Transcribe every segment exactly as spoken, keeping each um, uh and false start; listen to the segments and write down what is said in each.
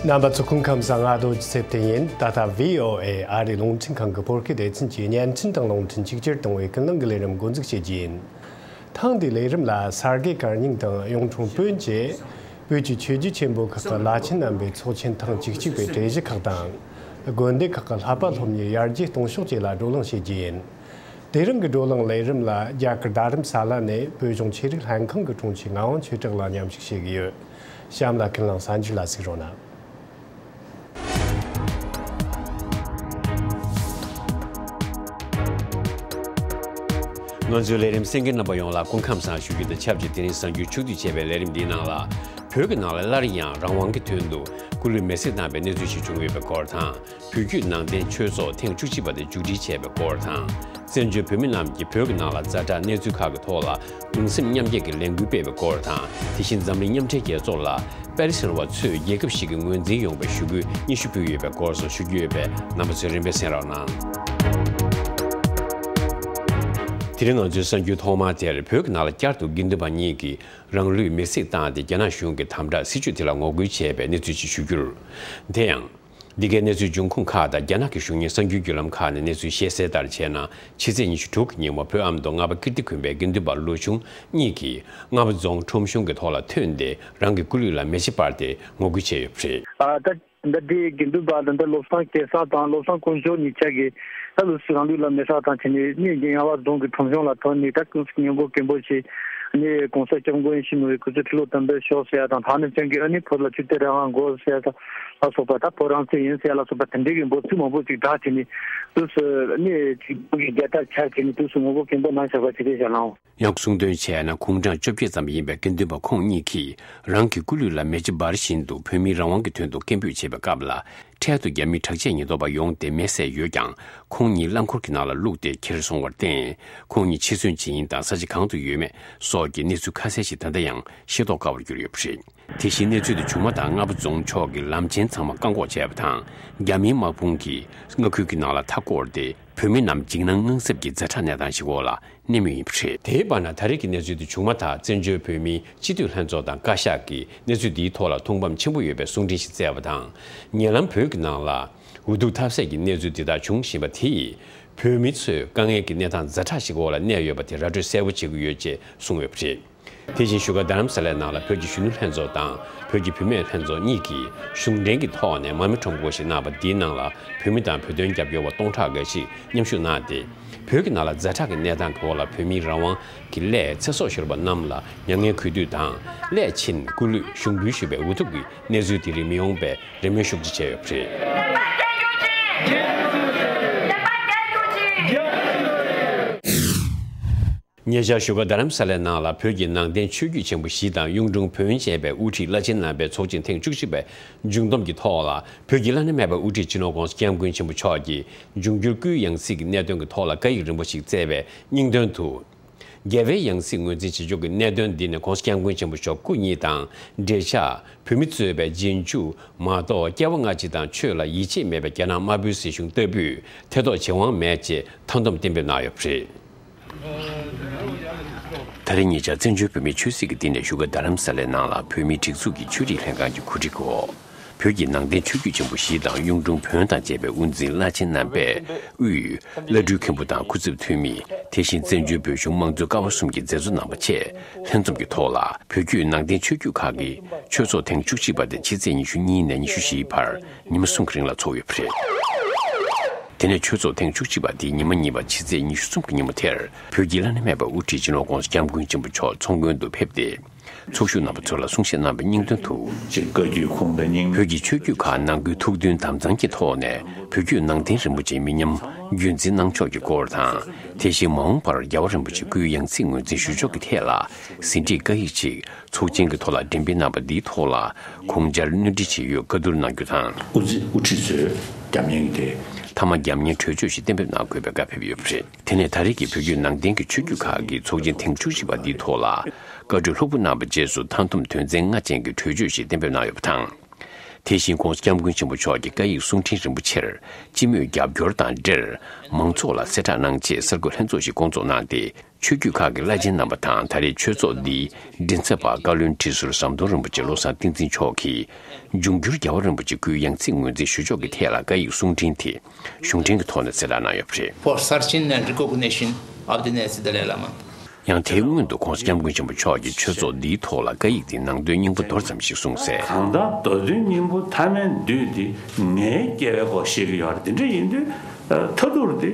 རྣམ་པ་ཚོ་སྐུ་ཁམས་བཟང་། ང་རྡོ་རྗེ་ཚེ་བརྟན་ཡིན། ད་ལྟ་བྷི་ཨོ་ཨེ་ཨ་རིའི་རླུང་འཕྲིན་ཁང་གི་བོད་སྐད་སྡེ་ཚན་གྱི་བརྙན་འཕྲིན་དང་རླུང་འཕྲིན་ཆིག་སྒྱུར་གཏོང་བའི་ཀུན་གླེང་གི་ལས་རིམ་འགོ་འཛུགས་བྱེད་ཀྱི་ཡིན། ཐེངས་འདིའི་ལས་རིམ་ལ་གསར་བརྗེ་གར་རྙིང་དང་གཡུང་དྲུང་བོན་བཅས་བོད་ཀྱི་ཆོས་བརྒྱུད་ཆེན་པོ་ཁག་གི་བླ་ཆེན་རྣམ་པའི་ཚོགས་ཆེན་ཐེངས་བཅུ་གཅིག་པའི་གྲོས་གཞི་ཁག་དང་། དགོན་སྡེ་ཁག་གི་བསླབ་པ་སློབ་གཉེར་ཡར་རྒྱས་གཏོང་ཕྱོགས་བཅས་ལ་བགྲོ་གླེང་བྱེད་ཀྱི་ཡིན། དེ་རིང་གི་བགྲོ་གླེང་ལས་རིམ་ལ་རྒྱ་གར་རྡ་རམ་ས་ལ་ནས་བོད་གཞུང་ཆོས་རིག་ལྷན་ཁང་གི་དྲུང་ཆེ་ངག་དབང་ཆོས་གྲགས་ལགས་མཉམ་ཞུགས་བྱེད་ཀྱི་ཡོད། གཤམ་ལ་ཀུན་གླེང་གསར་འགྱུར་ལ་གཟིགས་རོགས་གནང་། ང་ཚོའི་ལས་རིམ་གསན་མཁན་རྣམ་པ་ཡོངས་ལ་སྐུ་ཁམས་བཟང་ཞུ་རྒྱུ་དང་ཆབས་ཅིག་དེ་རིང་གཟའ་མཇུག་ཆུ་ཚོད་བྱས་པའི་ལས་རིམ་འདིའི་ནང་ལ། བོད་ཀྱི་ནང་ལ་སླར་ཡང་རང་དབང་གི་དོན་དུ་སྐུ་ལུས་མེར་སྲེག་བཏང་བའི་གནས་ཚུལ་ཞིག་བྱུང་ཡོད་པའི་སྐོར་དང་། བོད་བརྒྱུད་ནང་བསྟན་ཆོས་ཚོགས་ཐེངས་བཅུ་གཅིག་པ་དེ་མཇུག་སྒྲིལ་བྱས་པའི་སྐོར་དང་། བཙན་བྱོལ་བོད་མི་རྣམས་ཀྱིས་བོད་ཀྱི་ནང་ལ་ཛ་དྲག་གནས་ཚུལ་ཁག་གི་ཐོག་ལ་གདུང་སེམས་མཉམ་སྐྱེད་ཀྱི་ལས་འགུལ་སྤེལ་བའི་སྐོར་དང་། དེ་བཞིན་འཛམ་གླིང་མཉམ་འབྲེལ་རྒྱལ་ཚོགས་ལ་པེ་ལི་སི་ཐན་བ་ཚོས་རྒྱལ་ཁབ་ཞིག་གི་ངོས་འཛིན་ཡོང་བའི་ཞུ་སྐུལ་སྙན་ཞུ་ཕུལ་ཡོད་པའི་སྐོར་སོགས་ཞུ་རྒྱུ་ཡོད་པས། རྣམ་པ་ཚོས་རིམ་པས་གསན་རོགས་གནང་། དེ་རིང་ང་ཚོའི་གསར་འགྱུར་ཐོག་མ་དེར། བོད་ཀྱི་ནང་ལ་བསྐྱར་དུ་དགེ་འདུན་པ་གཉིས་ཀྱིས་རང་ལུས་མེར་སྲེག་བཏང་སྟེ། རྒྱ་ནག་གཞུང་གི་དམ་དྲག་སྲིད་བྱུས་དེ་ལ་ངོ་རྒོལ་བྱས་པའི་གནས་ཚུལ་ཞིག་ཞུ་རྒྱུར། དེ་ཡང་། འདི་གའི་གནས་ཚུལ་འབྱུང་ཁུངས་ཁག་དང་རྒྱ་ནག་གི་གཞུང་གཉེར་གསར་འགྱུར་བརྒྱུད་ལམ་ཁག་ནས་གནས་ཚུལ་བཤད་གསལ་ལྟར་བྱས་ན། ཕྱི་ཚེས་ཉི་ཤུ་དྲུག་གི་ཉིན་མོ་བོད་ཨ་མདོ་རྔ་པ་ཀིརྟི་དགོན་པའི་དགེ་འདུན་པ་ལོ་ཆུང་གཉིས་ཀྱིས་རྔ་པ་རྫོང་ཁྲོམ་གཞུང་གི་ཐོག་ལ་ཐོན་ཏེ། རང་གི་སྐུ་ལུས་ལ་མེ་ལྕེ་སྤར་ཏེ་ངོ་རྒོལ་བྱས་ཡོད་པ་རེད། ཨ་ད་ད་ལྟའི་དགེ་འདུན་པ་དང་། ད་བློ་བཟང་སྐལ་བཟང་དང་བློ་བཟང་དཀོན་མཆོག་གཉིས་ཆ་གིས་ད་ལོ་སུ་རང་ལུས་ལ་མེ་སྲེག་བཏང་བྱས་ནས། ནི་རྔ་པ་རྫོང་གི་ཁྲོམ་གཞུང་ལ་ཐོན་ནས། ད་ཀུན་སྙིང་པོ་སྐད་འབོད་བྱས། ནི་༸གོང་ས་༸སྐྱབས་མགོན་ཡིད་བཞིན་ནོར་བུའི་སྐུ་ཚེ་ཁྲི་ལོ་བརྟན་པར་ཤོག་ཟེར་ཡ་དང་། ད་ནི་ཅང་གི་ཨ་ནི་བོད་ལ་ཆོས་དད་རང་དབང་དགོས་ཟེར་ཡ་དང་ལ་སོགས་པ། ད་བོད་རང་བཙན་ཡིན་ཟེར་ཡ་ལ་སོགས་པ་དེ་འདྲའི་གི་འབོད་ཚིག་མང་པོ་ཅིག་བསྒྲགས་བྱས་ནས། དུས་སུ་ནི་ཅིག་བོད་ཀྱི་རྒྱལ་དར་འཕྱར་བྱས་ནས། དུས་སུ་ངོ་རྒོལ་སྐད་འབོད་གནང་བཞག་པ་ཇི་འདྲའི་ཞེད་སྣང་། ཡང་གསུང་དོན་བྱས་ན། དགུང་གྲངས་བཅོ་བརྒྱད་ཙམ་ཡིན་པའི་དགེ་འདུན་པ་ཁོང་གཉིས་ཀྱིས་རང་གི་སྐུ་ལུས་ལ་མེ་ལྕེ་འབར་བཞིན་དུ་བོད་མིའི་རང་དབང་གི་དོན་དུ་སྐད་འབོད་བྱེད་པའི་སྐབས་ལ། འཕྲལ་དུ་རྒྱ་མིའི་དྲག་ཆས་ཉེན་རྟོག་པ་ཡོང་སྟེ་མེ་བསད་ཡོད་ཀྱང་། ཁོང་གཉིས་རླངས་འཁོར་གྱི་ནང་ལ་བླུགས་ཏེ་ཁྱེར་སོང་བར་བརྟེན། ཁོང་གཉིས་འཆི་གསོན་ཇི་ཡིན་དང་ས་ཆ་གང་དུ་ཡོད་མེད་སོགས་ཀྱི་གནས་ཚུལ་ཁ་གསལ་ཞིག་ད་ལྟ་ཡང་ཤེས་རྟོགས་དཀའ་བར་གྱུར་ཡོད་པ་རེད། དེ་བཞིན་གནས་ཚུལ་དེ་བྱུང་མ་ཐག་རྔ་པ་རྫོང་ཕྱོགས་ཀྱི་ལམ་ཆེན་ཚང་མ་བཀག་འགོག་བྱས་པ་དང་། རྒྱ་མིའི་དམག་དཔུང་གིས་མངའ་ཁུལ་གྱི་ནང་ལ་མཐའ་བསྐོར་ཏེ། བོད་མི་རྣམས་འཇིགས་སྣང་དངངས་འཚབ་ཀྱི་ཛ་དྲག་གནས་སྟངས་ཤིག་འོག་ལ་གནས་མུས་ཡིན་པ་རེད། དེའི་བར་ན། ད་རེས་ཀྱི་གནས་ཚུལ་དེ་བྱུང་མ་ཐག་བཙན་བྱོལ་བོད་མིའི་སྤྱི་འཐུས་ལྷན་ཚོགས་དང་བཀའ་ཤག་གིས་གནས་ཚུལ་འདིའི་ཐོག་ལ་ཐུགས་ཕམ་ཆེན་པོ་ཡོད་པའི་གསུང་འཕྲིན་ཞིག་བསྩལ་བ་དང་། ཉེ་ལམ་བོད་ཀྱི་ནང་ལ་འུ་ཐུག་ཐབས་ཟད་ཀྱི་གནས་ཚུལ་འདི་དག་འབྱུང་བཞིན་པ་དེ་ཡིས། བོད་མི་ཚོས་དཀའ་ངལ་གྱི་གནས་སྟངས་ཛ་དྲག་ཞིག་འོག་ལ་གནས་ཡོད་པ་དེ་ར་སྤྲོད་གསལ་པོ་བྱེད་ཀྱི་ཡོད་ཅེས་གསུངས་ཡོད་པ་རེད། དེ་བཞིན་བཞུགས་སྒར་རྡ་རམ་ས་ལའི་ནང་ལ་བོད་ཀྱི་གཞོན་ནུ་ལྷན་ཚོགས་དང་བོད་ཀྱི་བུད་མེད་ལྷན་ཚོགས་གཉིས་ཀྱིས་གཞུང་འབྲེལ་གྱི་ཐོག་ནས་མར་མེ་ཁྲོམ་སྐོར་ཞིག་གནང་བ། འདིའི་ནང་ལ་བོད་མི་དང་བོད་དོན་རྒྱབ་སྐྱོར་བ་སྟོང་ཕྲག་འགའ་ཞིག་མཉམ་ཞུགས་གནང་སྟེ། བོད་ཀྱི་ནང་ལ་ཛ་དྲག་གི་གནས་སྟངས་ཀྱི་འོག་ལ་བོད་མིའི་རང་དབང་གི་སླད་ཚེ་སྲོག་ཤོར་བ་རྣམས་ལ་མྱ་ངན་གུས་འདུད་དང་། སླད་ཕྱིན་སྐུ་ལུས་ཞུགས་འབུལ་ཞུས་པའི་འུ་ཐུག་གི་གནས་ཚུལ་དེ་རིགས་མི་ཡོང་བའི་རེ་སྨོན་ཤུགས་ཆེ་བྱས་ཡོད་པ་རེད། ཉེ་ཆར་བཞུགས་སྒར་རྡ་རམ་ས་ལའི་ནང་ལ་བོད་ཀྱི་ནང་བསྟན་ཆོས་བརྒྱུད་ཆེན་པོ་བཞི་དང་གཡུང་དྲུང་བོན་བཅས་པའི་དབུ་ཁྲིད་བླ་ཆེན་རྣམ་པའི་ཚོགས་ཆེན་ཐེངས་བཅུ་གཅིག་པའི་མཇུག་བསྡོམས་ཀྱི་ཐོག་ལ། བོད་ཀྱི་བླ་ན་མེད་པའི་དབུ་ཁྲིད་སྤྱི་ནོར་༸གོང་ས་༸སྐྱབས་མགོན་ཆེན་པོ་མཆོག་གིས་འབྱུང་འགྱུར་སྐུའི་ཡང་སྲིད་ཀྱི་གནད་དོན་གྱི་ཐོག་ལ་བཀའ་ཡིག་རིམ་པ་ཞིག་བསྩལ་བའི་སྙིང་དོན་དུ། རྒྱལ་བའི་ཡང་སྲིད་ངོས་འཛིན་བྱེད་ཕྱོགས་ཀྱི་གནད་དོན་འདི་ནི་༸གོང་ས་༸སྐྱབས་མགོན་ཆེན་པོ་མཆོག་སྐུ་ཉིད་དང་། འབྲེལ་ཆགས་བོད་མི་གཙོས་པའི་རྗེས་འཇུག་མ་གཏོགས། སྐྱེ་བ་སྔ་ཕྱི་དང་ཆོས་ལ་ཡིད་ཆེས་མེད་པའི་རྒྱ་ནག་དམར་པོའི་སྲིད་གཞུང་ལྟ་བུས་ཐེ་གཏོགས་བྱེད་དབང་མེད་ཅེས་མཐའ་སྡོམ་གཏན་འབེབས་གནང་ཡོད་པ་རེད། ད་རེས་ཉེ་ཆར་བཙན་བྱོལ་བོད་མིའི་ཆོས་སྲིད་ཀྱི་སྡིངས་ཆ་བཞུགས་སྒར་རྡ་རམ་ས་ལའི་ནང་ལ་བོད་མིའི་སྒྲིག་འཛུགས་ཀྱི་ཆོས་རིག་ལྷན་ཁང་གི་གོ་སྒྲིག་འོག་བོད་ཀྱི་ནང་བསྟན་ཆོས་བརྒྱུད་ཆེན་པོ་བཞི་དང་གཡུང་དྲུང་བོན་དང་བཅས་པའི་དབུ་འཛིན་བླ་ཆེན་རྣམ་པས་དབུས་བླ་སྤྲུལ་མཁན་པོ་དང་སྐུ་ཚབ་འཐུས་མི། དེ་བཞིན་བཙན་བྱོལ་བོད་གཞུང་དམངས་གཙོའི་ཀ་བ་གསུམ་གྱི་མཛད་གཙོ་རྣམ་པ་བཅས་ལྷན་འཛོམས་ཀྱི་ཐོག་ལ། བོད་བརྒྱུད་ནང་བསྟན་ཆོས་བརྒྱུད་ཁག་གི་ཆོས་ཚོགས་ཐེངས་བཅུ་གཅིག་པ་དེ་ཕྱི་ཚེས་ཉི་ཤུ་གཉིས་ནས་ཉི་ཤུ་བཞི་བར་ཉི་མ་གསུམ་གྱི་རིང་ལ་འཚོགས་ཡོད་པ་རེད། དེ་ནས་ཆོས་ཚོགས་ཐེངས་བཅུ་གཅིག་པ་དེ་ཉི་མ་གཉིས་པ་ཕྱི་ཚེས་ཉི་ཤུ་གསུམ་གྱི་ཉིན་མོ་དེར་བོད་ཀྱི་བླ་ན་མེད་པའི་དབུ་ཁྲིད་སྤྱི་ནོར་༸གོང་ས་༸སྐྱབས་མགོན་ཆེན་པོ་མཆོག་ཚོགས་མགོན་དུ་ཕེབས་ཏེ། ཚོགས་ཞུགས་རྣམ་པ་ཚོ་ལ་གསུང་བཤད་གནང་བའི་སྙིང་དོན་དུ། ཅིག་བཀའ་བརྒྱུད་ཁུངས་དང་སྙིང། བོད་ཀྱི་ཆོས་བརྒྱུད་ཁག་ནང་ཁུལ་ཐུགས་མཐུན་དམ་གཙང་གི་ཐོག་ནས་བོད་བརྒྱུད་ནང་བསྟན་རིན་པོ་ཆེའི་མི་ཉམས་རྒྱུན་འཛིན་གནང་ཕྱོགས་ཀྱི་སྐོར་དང་། དེ་བཞིན་མ་འོངས་པར་རྒྱལ་བ་རིན་པོ་ཆེ་སྐུའི་ཡང་སྲིད་ངོས་འཛིན་ཞུ་ཕྱོགས་ཀྱི་ཐད་ལ་ཟིན་བྲིས་བཀའ་ཡིག་ཅིག་ཚོགས་ཆེན་གྱི་ཐོག་ལ་འགྲེམས་སྤེལ་གནང་བ་འདིའི་ཐོག་ལ་དགོངས་འཆར་སྣོན་འཕྲི་བྱས་ཡོད་བཀའ་བསྡུར་གནང་རྒྱུ་དང་། དབུ་འཛིན་དབུ་ཁྲིད་ཚོས་རྒྱབ་གཉེར་གྱི་ཐད། མཐའ་མ་རྒྱབ་གཉེར་གྲོས་ཆོད་ཞིག་གཏན་འབེབས་གནང་དགོས་པའི་བཀའ་ཕེབས་ཡོད་པ་རེད། དེ་ནས་ད་རེས་ཀྱི་བོད་བརྒྱུད་ནང་བསྟན་གྱི་ཆོས་བརྒྱུད་ཁག་གི་ཚོགས་ཆེན་ཐེངས་བཅུ་གཅིག་པ་འདིའི་ཐོག་ལ། བཀའ་གྲོས་ལྷུག་པོ་གནང་བའི་རྗེས་སུ་མཐའ་སྡོམ་དོན་ཚན་ལྔ་ཅན་གྱི་གྲོས་ཆོད་ཞིག་གཏན་འབེབས་གནང་ཡོད་པ་དང་། དེ་བཞིན་༧གོང་ས་༧སྐྱབས་མགོན་ཆེན་པོ་མཆོག་གི་བཀའ་ཡིག་གསུང་འཕྲིན་རིན་པོ་ཆེར་སྤྱི་མོས་རྒྱབ་སྐྱོར་དང་འབྲེལ། མང་ཚོགས་ལ་གསལ་བསྒྲགས་གནང་ཆེད་གསར་འགོད་ལྷན་ཚོགས་ཤིག་བསྐོང་ཚོགས་གནང་སྟེ། ཆོས་བརྒྱུད་ཁག་གི་བླ་ཆེན་རྣམ་པ་དང་ད་རེས་ཆོས་ཚོགས་འདིའི་མགྲིན་ཚབ་པ་བཀའ་བློན་ཁྲི་ཟུར་ཟམ་གདོང་རིན་པོ་ཆེ་བློ་བཟང་བསྟན་འཛིན་མཆོག་གིས། འབྱུང་འགྱུར་རྒྱལ་བ་རིན་པོ་ཆེ་སྐུའི་ཡང་སྲིད་ངོས་འཛིན་ཞུ་ཕྱོགས་ཀྱི་ཐད་ལ་བཀའ་ཡིག་གསུང་འཕྲིན་དེ་གཞུང་འབྲེལ་གྱི་ཐོག་ནས་གསལ་བསྒྲགས་གནང་ཡོད་པ་རེད། For searching and recognition of the Dalai Lama. ཡང་དེའི་སྔོན་དུ་༧གོང་ས་༧སྐྱབས་མགོན་ཆེན་པོ་མཆོག་གིས་ཆོས་ཚོགས་འདིའི་ཐོག་ལ་བཀའ་ཡིག་དེའི་ནང་དོན་སྙིང་པོ་མདོར་ཙམ་ཞིག་གསུངས་གསལ། གང་ལྟར་མདོ་དོན་སྙིང་པོ་མཐའ་མའི་མདུན་དེ་ངའི་སྐྱེ་བའི་སྐོར་བཤད་ཀྱི་ཡོད་རེད། དེ་འདྲ་ཡིན་དུས་མཐའ་ཐུག་དེ་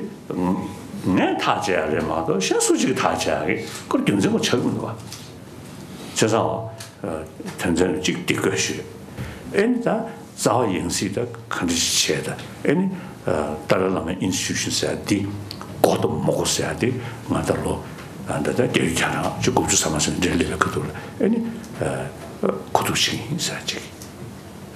ངས་ཐག་བཅད་ཡ་རེད་མ་གཏོགས་གཞན་སུ་གཅིག་གིས་ཐག་བཅད་ཡ་རེད། ཁོ་རྒྱུ་མཚན་ཁོ་ཆགས་ཀྱི་མི་འདུག་བ། བྱས་ཙང་། དོན་ཚན་གཅིག་འདི་བཀོད་ཞུས། ཨེ་ནི་ད་རྩ་བ་ཡང་སྲིད་ད་ག་འདྲ་ཞིག་བྱས་ད་ཨེ་ནི། ཏཱ་ལའི་བླ་མའི་ཨིན་སི་ཊི་ཊུ་ཤན་ཟེར་ཡ་འདི་དགོས་དང་མ་དགོས་ཟེར་ཡ་འདི་ང་ད་ལོ་ད་ལྟ་བརྒྱད་ཅུ་གྱ་གྲངས་བཅུ་དགུ་བཅུ་ཟ་མ་ཟིན་འབྲེལ་སླེབས་པའི་ཁ་ཐུག་ལ་ཨེ་ནི། གོ་ཐུག་ཅིག་ཡིན་ཟེར་ཡ་ཅིག་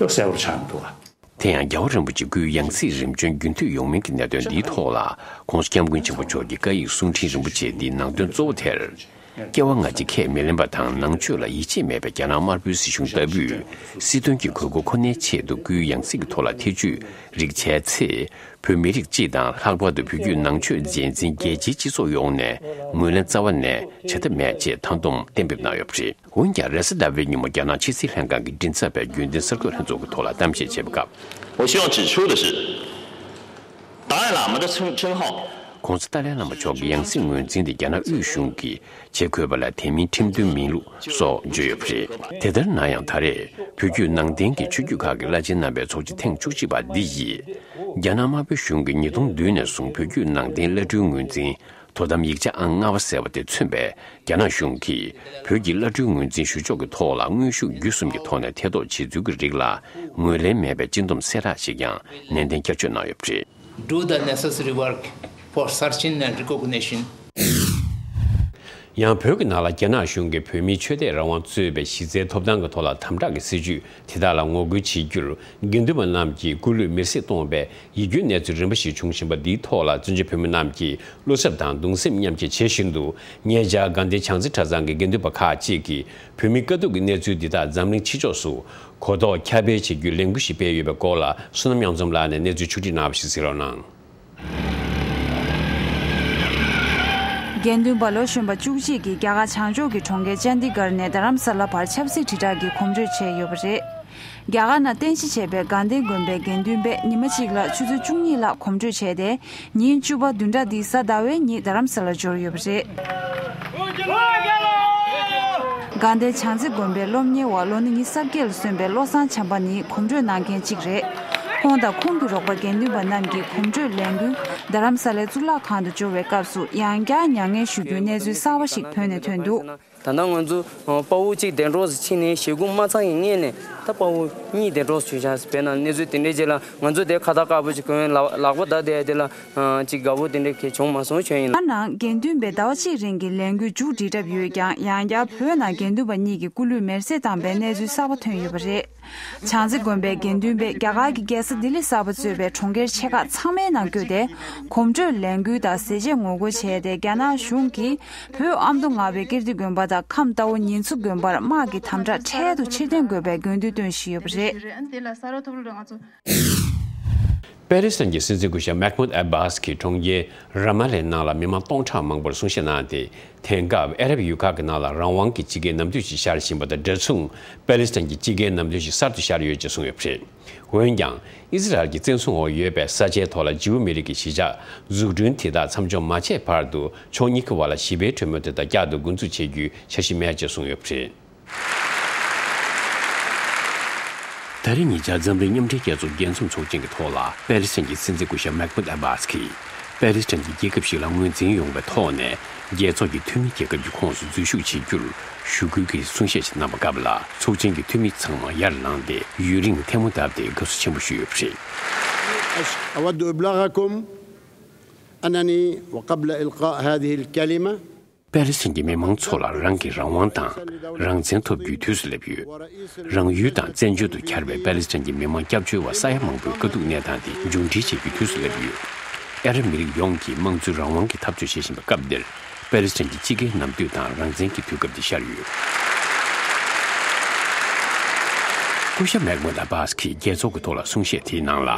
ཡོད་གསལ་པོར་ཆགས་འདུག་བ། དེ་ཡང་རྒྱལ་བ་རིན་པོ་ཆེ་སྐུའི་ཡང་སྲིད་རིམ་བྱོན་རྒྱུན་མཐུད་ཡོང་མིན་གྱི་གནད་དོན་འདིའི་ཐོག་ལ་༧གོང་ས་༧སྐྱབས་མགོན་ཆེན་པོ་མཆོག་གི་བཀའ་ཡིག་གསུང་འཕྲིན་རིན་པོ་ཆེ་འདིའི་ནང་དོན་གཙོ་བོ་དེར། སྐྱེ་བ་སྔ་ཕྱི་ཁས་མི་ལེན་པ་དང་ནང་ཆོས་ལ་ཡིད་ཆེས་མེད་པའི་རྒྱ་ནག་དམར་པོའི་སྲིད་གཞུང་ལྟ་བུས་སྲིད་དོན་གྱི་དགོས་མཁོ་ཁོ་ནའི་ཆེད་དུ་སྐུའི་ཡང་སྲིད་ཀྱི་ཐོག་ལ་ཐེ་བྱུས་རིགས་བྱས་ཚེ། བོད་མི་རིགས་སྤྱི་དང་ལྷག་པར་དུ་བོད་བརྒྱུད་ནང་ཆོས་རྒྱལ་འཛིན་རྒྱལ་སྤྱིའི་སྤྱི་ཚོགས་ཡོངས་ནས་ངོས་ལེན་རྩ་བ་ནས་བྱེད་ཐབས་མེད་ཅེས་མཐའ་སྡོམ་གཏན་འབེབས་གནང་ཡོད་པ་རེད། འོན་ཀྱང་རེས་གཟའ་ཟླ་བའི་ཉིན་མོ་རྒྱ་ནག་ཕྱི་སྲིད་ལྷན་ཁང་གི་མགྲིན་ཚབ་པས་རྒྱུན་ལྡན་གསར་འགོད་ལྷན་ཚོགས་ཀྱི་ཐོག་ལ་གཏམ་བཤད་བྱས་པའི་སྐབས། 我希望指出的是，达赖喇嘛的称称号 ༸གོང་ས་ཏཱ་ལའི་བླ་མ་མཆོག་གི་ཡང་སྲིད་ངོས་འཛིན་དེ་རྒྱ་ནག་དབུས་གཞུང་གིས་བྱེད་དགོས་པ་ལ་དེ་མིན་ཁྲིམས་མཐུན་མིན་ལུགས་སོགས་བརྗོད་ཡོད་པ་རེད། དེ་ལྟར་ན་ཡང་ད་རེས་བོད་བརྒྱུད་ནང་བསྟན་གྱི་ཆོས་བརྒྱུད་ཁག་གི་བླ་ཆེན་རྣམ་པའི་ཚོགས་ཆེན་ཐེངས་བཅུ་གཅིག་པ་འདི་ཡིས། རྒྱ་ནག་དམར་པོའི་གཞུང་གིས་ཉིས་སྟོང་བདུན་ནས་བཟུང་བོད་བརྒྱུད་ནང་བསྟན་བླ་སྤྲུལ་ངོས་འཛིན། དོ་དམ་ཡིག་ཆ་ཨང་ལྔ་པ་ཟེར་བ་དེ་མཚོན་པའི་རྒྱ་ནག་གཞུང་གིས་བོད་ཀྱི་བླ་སྤྲུལ་ངོས་འཛིན་ཞུ་ཕྱོགས་ཀྱི་ཐོག་ལ་དངོས་ཤུགས་བརྒྱུད་གསུམ་གྱི་ཐོག་ནས་ཐེ་གཏོགས་བྱེད་ཚུལ་གྱི་རིགས་ལ་ངོས་ལེན་མེད་པའི་སྤྱི་སྡོམ་གསལ་བསྒྲགས་ཤིག་ཀྱང་ནན་ཏན་བསྐྱར་བརྗོད་གནང་ཡོད་པ་རེད། Do the necessary work for searching and recognition. ཡང་བོད་ཀྱི་ནང་ལ་རྒྱ་ནག་གཞུང་གིས་བོད་མིའི་ཆོས་དད་རང་དབང་གཙོས་པའི་གཞི་རྩའི་ཐོབ་ཐང་གི་ཐོག་ལ་དམ་དྲག་གི་སྲིད་བྱུས་དེ་དག་ལ་ངོ་རྒོལ་བྱེད་རྒྱུར་དགེ་འདུན་པ་རྣམས་ཀྱིས་སྐུ་ལུས་མེར་སྲེག་གཏོང་བའི་ཡིད་སྐྱོའི་གནས་ཚུལ་རིམ་པ་ཞིག་བྱུང་བཞིན་པ་འདིའི་ཐོག་ལ་བཙན་བྱོལ་བོད་མི་རྣམས་ཀྱིས་བློ་འཚབ་དང་གདུང་སེམས་མཉམ་སྐྱེད་བྱེད་བཞིན་འདུག་ཉེ་ཆར་དགའ་ལྡན་བྱང་རྩེ་གྲྭ་ཚང་གི་དགེ་འདུན་པ་ཁག་ཅིག་གིས་བོད་མིའི་དཀའ་སྡུག་གི་གནས་ཚུལ་འདི་དག་འཛམ་གླིང་ཕྱི་ཕྱོགས་སུ་གོ་རྟོགས་ཁྱབ་སྤེལ་བྱེད་རྒྱུའི་ལས་འགུལ་ཞིག་སྤེལ་ཡོད་པའི་སྐོར་ལ་བསོད་ནམས་གཡང་འཛོམས་ལགས་ནས་གནས་ཚུལ་ཕྱོགས་སྒྲིག་གནང་བ་ཞིག་གཟིགས་རོགས་གནང་། དགེ་འདུན་པ་ལོ་གཞོན་པ་བཅུ་གཅིག་གིས་རྒྱ་གར་བྱང་ཕྱོགས་ཀྱི་གྲོང་ཁྱེར་ཅན་དི་གྷར་ནས་རྡ་རམ་ས་ལ་བར་ཆབ་སྲིད་དྲིལ་བསྒྲགས་ཀྱི་གོམ་བགྲོད་བྱས་ཡོད་པ་རེད། རྒྱ་གར་ནང་རྟེན་གཞི་བྱས་པའི་དགའ་ལྡན་དགོན་པའི་དགེ་འདུན་པས་ཉི་མ་གཅིག་ལ་ཆུ་ཚོད་བཅུ་གཉིས་ལྷག་གོམ་བགྲོད་བྱས་ཏེ། ཉིན་བཅུ་པ་བདུན་ཕྲག་འདིའི་གཟའ་ཟླ་བའི་ཉིན་རྡ་རམ་ས་ལར་འབྱོར་ཡོད་པ་རེད། དགའ་ལྡན་བྱང་རྩེ་དགོན་པའི་སློབ་གཉེར་བ་ལོ་ན་ཉི་ཤུ་རྩ་བརྒྱད་ལ་སོན་པའི་བློ་བཟང་བྱམས་པ་ནི་གོམ་བགྲོད་གནང་མཁན་གཅིག་རེད། ཁོང་དང་ཁོང་གི་རོགས་པ་དགེ་འདུན་པ་རྣམས་ཀྱིས་གོམ་བགྲོད་ལས་འགུལ་རྡ་རམ་ས་ལའི་གཙུག་ལག་ཁང་དུ་འབྱོར་བའི་སྐབས་སུ་ཡང་བསྐྱར་མྱ་ངན་ཞུ་རྒྱུའི་གནས་ཚུལ་གསར་བ་ཞིག་བོད་ནས་ཐོན་འདུག་ད་ལྟ་ང་ཚོ་དཔའ་བོ་གཅིག་འདས་གྲོངས་སུ་ཕྱིན་ནས་ཞེ་དགུ་མ་ཚང་གི་སྔོན་ནས་ད་དཔའ་བོ་གཉིས་འདས་གྲོངས་སུ་ཕྱིན་ཤག་དཔེར་ན་གནས་ཚུལ་དེ་འདྲའི་རྗེས་ལ་ང་ཚོ་དེ་ཁ་བཏགས་དཀར་པོ་ཅིག་གོན་ལག་ལག་པ་བརྡབ་བསྡད་དེ་ལ་ཅིག་དགའ་པོ་དེ་འདྲའི་གལ་བྱུང་མ་སོང་བྱོན་ཡིན་ལ། ཁ་ནང་དགེ་འདུན་པས་ཟླ་བ་གཅིག་རིང་གི་ལས་འགུལ་མཇུག་སྒྲིལ་གྲབས་ཡོད་ཀྱང་ཡང་བསྐྱར་བོད་ནང་དགེ་འདུན་པ་གཉིས་ཀྱི་སྐུ་ལུས་མེར་སྲེག་བཏང་པའི་གནས་ཚུལ་གསར་པ་ཐོན་ཡོད་པ་རེད། བྱང་རྩེ་དགོན་པའི་དགེ་འདུན་པས་རྒྱ་གར་གྱི་རྒྱལ་ས་ལྡི་ལི་གསར་པ་གཙོས་པའི་གྲོང་ཁྱེར་ཆེ་ཁག་ཚང་མའི་ནང་བསྐྱོད་དེ་གོམ་བགྲོད་ལས་འགུལ་དང་ཟས་བཅད་ངོ་རྒོལ་བྱས་ཏེ་རྒྱ་ནག་གཞུང་གིས་བོད་ཨ་མདོ་རྔ་བའི་ཀིརྟི་དགོན་པ་དང་ཁམས་རྟ་བོ་ཉི་མཚོ་དགོན་པར་དམག་གི་དམ་དྲག་འཕྲལ་དུ་ཕྱིར་འཐེན་དགོས་པའི་དགོས་འདུན་བཏོན་བཞིན་ཡོད་པ་རེད། པེ་ལི་སི་ཐན་གྱི་སྲིད་འཛིན་སྐུ་ཞབས་མེག་མུད་ཨ་བྷཱས་ཀྱིས་གྲོང་ཁྱེར་ར་མ་ལའི་ནང་ལ་མི་མང་སྟོང་ཕྲག་མང་པོར་གསུང་བཤད་གནང་སྟེ། དེང་སྐབས་ཨ་རབ་ཡུལ་ཁག་གི་ནང་ལ་རང་དབང་གི་སྤྱི་སྒེར་ནམ་དུས་ཤིག་ཤར་བཞིན་པ་དང་འདྲ་མཚུངས་པེ་ལི་སི་ཐན་གྱི་སྤྱི་སྒེར་ནམ་དུས་ཤིག་གསར་དུ་ཤར་ཡོད་ཅེས་གསུངས་ཡོད་པ་རེད། འོན་ཀྱང་ཨི་ཟི་རལ་གྱི་བཙན་བཟུང་འོག་ཡོད་པའི་ས་ཆའི་ཐོག་ལ་ཇིའུ་མི་རིགས་ཀྱི་གཞིས་ཆགས་འཛུགས་སྐྲུན་དེ་དག་མཚམས་འཇོག་མ་བྱས་བར་དུ་ཕྱོགས་གཉིས་ཀྱི་བར་ལ་ཞི་བའི་གྲོས་མོལ་དེ་དག་བསྐྱར་དུ་འགོ་འཛུགས་བྱེད་རྒྱུའི་འཆར་གཞི་མེད་ཅེས་གསུངས་ཡོད་པ་རེད། ད་རེས་ཉེ་ཆར་འཛམ་གླིང་མཉམ་འབྲེལ་རྒྱལ་ཚོགས་རྒྱལ་འཛོམས་ཚོགས་ཆེན་གྱི་ཐོག་ལ་པེ་ལི་སི་ཐན་གྱི་སྲིད་འཛིན་སྐུ་ཞབས་མེག་མུད་ཨ་བྷཱས་ཀྱིས་པེ་ལི་སི་ཐན་གྱི་རྒྱལ་ཁབ་ཞིག་ལ་ངོས་འཛིན་ཡོང་བའི་ཐོག་ནས་རྒྱལ་ཚོགས་ཀྱི་འཐུས་མི་རྒྱལ་ཁབ་ཀྱི་ཁོངས་སུ་འཛུལ་ཞུགས་བྱེད་རྒྱུར་ཞུ་སྐུལ་གྱི་གསུང་བཤད་ཞིག་གནང་བའི་སྐབས་ལ་ཚོགས་ཆེན་གྱི་འཐུས་མི་ཚང་མ་ཡར་ལངས་ཏེ་ཡུན་རིང་ཐལ་མོ་བརྡབས་ཏེ་དགའ་བསུ་ཆེན་པོ་ཞུས་ཡོད་པ་རེད། أود إبلاغكم أنني وقبل إلقاء هذه الكلمة པེ་ལི་སི་ཐན་གྱི་མི་མང་ཚོ་ལ་རང་གི་རང་དབང་དང་རང་བཙན་ཐོབ་རྒྱུའི་དུས་སུ་སླེབས་ཡོད། རང་ཡུལ་དང་བཙན་བྱོལ་དུ་གྱར་བའི་པེ་ལི་སི་ཐན་གྱི་མི་མང་སྐྱབས་བཅོལ་བ་ས་ཡ་མང་པོའི་དཀའ་སྡུག་གནས་སྟངས་དེ་མཇུག་སྒྲིལ་བྱེད་རྒྱུའི་དུས་སུ་སླེབས་ཡོད། ཨ་རབ་མི་རིགས་ཡོངས་ཀྱིས་དམངས་གཙོའི་རང་དབང་གི་འཐབ་རྩོད་བྱེད་བཞིན་པའི་སྐབས་འདིར་པེ་ལི་སི་ཐན་གྱི་སྤྱི་སྒེར་ནམ་དུས་དང་རང་བཙན་གྱི་དུས་སྐབས་འདི་ཤར་ཡོད། སྐུ་ཞབས་མེག་མུད་ཨ་བྷཱས་ཀྱིས་རྒྱལ་ཚོགས་ཀྱི་ཐོག་ལ་གསུང་བཤད་དེའི་ནང་ལ།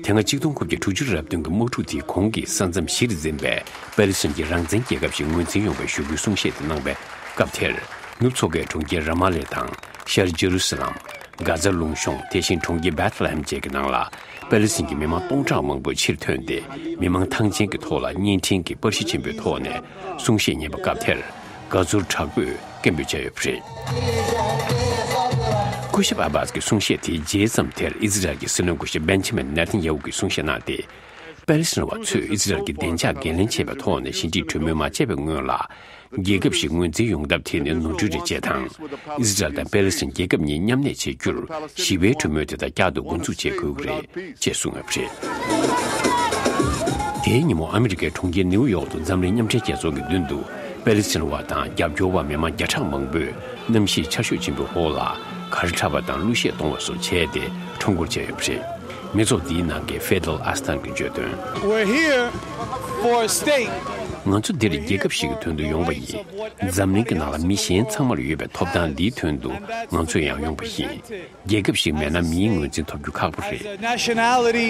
དེ་སྔ་གཅིག་སྟོང་དགུ་བརྒྱ་དྲུག་ཅུ་རེ་བདུན་གྱི་དམག་འཁྲུག་དེའི་གོང་གི་ས་མཚམས་གཞིར་འཛིན་པའི་པེ་ལི་སི་ཐན་གྱི་རང་བཙན་རྒྱལ་ཁབ་ཞིག་ངོས་འཛིན་ཡོང་བའི་ཞུ་སྐུལ་གསུང་བཤད་དེ་གནང་བའི་སྐབས་དེར། ནུབ་མཚོ་ཁའི་གྲོང་ཁྱེར་ར་མ་ལེ་དང་། ཤར་ཇེ་རུ་སི་ལམ། གྷ་ཛ་ལུང་གཤོང་། དེ་བཞིན་གྲོང་ཁྱེར་བེད་ལ་ཧེམ་བཅས་ཀྱི་ནང་ལ། པེ་ལི་སི་ཐན་གྱི་མི་མང་སྟོང་ཕྲག་མང་པོ་ཕྱིར་ཐོན་ཏེ། མི་མང་ཐང་ཆེན་གྱི་ཐོག་ལ་བརྙན་འཕྲིན་གྱི་པར་གཞི་ཆེན་པོའི་ཐོག་ནས་གསུང་བཤད་གཉེར་བའི་སྐབས་དེར། དགའ་ཚོར་དྲག་པོས་སྐད་འབོད་བྱས་ཡོད་པ་རེད། སྐུ་ཞབས་ཨ་བྷཱས་ཀྱི་གསུང་བཤད་དེའི་རྗེས་ཙམ་དེར་ཨི་ཛི་རལ་གྱི་སྲིད་བློན་སྐུ་ཞབས་བེན་ཇ་མིན་ནེ་ཐན་ཡ་ཧུ་གྱིས་གསུང་བཤད་གནང་སྟེ། པེ་ལི་སི་ཐན་བ་ཚོས་ཨི་ཛི་རལ་གྱི་བདེ་འཇགས་འགན་ལེན་བྱས་པའི་ཐོག་ནས་ཞི་འགྲིག་གྲོས་མོལ་མ་བྱས་པའི་སྔོན་ལ། རྒྱལ་ཁབ་ཞིག་ངོས་འཛིན་ཡོང་ཐབས་དེ་ནི་ནོར་འཁྲུལ་རེད་ཅེས་དང་། ཨི་ཛི་རལ་དང་པེ་ལི་སི་ཐན་རྒྱལ་ཁབ་གཉིས་མཉམ་གནས་བྱེད་རྒྱུར་ཞི་བའི་གྲོས་མོལ་དེ་དག་བསྐྱར་དུ་འགོ་འཛུགས་བྱེད་དགོས་ཀྱི་རེད་ཅེས་གསུངས་ཡོད་པ་རེད། དེའི་ཉིན་མོ་ཨ་མི་རི་ཀའི་གྲོང་ཁྱེར་ནེའུ་ཡོག་ཏུ་འཛམ་གླིང་མཉམ་འབྲེལ་རྒྱལ་ཚོགས་ཀྱི་མདུན་དུ་པེ་ལི་སི་ཐན་བ་དང་རྒྱབ་སྐྱོར་བ་མི་མང་བརྒྱ་ཕྲག་མང་པོས་གནམ་གཤིས་ཆར་ཞོད་ཆེན་པོའི་འོག་ལ་གར་འཁྲབ་པ་དང་གླུ་གཞས་གཏོང་བ་སོགས་བྱས་ཏེ་ཁྲོམ་སྐོར་བྱས་ཡོད་པ་རེད། མི་ཚོགས་འདིའི་ནང་གི་ཧྥེ་ཏལ་ཨ་སི་ཐན་གྱིས་བརྗོད་དོན། We're here for a state. ང་ཚོ་འདིར་རྒྱལ་ཁབ་ཞིག་གི་དོན་དུ་ཡོང་བ་ཡིན། འཛམ་གླིང་གི་ནང་ལ་མི་གཞན་ཚང་མར་ཡོད་པའི་ཐོབ་ཐང་འདིའི་དོན་དུ་ང་ཚོ་ཡང་ཡོང་བ་ཡིན། རྒྱལ་ཁབ་ཞིག་མེད་ན་མིའི་ངོས་འཛིན་ཐོབ་རྒྱུ་ཁག་པོ་རེད། As a nationality,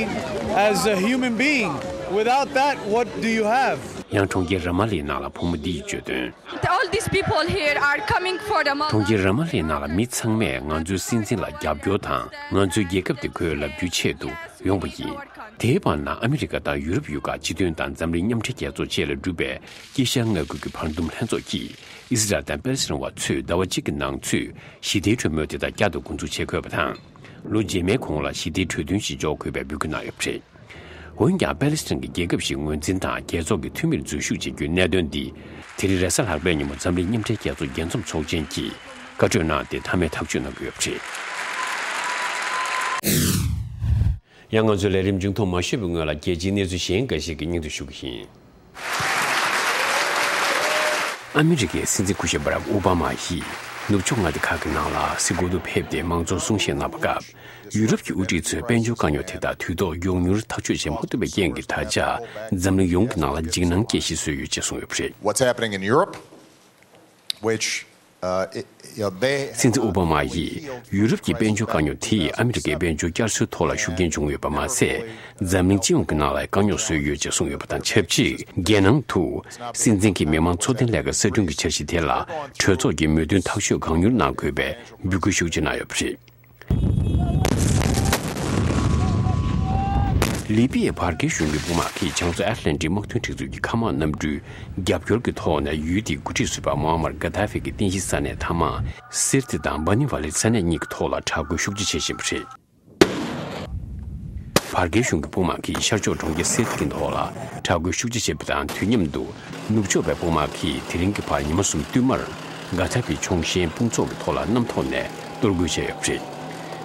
as a human being, without that, what do you have? ཡང་གྲོང་ཁྱེར་ར་མ་ལའི་ནང་ལ་བུ་མོ་འདིས་བརྗོད་དོན། All these people here are coming for the mother. གྲོང་ཁྱེར་ར་མ་ལའི་ནང་ལ་མི་ཚང་མས་ང་ཚོའི་སྲིད་འཛིན་ལ་རྒྱབ་སྐྱོར་དང་ང་ཚོའི་རྒྱལ་ཁབ་དེ་དགོས་ལབ་རྒྱུའི་ཆེད་དུ་ཡོང་བ་ཡིན། དེའི་བར་ན་ཨ་མི་རི་ཀ་དང་ཡུ་རོབ་ཡུལ་ཁག་སྤྱི་མཐུན་དང་འཛམ་གླིང་མཉམ་འབྲེལ་རྒྱལ་ཚོགས་བཅས་ལ་གྲུབ་པའི་དཀྱིལ་ཤར་མངའ་ཁུལ་གྱི་བར་འདུམ་ལྷན་ཚོགས་ཀྱིས་ཨི་སི་རལ་དང་པེ་ལི་སི་ཐན་བ་ཚོས་ཟླ་བ་གཅིག་གི་ནང་ཚུད་ཞི་བདེའི་གྲོས་མོལ་དེ་དག་བསྐྱར་དུ་འགོ་འཛུགས་བྱེད་དགོས་པ་དང་། ལོ་རྗེས་མའི་གོང་ལ་ཞི་བདེའི་གྲོས་མཐུན་ཞིག་འཇོག་དགོས་པའི་འབོད་སྐུལ་གནང་ཡོད་པ་རེད། འོན་ཀྱང་པེ་ལི་སི་ཐན་གྱི་རྒྱལ་ཁབ་ཞིག་ངོས་འཛིན་དང་རྒྱལ་ཚོགས་ཀྱི་འཐུས་མིར་འཛུལ་ཞུགས་བྱེད་རྒྱུའི་གནད་དོན་འདི་དེ་རིང་རེས་གཟའ་ལྷག་པའི་ཉིན་མོ་འཛམ་གླིང་མཉམ་འབྲེལ་རྒྱལ་ཚོགས་རྒྱལ་འཛོམས་ཚོགས་ཆེན་གྱིས་བཀའ་གྲོས་གནང་སྟེ་མཐའ་མའི་ཐག་གཅོད་གནང་གི་ཡོད་པ་རེད། ཡང་ང་ཚོའི་ལས་རིམ་མཇུག་མཐོང་མ་ཞུས་པའི་སྔོན་ལ་རྒྱལ་སྤྱིའི་གནས་ཚུལ་གཞན་འགའ་ཞིག་གི་སྙིང་དུ་ཞུ་གི་ཡིན། ཨ་མི་རི་ཀའི་སྲིད་འཛིན་སྐུ་ཞབས་བྷ་རག་ཨོ་བྷ་མ་ཡིས་ནུབ་ཕྱོགས་མངའ་སྡེ་ཁག་གི་ནང་ལ་སི་ཀོ་ཏུ་ཕེབས་ཏེ་དམངས་གཙོར་གསུང་བཤད་གནང་བ་སྐབས། ཡུ་རོབ་ཀྱི་དབུ་ཁྲིད་ཚོས་དཔལ་འབྱོར་དཀའ་རྙོག་དེ་དག་དུས་ཐོག་མགྱོགས་མྱུར་ཐག་གཅོད་བྱེད་མ་ཐུབ་པའི་རྐྱེན་གྱིས་ད་ཆ་འཛམ་གླིང་ཡོངས་ཀྱི་ནང་ལ་འཇིགས་སྣང་སྐྱེ་གཞི་བཟོས་ཡོད་ཅེས་གསུངས་ཡོད་པ་རེད། What's happening in Europe, which, uh, it, you know, they སྲིད་འཛིན་ཨོ་བྷ་མ་ཡིས་ཡུ་རོབ་ཀྱི་དཔལ་འབྱོར་དཀའ་རྙོག་དེས་ཨ་མི་རི་ཀའི་དཔལ་འབྱོར་བསྐྱར་གསོའི་ཐོག་ལ་ཤུགས་རྐྱེན་བྱུང་ཡོད་པ་མ་ཟད། འཛམ་གླིང་སྤྱི་ཡོངས་ཀྱི་ནང་ལ་དཀའ་རྙོག་བཟོས་ཡོད་ཅེས་གསུངས་ཡོད་པ་དང་ཆབས་ཅིག་རྒྱལ་ནང་དུ་སྲིད་འཛིན་གྱི་མི་དམངས་འཚོ་རྟེན་ལས་ཀ་གསར་སྐྲུན་གྱི་འཆར་གཞི་དེ་ལ་གྲོས་ཚོགས་ཀྱི་མོས་མཐུན་ཐག་གཅོད་གང་མྱུར་གནང་དགོས་པའི་འབོད་སྐུལ་ཤུགས་ཆེ་གནང་ཡོད་པ་རེད། ལི་པི་ཡའི་བར་བརྒལ་གཞུང་གི་དཔུང་དམག་གིས་བྱང་མཚོ་ཨེཊ་ལན་ཊིག་དམག་དོན་སྒྲིག་འཛུགས་ཀྱི་མཁའ་དམག་གནམ་གྲུའི་རྒྱབ་སྐྱོར་གྱི་ཐོག་ནས་ཡུལ་དེའི་འགོ་ཁྲིད་ཟུར་པ་མོ་ཨ་མར་གྷ་དྷ་ཧྥེ་གི་རྟེན་གཞི་ས་གནས་མཐའ་དམག་སིར་ཏི་དང་སྦ་ནི་ཝ་ལི་ས་གནས་གཉིས་ཀྱི་ཐོག་ལ་དྲག་རྒོལ་ཤུགས་ཆེ་བྱེད་བཞིན་པ་རེད། བར་བརྒལ་གཞུང་གི་དཔུང་དམག་གིས་ཤར་ཕྱོགས་གྲོང་ཁྱེར་སིར་ཏི་གི་ཐོག་ལ་དྲག་རྒོལ་ཤུགས་ཆེ་བྱས་པ་དང་དུས་མཉམ་དུ་ནུབ་ཕྱོགས་པའི་དཔུང་དམག་གིས་དེ་རིང་གི་བར་ཉི་མ་གསུམ་བསྟུད་མར་གྷ་དྷ་ཧྥེ་ཆོང་གཞན་དཔུང་ཚོགས་ཀྱི་ཐོག་ལ་གནམ་ཐོག་ནས་གཏོར་རྒོལ་བྱས་ཡོད་པ་རེད།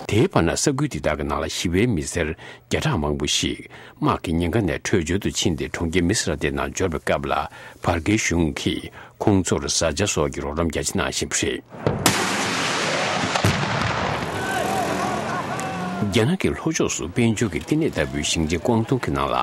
དེའི་བར་ན་ས་ཁུལ་དེ་དག་གི་ནང་ལ་ཞི་བའི་མི་སེར་བརྒྱ་ཕྲག་མང་པོ་ཞིག་དམག་གི་ཉེན་ཁ་ནས་བྲོས་བྱོལ་དུ་ཕྱིན་ཏེ་གྲོང་ཁྱེར་མི་སི་ར་ཏེ་ནང་འབྱོར་བའི་སྐབས་ལ་བར་བརྒལ་གཞུང་གིས་ཁོང་ཚོར་བཟའ་བཅའ་སོགས་ཀྱི་རོགས་རམ་རྒྱ་ཆེ་གནང་བཞིན་པ་རེད། རྒྱ་ནག་གི་ལྷོ་ཕྱོགས་སུ་དཔལ་འབྱོར་གྱི་བསྟི་གནས་ལྟ་བུའི་ཞིང་ཆེན་ཀོང་ཏུང་གི་ནང་ལ་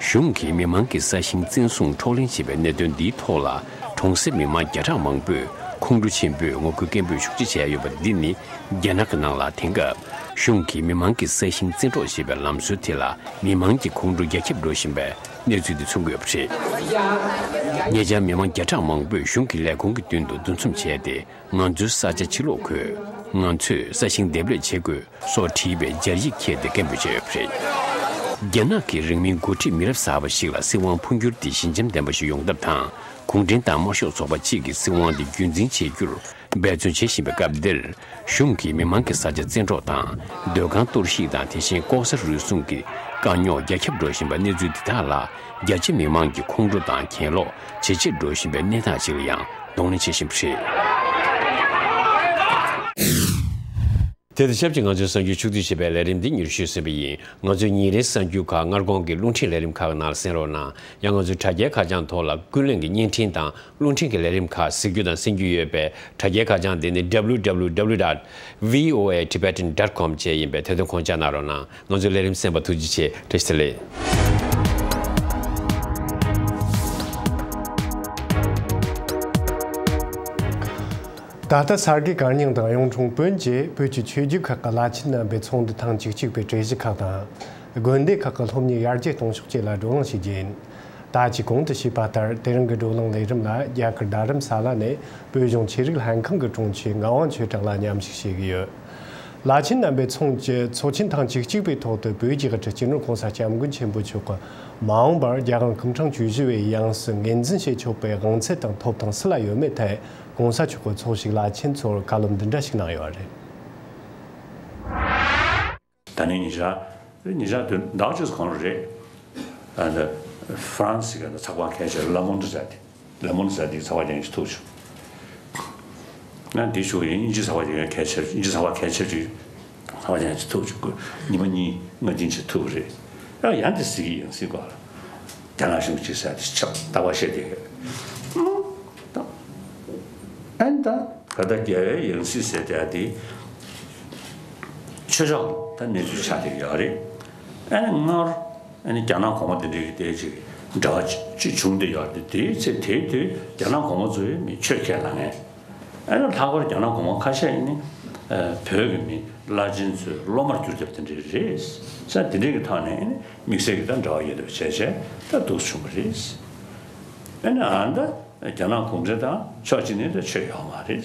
གཞུང་གིས་མི་མང་གི་ས་ཞིང་བཙན་བཟུང་འཕྲོག་ལེན་བྱས་པའི་གནད་དོན་འདིའི་ཐོག་ལ་གྲོང་གསེབ་མི་མང་བརྒྱ་ཕྲག་མང་པོས་ཁོང་ཁྲོ་ཆེན་པོས་ངོ་རྒོལ་སྐད་འབོད་ཤུགས་ཆེ་བྱས་ཡོད་པ་འདི་ནི། རྒྱ་ནག་གི་ནང་ལ་དེང་སྐབས་གཞུང་གིས་མི་མང་གི་ས་ཞིང་བཙན་འཕྲོག་བྱེད་པའི་ལམ་སྲོལ་དེ་ལ་མི་མང་གི་ཁོང་ཁྲོ་རྒྱ་ཁྱབ་འགྲོ་བཞིན་པའི་གནས་ཚུལ་དེ་མཚོན་གྱི་ཡོད་པ་རེད། ཉེ་ཆར་མི་མང་བརྒྱ་ཕྲག་མང་པོས་གཞུང་གི་ལས་ཁུངས་ཀྱི་མདུན་དུ་འདུ་འཛོམས་བྱས་ཏེ་ང་ཚོའི་ས་ཆ་ཕྱིར་སློག་དགོས། ང་ཚོས་ས་ཞིང་འདེབས་ལས་བྱེད་དགོས་སོགས་བྲིས་པའི་སྦྱར་ཡིག་འཁྱེར་ཏེ་སྐད་འབོད་བྱས་ཡོད་པ་རེད། རྒྱ་ནག་གི་རིང་མིན་འགོ་ཁྲིད་མི་རབས་གསར་པ་ཞིག་ལ་སྲིད་དབང་འཕོ་འགྱུར་དེ་ཞི་འཇམ་ལྡན་པ་ཞིག་ཡོང་ཐབས་དང་གུང་ཁྲན་ཏང་དམར་ཤོག་ཚོགས་པ་གཅིག་གི་སྲིད་དབང་དེ་རྒྱུན་འཛིན་བྱེད་རྒྱུར། འབད་བརྩོན་བྱེད་བཞིན་པའི་སྐབས་འདིར། གཞུང་གིས་མི་མང་གི་ས་ཆ་བཙན་འཕྲོག་དང་། སྡོད་ཁང་གཏོར་བཤིག་དང་དེ་བཞིན་ལྐོག་ཟ་རུལ་སུངས་ཀྱི་དཀའ་རྙོག་རྒྱ་ཁྱབ་འགྲོ་བཞིན་པ་གནས་ཚུལ་འདི་དག་ལ། རྒྱ་ཆེ་མི་མང་གི་ཁོང་ཁྲོ་དང་གྱེན་ལོག་ཇེ་ཆེར་འགྲོ་བཞིན་པའི་གནས་སྟངས་ཤིག་ལ་ཡང་གདོང་ལེན་བྱེད་བཞིན་པ་རེད། དེ་དང་ཆབས་ཅིག་ང་ཚོའི་གསར་འགྱུར་ཕྱོགས་བསྡུས་བྱས་པའི་ལས་རིམ་འདི་མྱུར་ཞུས་ཟིན་པ་ཡིན། ང་ཚོའི་ཉིན་རེའི་གསར་འགྱུར་ཁག་སྔ་དགོང་གི་རླུང་འཕྲིན་ལས་རིམ་ཁག་ནང་ལ་གསན་རོགས་གནང་། ཡང་ང་ཚོའི་དྲ་རྒྱའི་ཁ་བྱང་ཐོག་ལ་ཀུན་གླེང་གི་བརྙན་འཕྲིན་དང་། རླུང་འཕྲིན་གྱི་ལས་རིམ་ཁག་གཟིགས་རྒྱུ་དང་གསན་རྒྱུ་ཡོད་པས། དྲ་རྒྱའི་ཁ་བྱང་དེ་ནི་W W W dot V O A Tibetan dot com བཅས་ཡིན་པས་ཐད་གཏོང་ཁོང་ཅག་གནང་རོགས་གནང་། ང་ཚོའི་ལས་རིམ་གསན་པར་ཐུགས་རྗེ་ཆེ། བཀྲ་ཤིས་བདེ་ལེགས། ད་ལྟ་གསར་འགོད་བཀའ་རྙིང་དང་གཡུང་དྲུང་བོན་བཅས་བོད་ཀྱི་ཆོས་བརྒྱུད་ཁག་གི་བླ་ཆེན་རྣམ་པས་ཚོགས་འདུ་ཐེངས་བཅུ་གཅིག་པའི་གྲོས་གཞི་ཁག་དང་། དགོན་སྡེ་ཁག་གི་སློབ་གཉེར་ཡར་རྒྱས་གཏོང་ཕྱོགས་བཅས་ལ་བགྲོ་གླེང་བྱེད་རྒྱུ་ཡིན། ད་ཅི་གོང་དུ་ཞུས་པ་ལྟར། དེ་རིང་གི་བགྲོ་གླེང་ལས་རིམ་ལ་རྒྱ་གར་རྡ་རམ་ས་ལ་ནས་བོད་གཞུང་ཆོས་རིག་ལྷན་ཁང་གི་དྲུང་ཆེ་ངག་དབང་ཆོས་གྲགས་ལགས་མཉམ་ཞུགས་བྱེད་ཀྱི་ཡོད། བླ་ཆེན་རྣམ་པའི་ཚོགས་ཀྱི་ཚོགས་ཆེན་ཐེངས་བཅུ་གཅིག་པའི་ཐོག་ཏུ། བོད་ཀྱི་དབུ་ཁྲིད་སྤྱི་ནོར་༸གོང་ས་༸སྐྱབས་མགོན་ཆེན་པོ་མཆོག་གིས་མ་འོངས་པར་རྒྱལ་དབང་སྐུ་ཕྲེང་བཅུ་བཞི་པའི་ཡང་སྲིད་ངོས་འཛིན་བྱེད་ཆོག་པའི་དབང་ཚད་དང་ཐོབ་ཐང་སུ་ལ་ཡོད་མེད་ཐད་༸གོང་ས་མཆོག་གིས་ཚོགས་ཞུགས་བླ་ཆེན་ཚོར་བཀའ་སློབ་འདི་འདྲ་ཞིག་གནང་ཡོད་རེད། ད་ནི་ཉེ་ཆར། ཉེ་ཆར་དུས་ཟླ་བ་གཅིག་གོང་རེད། ཨ་ནི་ཧྥ་རན་སི་གི་ཚགས་པར་གལ་ཆེ་ལ་མོན་ཌི་ཟེར་ཏེ། ལ་མོན་ཌི་ཟེར་ཏེ་ཚགས་པར་རྒྱག་མཁན་ཞིག་ཐུག་བྱུང་། ང་འདི་ཞུ་ཡིན། དབྱིན་ཇི་ཚགས་པར་རྒྱག་མཁན་གལ་ཆེ། དབྱིན་ཇི་ཚགས་པར་གལ་ཆེ་ཅིག་ཚགས་པར་རྒྱག་མཁན་ཞིག་ཐུག་བྱུང་། ཉི་མ་གཉིས་ལྔ་རྟིང་ཅིག་ཐུག་རེད། ཨ་ཡང་འདི་ཟེར་གྱི་ཡང་སྲིད་སྐོར་ལ། རྒྱ་ནག་གཞུང་གཅིག་ཟེར་ཏེ་ཆགས་རྟག་པར་བཤད་བསྡད་ཡོད། ཨ་ནི་ད་ག་ད་རྒྱལ་བའི་ཡང་སྲིད་ཟེར་བསྡད་དེ། ཆོས་ཕྱོགས་ད་གནས་ཚུལ་ཆགས་བསྡད་ཡོད་རེད། ཨ་ནི་སྔར་ཨ་ནི་རྒྱ་ནག་གོང་མ་དེ་འདྲའི་གི་དེ་ཅིག་འབྲེལ་བ་ཅིག་བྱུང་བསྡད་ཡོད་རེད། དེའི་ཚེ་དེའི་དུས་རྒྱ་ནག་གོང་མ་ཚོས་མི་ཆོས་ཁས་བླངས་མཁན། ཨ་ནི་ལྷག་པར་རྒྱ་ནག་གོང་མ་ཁ་ཤས་ནི་ཨ་བོད་ཀྱི་མི་བླ་ཆེན་ཚོའི་སློབ་མར་གྱུར་བསྡད་པ་དེ་འདྲ་རེད། ས་དེ་འདྲའི་གི་ཐོག་ནས་ཨ་ནི་དམིགས་བསལ་གྱི་ད་འབྲེལ་བ་ཡོད་པ་བྱས་བྱས་ད་འདུག་བྱུང་བ་རེད། ཨ་ནི་ཨ་ད་རྒྱ་ནག་གུང་ཁྲན་ཏང་ཕྱོགས་གཅིག་ནས་ད་ཆོས་ཡོད་མ་རེད།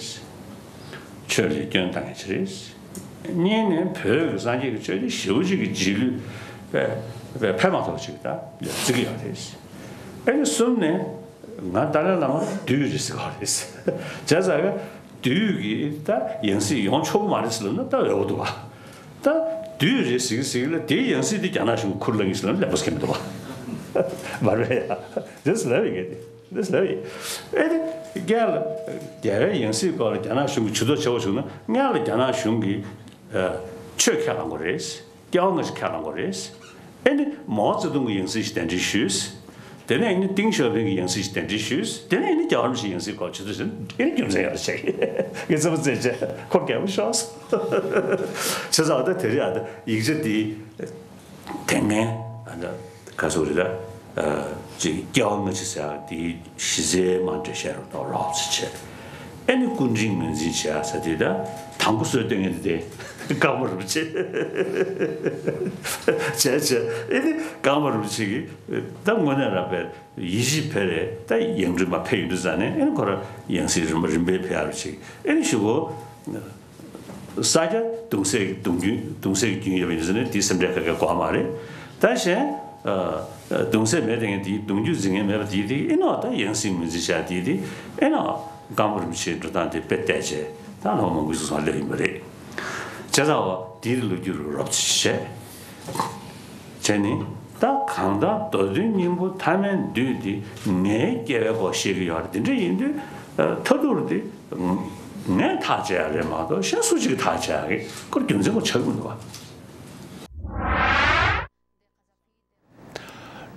ཆོས་ལ་སྐྱོན་བཏང་མཁན་ཅིག་རེད། གཉིས་ནས་བོད་ཀྱི་སངས་རྒྱས་ཀྱི་ཆོས་དེ་ཞེ་པོ་ཅིག་གི་རྗེས་ལུས་པའི་པའི་ཕན་མ་ཐོགས་ཅིག་ད་ལ་བརྩི་གི་ཡོད་རེད། ཨ་ནི་གསུམ་ནས་ང་ཏཱ་ལའི་བླ་མ་བདུད་རེད་ཟེར་གི་ཡོད་རེད། བྱས་ཙང་གི་བདུད་ཀྱི་ད་ཡང་སྲིད་ཡོང་ཆོག་གི་མ་རེད་ཟེར་ལབ་ན་ད་འོས་པ་འདུག་བ། ད་བདུད་རེད་ཟེར་གི་ཟེར་གི་ལ་དེའི་ཡང་སྲིད་དེ་རྒྱ་ནག་གཞུང་གིས་ཁུར་བླངས་གི་ཟེར་ལབ་ན་ལེགས་པོ་ཟེར་གི་མི་འདུག་བ། མ་རེད་ཡ། རེད་ཟེར་ལབ་ཡོད་གི་དེ། འདི་ལབ་ཡིན། ཨེ་ནི། རྒྱལ་ལ། རྒྱལ་བའི་ཡང་སྲིད་སྐོར་ལ་རྒྱ་ནག་གཞུང་གིས་ཇུས་གཏོགས་བྱེད་དགོས་བྱུང་ན་སྔོན་ལ་རྒྱ་ནག་གཞུང་གིས། ཨ། ཆོས་ཁས་བླངས་དགོས་རེད། སྐྱེ་བ་སྔ་ཕྱི་ཁས་བླངས་དགོས་རེད། ཨེ་ནི་མའོ་ཙེ་ཏུང་གི་ཡང་སྲིད་ཞིག་གདན་འདྲེན་ཞུས། དེ་ནས་ཨེ་ནི་ཏིང་ཞའོ་ཕིང་གི་ཡང་སྲིད་ཞིག་གདན་འདྲེན་ཞུས། དེ་ནས་ཨེ་ནི་རྒྱལ་བ་རིན་པོ་ཆེའི་ཡང་སྲིད་སྐོར་ཇུས་གཏོགས་བྱས་ན་ཨེ་ནི་རྒྱུ་མཚན་ཡོད་རེད་བྱས། ངས་ཚོད་དཔག་བྱས་བྱས་ཁོ་རྒྱལ་པོ་ཤོག་སོང་། བྱས་ཙང་ད་དེ་རིང་ཨ་ད་ཡིག་ཆ་འདི། དེ་སྔའི་ཨ་ད་ག་ཚོད་རེད་ད། ཨ་ཅིག་སྐྱེ་བ་སྔ་ཕྱི་ཟེར་ཡག་དེའི་གཞི་རྩའི་མ་འདྲེས་བཤད་རོགས་དང་རོགས་ཚེ་ཆེ། ཨེ་ནི་སྐུ་དྲིན་ངོས་འཛིན་བྱེད་ཡག་ཟེར་དེ་ད་དང་པོ་སྲོལ་བཏོད་མཁན་དེ་ཀརྨ་རིན་པོ་ཆེ། བྱས་བྱས་ཨེ་ནི་ཀརྨ་རིན་པོ་ཆེ་གིས་ད་དངོས་གནས་རང་དཔེ་ཡིད་ཆེས་འཕེར་རེ་ད་ཡང་སྤྲུལ་མ་ཕེབས་ཡོང་དུས་ཙང་ནས་ཨེ་ནི་ཁོ་རང་ཡང་སྲིད་རིམ་པ་རིམ་པས་ཕེབས་ཡག་རེ་བྱེད་ཨེ་ནི་ཞུ་གོ། ས་སྐྱ་གདུང་སྲས་ཀྱི་གདུང་རྒྱུན་གདུང་སྲས་ཀྱི་རྒྱུན་ཡོད་པ་ཡིན་ཟེར་ནས་དེའི་སེམས་ཁྲལ་ག་གེ་དགོས་མ་རེད། ད་གཞན་ཨ་གདུང་སྲས་མེད་དེ་ངས་དེའི་གདུང་རྒྱུད་འཛིན་མཁན་མེད་པ་དེའི་དེ་ཨེ་ནོ་ད་ཡང་སྲིད་ངོས་འཛིན་བྱ་དེའི་དེ་ཨེ་ནོ་ཀརྨ་རིན་པོ་ཆེའི་འགྲོ་སྟངས་དེ་དཔེ་བལྟས་བྱས་ད་ལྷོ་མོན་གྷོ་སོང་སོང་སླེབས་ཡིན་པ་རེད། བྱས་ཙང་བ་དེའི་ལོ་རྒྱུས་རུ་རོབ་ཙམ་བྱས། བྱས་ནས་ད་གང་ལྟར་མདོ་དོན་སྙིང་པོ་ཐ་མལ་འདུས་འདི་ངའི་སྐྱེ་བའི་སྐོར་བཤད་ཀྱི་ཡོད་རེད། དེ་འདྲ་ཡིན་དུས་ཨ་མཐའ་ཐུག་དེ། ངས་ཐག་བཅད་ཡ་རེད་མ་གཏོགས་གཞན་སུ་གཅིག་གིས་ཐག་བཅད་ཡ་གི་ཁོར་རྒྱུ་མཚན་ཁོ་ཆགས་ཀྱི་མི་འདུག་བ།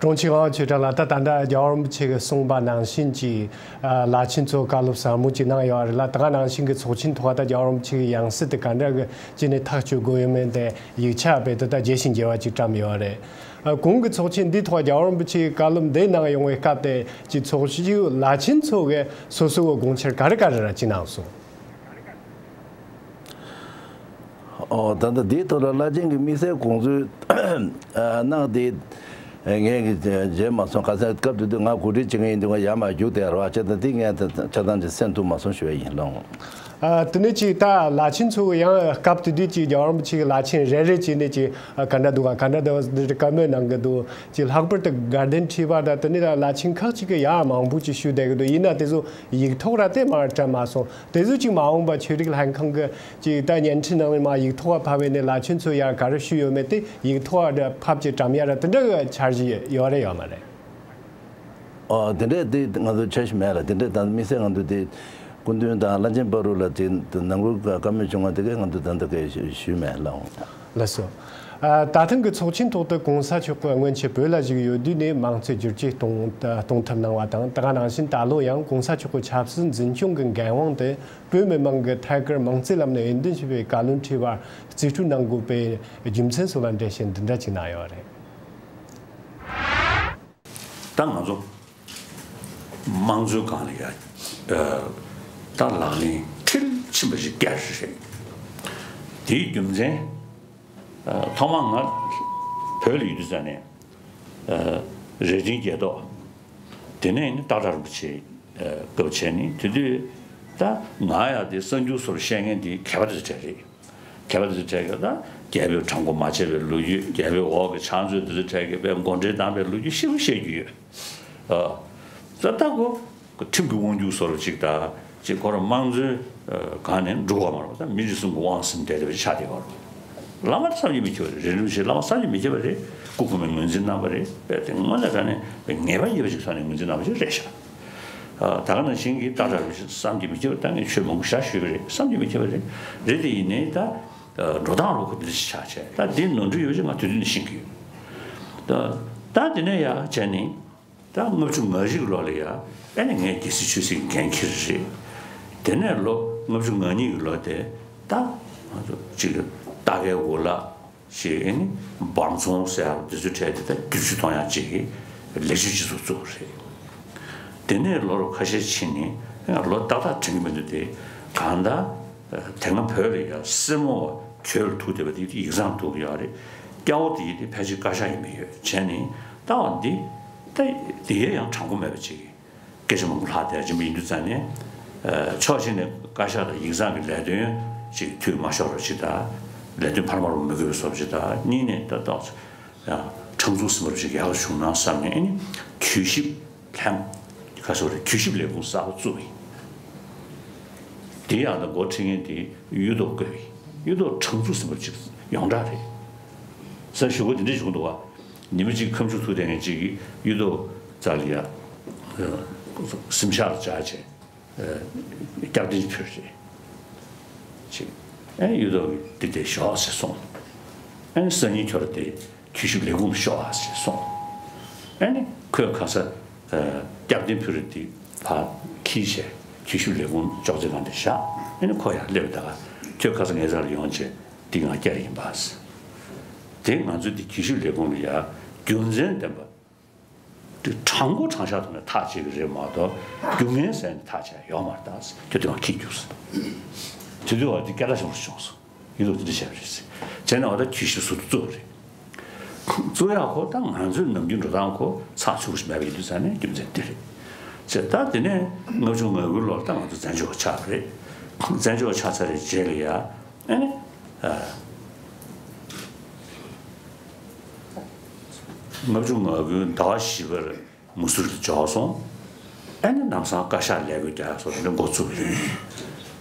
དྲུང་ཆེ་ངག་དབང་ཆོས་གྲགས་ལགས། ད་ད་ལྟ་རྒྱལ་བ་རིན་པོ་ཆེ་གིས་གསུངས་པ་ནང་བཞིན་གྱི་ཨ་བླ་ཆེན་ཚོ་བཀའ་སློབ་ཟབ་མོ་ཅིག་གནང་ཡོད་རེད་ལ། ད་ག་ནང་བཞིན་གྱི་ཚོགས་ཆེན་ཐོག་ད་རྒྱལ་བ་རིན་པོ་ཆེ་གི་ཡང་སྲིད་དེ་ག་འདྲ་གི་ཅི་ནས་ཐག་གཅོད་དགོས་ཡོད་མེད་དེ་ཡིག་ཆ་རྦད་དེ་ད་རྒྱས་ཤིང་རྒྱས་པ་ཅིག་བཀྲམ་ཡོད་རེད། ཨ་གོང་གི་ཚོགས་ཆེན་འདིའི་ཐོག་རྒྱལ་བ་རིན་པོ་ཆེའི་བཀའ་སློབ་འདི་གནང་ཡོང་བའི་སྐབས་དེ་ཀྱི་ཚོགས་ཞུགས་བླ་ཆེན་ཚོ་གིས་སོ་སོའི་དགོངས་འཆར་ག་རེ་ག་རེ་ར་ཅིག་གནང་སོང་། ཨོ་ད་ལྟ་འདིའི་ཐོག་ལ་བླ་ཆེན་གྱི་དམིགས་བསལ་དགོངས་ཚུལ་གནང་དེ་ངས་ཀྱི་མཇལ་མ་སོང་། ག་ཚད་སྐབས་དེ་དུས་ང་གོ་སྒྲིག་བྱེད་མཁན་ཡིན་དུས་ང་ཡར་མར་རྒྱུགས་བསྡད་རོགས་བྱས་ད་འདི་ངས་ཆ་ཚང་ཅིག་གསན་ཐུབ་མ་སོང་ཞུ་བ་ཡིན་ལགས། ཨ་དེ་ནས་ཅིག་ད་བླ་ཆེན་ཚོ་གི་ཡང་སྐབས་དེ་དུས་ཀྱི་རྒྱལ་བ་རིན་པོ་ཆེ་གི་བླ་ཆེན་རེ་རེ་བྱས་ནས་ཅིག་ཨ་ག་འདྲ་འདུག་ག་ག་འདྲ་འདུག་འདི་འདྲ་བཀའ་མོལ་གནང་གི་འདུག་ཅིག་ལྷག་པར་དུ་དགའ་ལྡན་ཁྲི་པ་དང་དེ་ནས་ད་བླ་ཆེན་ཁག་ཅིག་གི་ཡང་མང་པོ་ཅིག་ཞུས་བསྡད་གི་འདུག་ཡིན་ན་དེ་ཚོ་ཡིག་ཐོག་ར་དེ་མར་བཀྲམ་མ་སོང་། དེ་ཚོ་ཅིག་མ་འོངས་པ་ཆོས་རིག་ལྷན་ཁང་གི་ཅིག་ད་བརྙན་འཕྲིན་ནང་ལ་མར་ཡིག་ཐོག་བ་ཕབ་པ་ཡིན་ནའི་བླ་ཆེན་ཚོ་ཡར་ག་རེ་ཞུས་ཡོད་མེད་དེ་ཡིག་ཐོག་བ་ཕབ་ཅིག་བཀྲམ་ཡ་ར་དེ་འདྲ་གི་འཆར་གཞི་ཡོད་རེད་ཡོད་མ་རེད། ཨོ་དེ་འདྲས་དེ་ང་ཚོ་འཆར་གཞི་མེད་ལ། དེ་འདྲས་ད་དམིགས་བསལ་ང་ཚོ་དེ་སྐུ་མདུན་དང་བླ་ཆེན་བར་དུ་ལ་དེ་ནང་ཁུལ་བཀའ་མོལ་བྱུང་བ་དེ་གས་ང་ཚོ་ད་ལྟ་གས་ཞུས་མེད་ལགས། ལགས་སོ། ཨ་ད་ཐེངས་ཀྱི་ཚོགས་ཆེན་ཐོག་ཏུ་གོང་ས་མཆོག་གིས་སྔོན་ཆད་བོད་ལ་བཞུགས་ཡོད་དུས་ནས་མང་གཙོའི་བསྒྱུར་བཅོས་གཏོང་གཏོང་ཐབས་གནང་བ་དང་། ད་ག་ནང་བཞིན་ད་ལོ་ཡང་གོང་ས་མཆོག་གི་ཆབ་སྲིད་འཛིན་སྐྱོང་གི་འགན་དབང་དེ་བོད་མི་མང་གིས་ཐད་ཀར་མང་གཙོའི་ལམ་ནས་འོས་འདེམས་བྱས་པའི་བཀའ་བློན་ཁྲི་པར་རྩིས་སྤྲོད་གནང་དགོས་པའི་རྒྱུ་མཚན་སོགས་ལ་འགྲེལ་བཤད་འདི་འདྲ་ཅིག་གནང་ཡོད་རེད། ད་ང་ཚོ་དམངས་གཙོའི་སྒང་ལ་ཡ་ད་ལག་ལེན་འཁེལ་ པ་ཞིག་བསྐྱར་རེད། དེའི་རྒྱུ་མཚན། ཐོག་མར་ང་བོད་ལ་ཡོད་དུས་ཙང་ནས། རྭ་སྒྲེང་རྒྱལ་ཐོག་དེ་ནས་ནི་སྟག་བྲག་རིན་པོ་ཆེ་སྐབས་བྱས་ནས། དེ་དུས་ད་ང་ཡང་དེ་གསར་འགྱུར་སོགས་བཤད་མཁན་དེ་མཁས་པ་དེ་ཚོ་གྲས་རེད། མཁས་པ་དེ་ཚོ་གྲས་ཀྱིས་ད་རྒྱལ་པོས་བྲང་ཁོག་མ་བཅད་པའི་ལོ་རྒྱུས། རྒྱལ་པོའི་འོག་གི་ཕྱག་མཛོད་དེ་ཚོ་གྲས་ཀྱིས་དཔེ་མགོ་འདྲེན་བཏང་པའི་ལོ་རྒྱུས་ཞེ་པོ་བཤད་རྒྱུ་ཡོད། ཨ། ད་ལྟ་ཁོ་ཁྲིམས་ཀྱི་དབང་སྒྱུར་བཟོ་འདྲ་ཅིག་དང་། ཅིག་ཁོ་རང་དམངས་གཙོའི་སྒང་ནས་འགྲོ་བ་མ་རེད། ད་མི་རེ་ཟུང་གི་དབང་ཟིན་བསྡད་པ་ཆགས་བསྡད་པ་རེད། བླ་མ་བསམ་གྱིས་མི་ཁྱབ་པ་རེད། རྭ་སྒྲེང་རིན་པོ་ཆེ་བླ་མ་བསམ་གྱིས་མི་ཁྱབ་པ་རེད། སྐུ་གོང་མས་ངོས་འཛིན་གནང་བ་རེད། དཔེ་དེ་དངོས་གནས་དྲང་གནས་ངེས་པ་ཡོད་པ་ཅིག་ཐོག་ནས་ངོས་འཛིན་གནང་བ་ཅིག་རེད་ཤག་ཨ། ད་ག་ནང་བཞིན་གྱི་སྟག་བྲག་རིན་པོ་ཆེ་བསམ་གྱིས་མི་ཁྱབ་པ། ད་ངས་ཆོས་མང་པོ་ཞེ་དྲག་ཞུས་པ་རེད། བསམ་གྱིས་མི་ཁྱབ་པ་རེད། རེད་དེ་ཡིན་ནའི་ད་འགྲོ་སྟངས་རོ་ཁོ་འདི་འདྲ་ཞིག་ཆགས་བྱས། ད་འདི་ནོར་འཁྲུལ་ཡོད་པ་ཅིག་ང་དེ་དུས་ནས་ཤེས་ཀྱི་ཡོད། ད་ད་དེ་ནས་ཡར་བྱས་ནས། ད་ལྔ་བཅུ་ང་བཞི་གི་ལོ་ལ་ཡ། ཨེ་ནི་ངས་རྒྱལ་སྲིད་ཆོས་སྲིད་ཀྱི་འགན་འཁྱེར་རེད། དེ་ནས་ལོ་ལྔ་བཅུ་ང་གཉིས་ཀྱི་ལོ་དེ། ད་ང་ཚོ་གཅིག་གི་རྟ་སྒའི་འུ་ལག་ཞིག་ཨེ་ནི་འབུམ་ཚོང་ཟེར་ཡག་དེ་ཚོའི་གྲས་དེ་ད་བསྒྱུར་བཅོས་གཏོང་ཡག་ཅིག་གི་ལས་བྱེད་སྤྱི་ཚོགས་བཙུགས་པ་རེད། དེ་ནས་ལོ་ཁ་ཤས་ཕྱིན་ནས། ལོ་ཏག་ཏག་དྲན་གྱི་མི་འདུག་སྟེ། གང་ལྟར་དེ་སྔ་བོད་ལ་ཡ་སེར་མོ་བ་གྱོད་ལ་ཐུག་བསྡད་པ་དེ་ཡིག་ཚང་ཐུག་གི་ཡོད་རེད། སྐྱ་བོ་དེ་ཡི་དེ་ཕལ་ཆེར་བཀའ་ཤག་ཡིན་པ་ཡོད་བྱས་ནས། ལྟ་བ་འདི་ད་དེ་ཡས་ཡང་དྲང་པོ་མེད་པ་ཅིག་གི་སྐད་ཆ་མང་པོ་ལྷག་བསྡད་ཀྱིན་པ་ཡིན་དུས་ཙང་ནས། ཕྱོགས་གཅིག་ནས་བཀའ་ཤག་དང་ཡིག་ཚང་གི་ལས་དོན་ཅིག་འཐུས་མ་ཤོར་བ་ཅིག་དང་། ལས་དོན་འཕར་མ་རུ་མི་དགོས་པའི་བཟོ་འདྲ་ཅིག་དང་། གཉིས་ནས་ད་ཏོག་ཙམ་ཡང་ཁྲང་ཚུགས་ཟིན་པ་ཅིག་ཡག་པོ་བྱུང་ན་བསམ་ནས། ཨེ་ནི་གྱོད་ཞིབ་ལྷན། ག་ཟེར་རེད། གྱོད་ཞིབ་ལས་ཁུངས་གསར་པ་བཙུགས་ཡིན། དེ་ཡང་ད་འགོ་ཁྲིད་མཁན་དེ་གཡུ་ཐོག་བཀོད་ཡིན། གཡུ་ཐོག་ཁྲང་ཚུགས་ཟིན་པ་ཅིག་ཡོངས་གྲགས་རེད། ས་ཞུ་གོ་དེ་འདྲས་བྱུང་འདུག་བ། ཉི་མ་གཅིག་ཁ་མཆུ་ཐུག་བསྡད་མཁན་གཅིག་གིས་གཡུ་ཐོག་རྩ་ལ་ཡ། སེམས་ཤག་ལ་བཅར་བྱས། སྐྱབས་གདན་ཕུལ་རེད། ཅིག་ཨེ་གཡུ་ཐོག་གིས་འདི་དེ་ཞོག་ཟེར་གསུངས། ཨེ་སང་ཉིན་ཁྱོད་ར་དེ་གྱོད་ཞིབ་ལས་ཁུངས་ལ་ཤོག་ཨ་ཟེར་གསུངས། ཨེ་ནི་ཁོས་ཁ་ས་སྐྱབས་གདན་ཕུལ་རེད། དེ་ཕར་འཁྱེར་བྱས་གྱོད་ཞིབ་ལས་ཁུངས་ཅོག་ཙེ་སྒང་དེ་བཞག་ཨེ་ནི་ཁོ་ཡར་སླེབས། ད་ག་ཁྱོད་ཁ་ས་ངའི་རྩ་ལ་ཡོང་བྱས། འདི་ང་བསྐྱར་ཡིན་པ་ཟེར། དེ་ང་ཚོ་འདི་གྱོད་ཞིབ་ལས་ཁུངས་ལ་ཡ་རྒྱུ་མཚན་ལྡན་པ། དེ་དྲང་པོ་དྲང་བཞག་ཐོག་ནས་ཐག་བཅད་ཀྱི་རེད་མ་གཏོགས། རྒྱུ་ངན་ཟེར་ནས་ཐག་བཅད་ཡོད་མ་རེད་ད། ཁྱོད་དེ་མ་ཁྱི་རྒྱུགས་ཟེར། དེ་དུས་བ་དེ་སྐད་གྲགས་ཆེན་པོ་བྱུང་སོང་། ཡིན་ལུགས་དེ་འདྲ་བྱས་པ་རེད་ཟེར། བྱས་ནས་འོ་ད་གྱོད་ཞིབ་ཟུར་དུ་བཙུགས་པ་རེད། བཙུགས་ཡག་ཁོ་ད་ང་ཚོའི་ནམ་རྒྱུན་འགྲོ་སྟངས་ཁོ་ཚགས་ཚུད་པོ་ཞིག་མེད་པ་ཡིན་དུས་ཙང་ནས་རྒྱུ་མཚན་དེ་རེད། བྱས་ད་དེ་ནས་ལྔ་བཅུ་ང་དགུའི་ལོར་ད་ང་ཚོ་བཙན་བྱོལ་བ་ཆགས་པ་རེད། བཙན་བྱོལ་བ་ཆགས་ཚར་བའི་རྗེས་ལ་ཡ། ཨ་ནི། ཨ། ལྔ་བཅུ་ང་དགུའི་ཟླ་བ་བཞི་པར་མུ་སུ་རི་ལ་འབྱོར་སོང་། ཨ་ནི་ལམ་སང་བཀའ་ཤག་ལས་འགུལ་རྒྱག་ཡག་སོགས་དེ་འདྲ་འགོ་བཙུགས་ཡོད།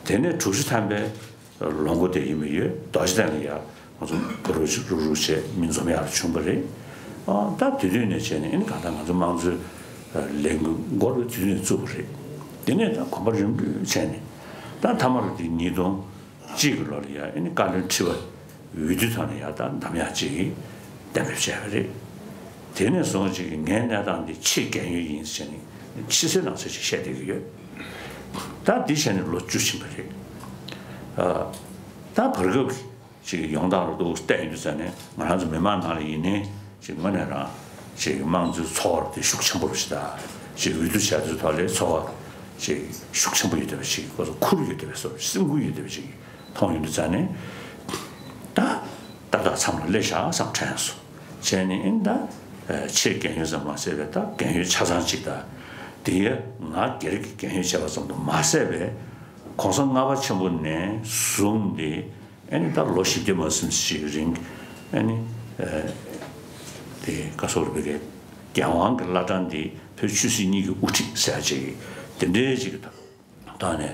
དེ་ནས་དྲུག་ཅུ་ཐམ་པའི་ལོ་འགོ་དེ་ཡིན་པ་ཡོད། རྡོ་རྗེ་གདན་ལ་ཡ་ང་ཚོ་གུ་རུ་རུག་རུག་བྱས་མི་འཛོམས་ཡག་བྱུང་བ་རེད། ཨ། ད་དེ་དུས་ནས་བྱས་ནས་ཨ་ནི་གང་ལྟར་ང་ཚོ་དམངས་གཙོའི་ལས་འགུལ་འགོ་དེ་དུས་ནས་བཙུགས་པ་རེད། དེ་ནས་ད་གོམ་པ་རིམ་པས་བྱས་ནས། ད་མཐའ་མར་དེ་ཉིས་སྟོང་གཅིག་གི་ལོ་ལ་ཡ་ཨ་ནི་བཀའ་བློན་ཁྲི་པ་འོས་བསྡུ་ཐོག་ནས་ཡ་ད་འདེམས་ཡག་ཅིག་གཏན་འབེབས་བྱས་པ་རེད། དེ་ནས་བཟུང་ཅིག་ངའི་གནས་སྟངས་འདི་ཕྱིར་རྒས་ཡོལ་ཡིན་ཟེར་ནས་ཕྱི་གསལ་ནང་གསལ་ཅིག་བཤད་བསྡད་ཀྱི་ཡོད། ད་འདི་བྱས་ནས་ལོ་བཅུ་ཕྱིན་པ་རེད། ཨ། ད་བར་སྐབས་ཅིག་ཡོང་སྟངས་ལ་འདུག་བལྟས་ཡོང་དུས་ཙང་ནས། ང་རང་ཚོ་མི་མང་ནང་ལ་ཡིན་ནའི་ཅིག་དངོས་གནས་རང་ཅིག་དམངས་གཙོའི་ཚོར་བ་དེ་ཤུགས་ཆེན་པོ་རུ་ཞིག་དང་། ཅིག་འོས་བསྡུ་བྱས་དུས་ཐོག་ལ་ཚོར་བ་ཅིག་ཤུགས་ཆེན་པོ་ཡོད་བསྡད་པ་ཞིག་ཁོ་ཚོ་ཁུར་ཡོད་བསྡད་པའི་བཟོ། སེམས་ཁུར་ཡོད་བསྡད་པ་ཞིག་མཐོང་ཡོང་དུས་ཙང་ནས། ད་ཏག་ཏག་མཚམས་ལ་སླེབས་ཤག་བསམ་དྲན་སོང་། བྱས་ནས་ཨིན་ད་ཕྱིར་རྒས་ཡོལ་ཙམ་མ་ཟད་པའི་ད་རྒས་ཡོལ་ཆ་ཚང་ཅིག་དང་། དེ་ཡང་ང་སྒེར་གྱི་རྒས་ཡོལ་བྱས་པ་ཙམ་དུ་མ་ཟད་པའི་གོང་ས་ལྔ་པ་ཆེན་པོ་ནས་བཟུང་སྟེ། ཨ་ནི་ད་ལོ་བཞི་བརྒྱ་མ་ཟིན་ཞིག་རིང་། ཨ་ནི། ཨ། དེ་ག་སོགས་རེད་པའི་རྒྱལ་དབང་གི་བླ་བྲང་འདི་བོད་ཆོས་སྲིད་གཉིས་ཀྱི་དབུ་ཁྲིད་ཟེར་ཡག་ཅིག་དེ་འདྲའི་ཅིག་གི་ཐོག་ནས་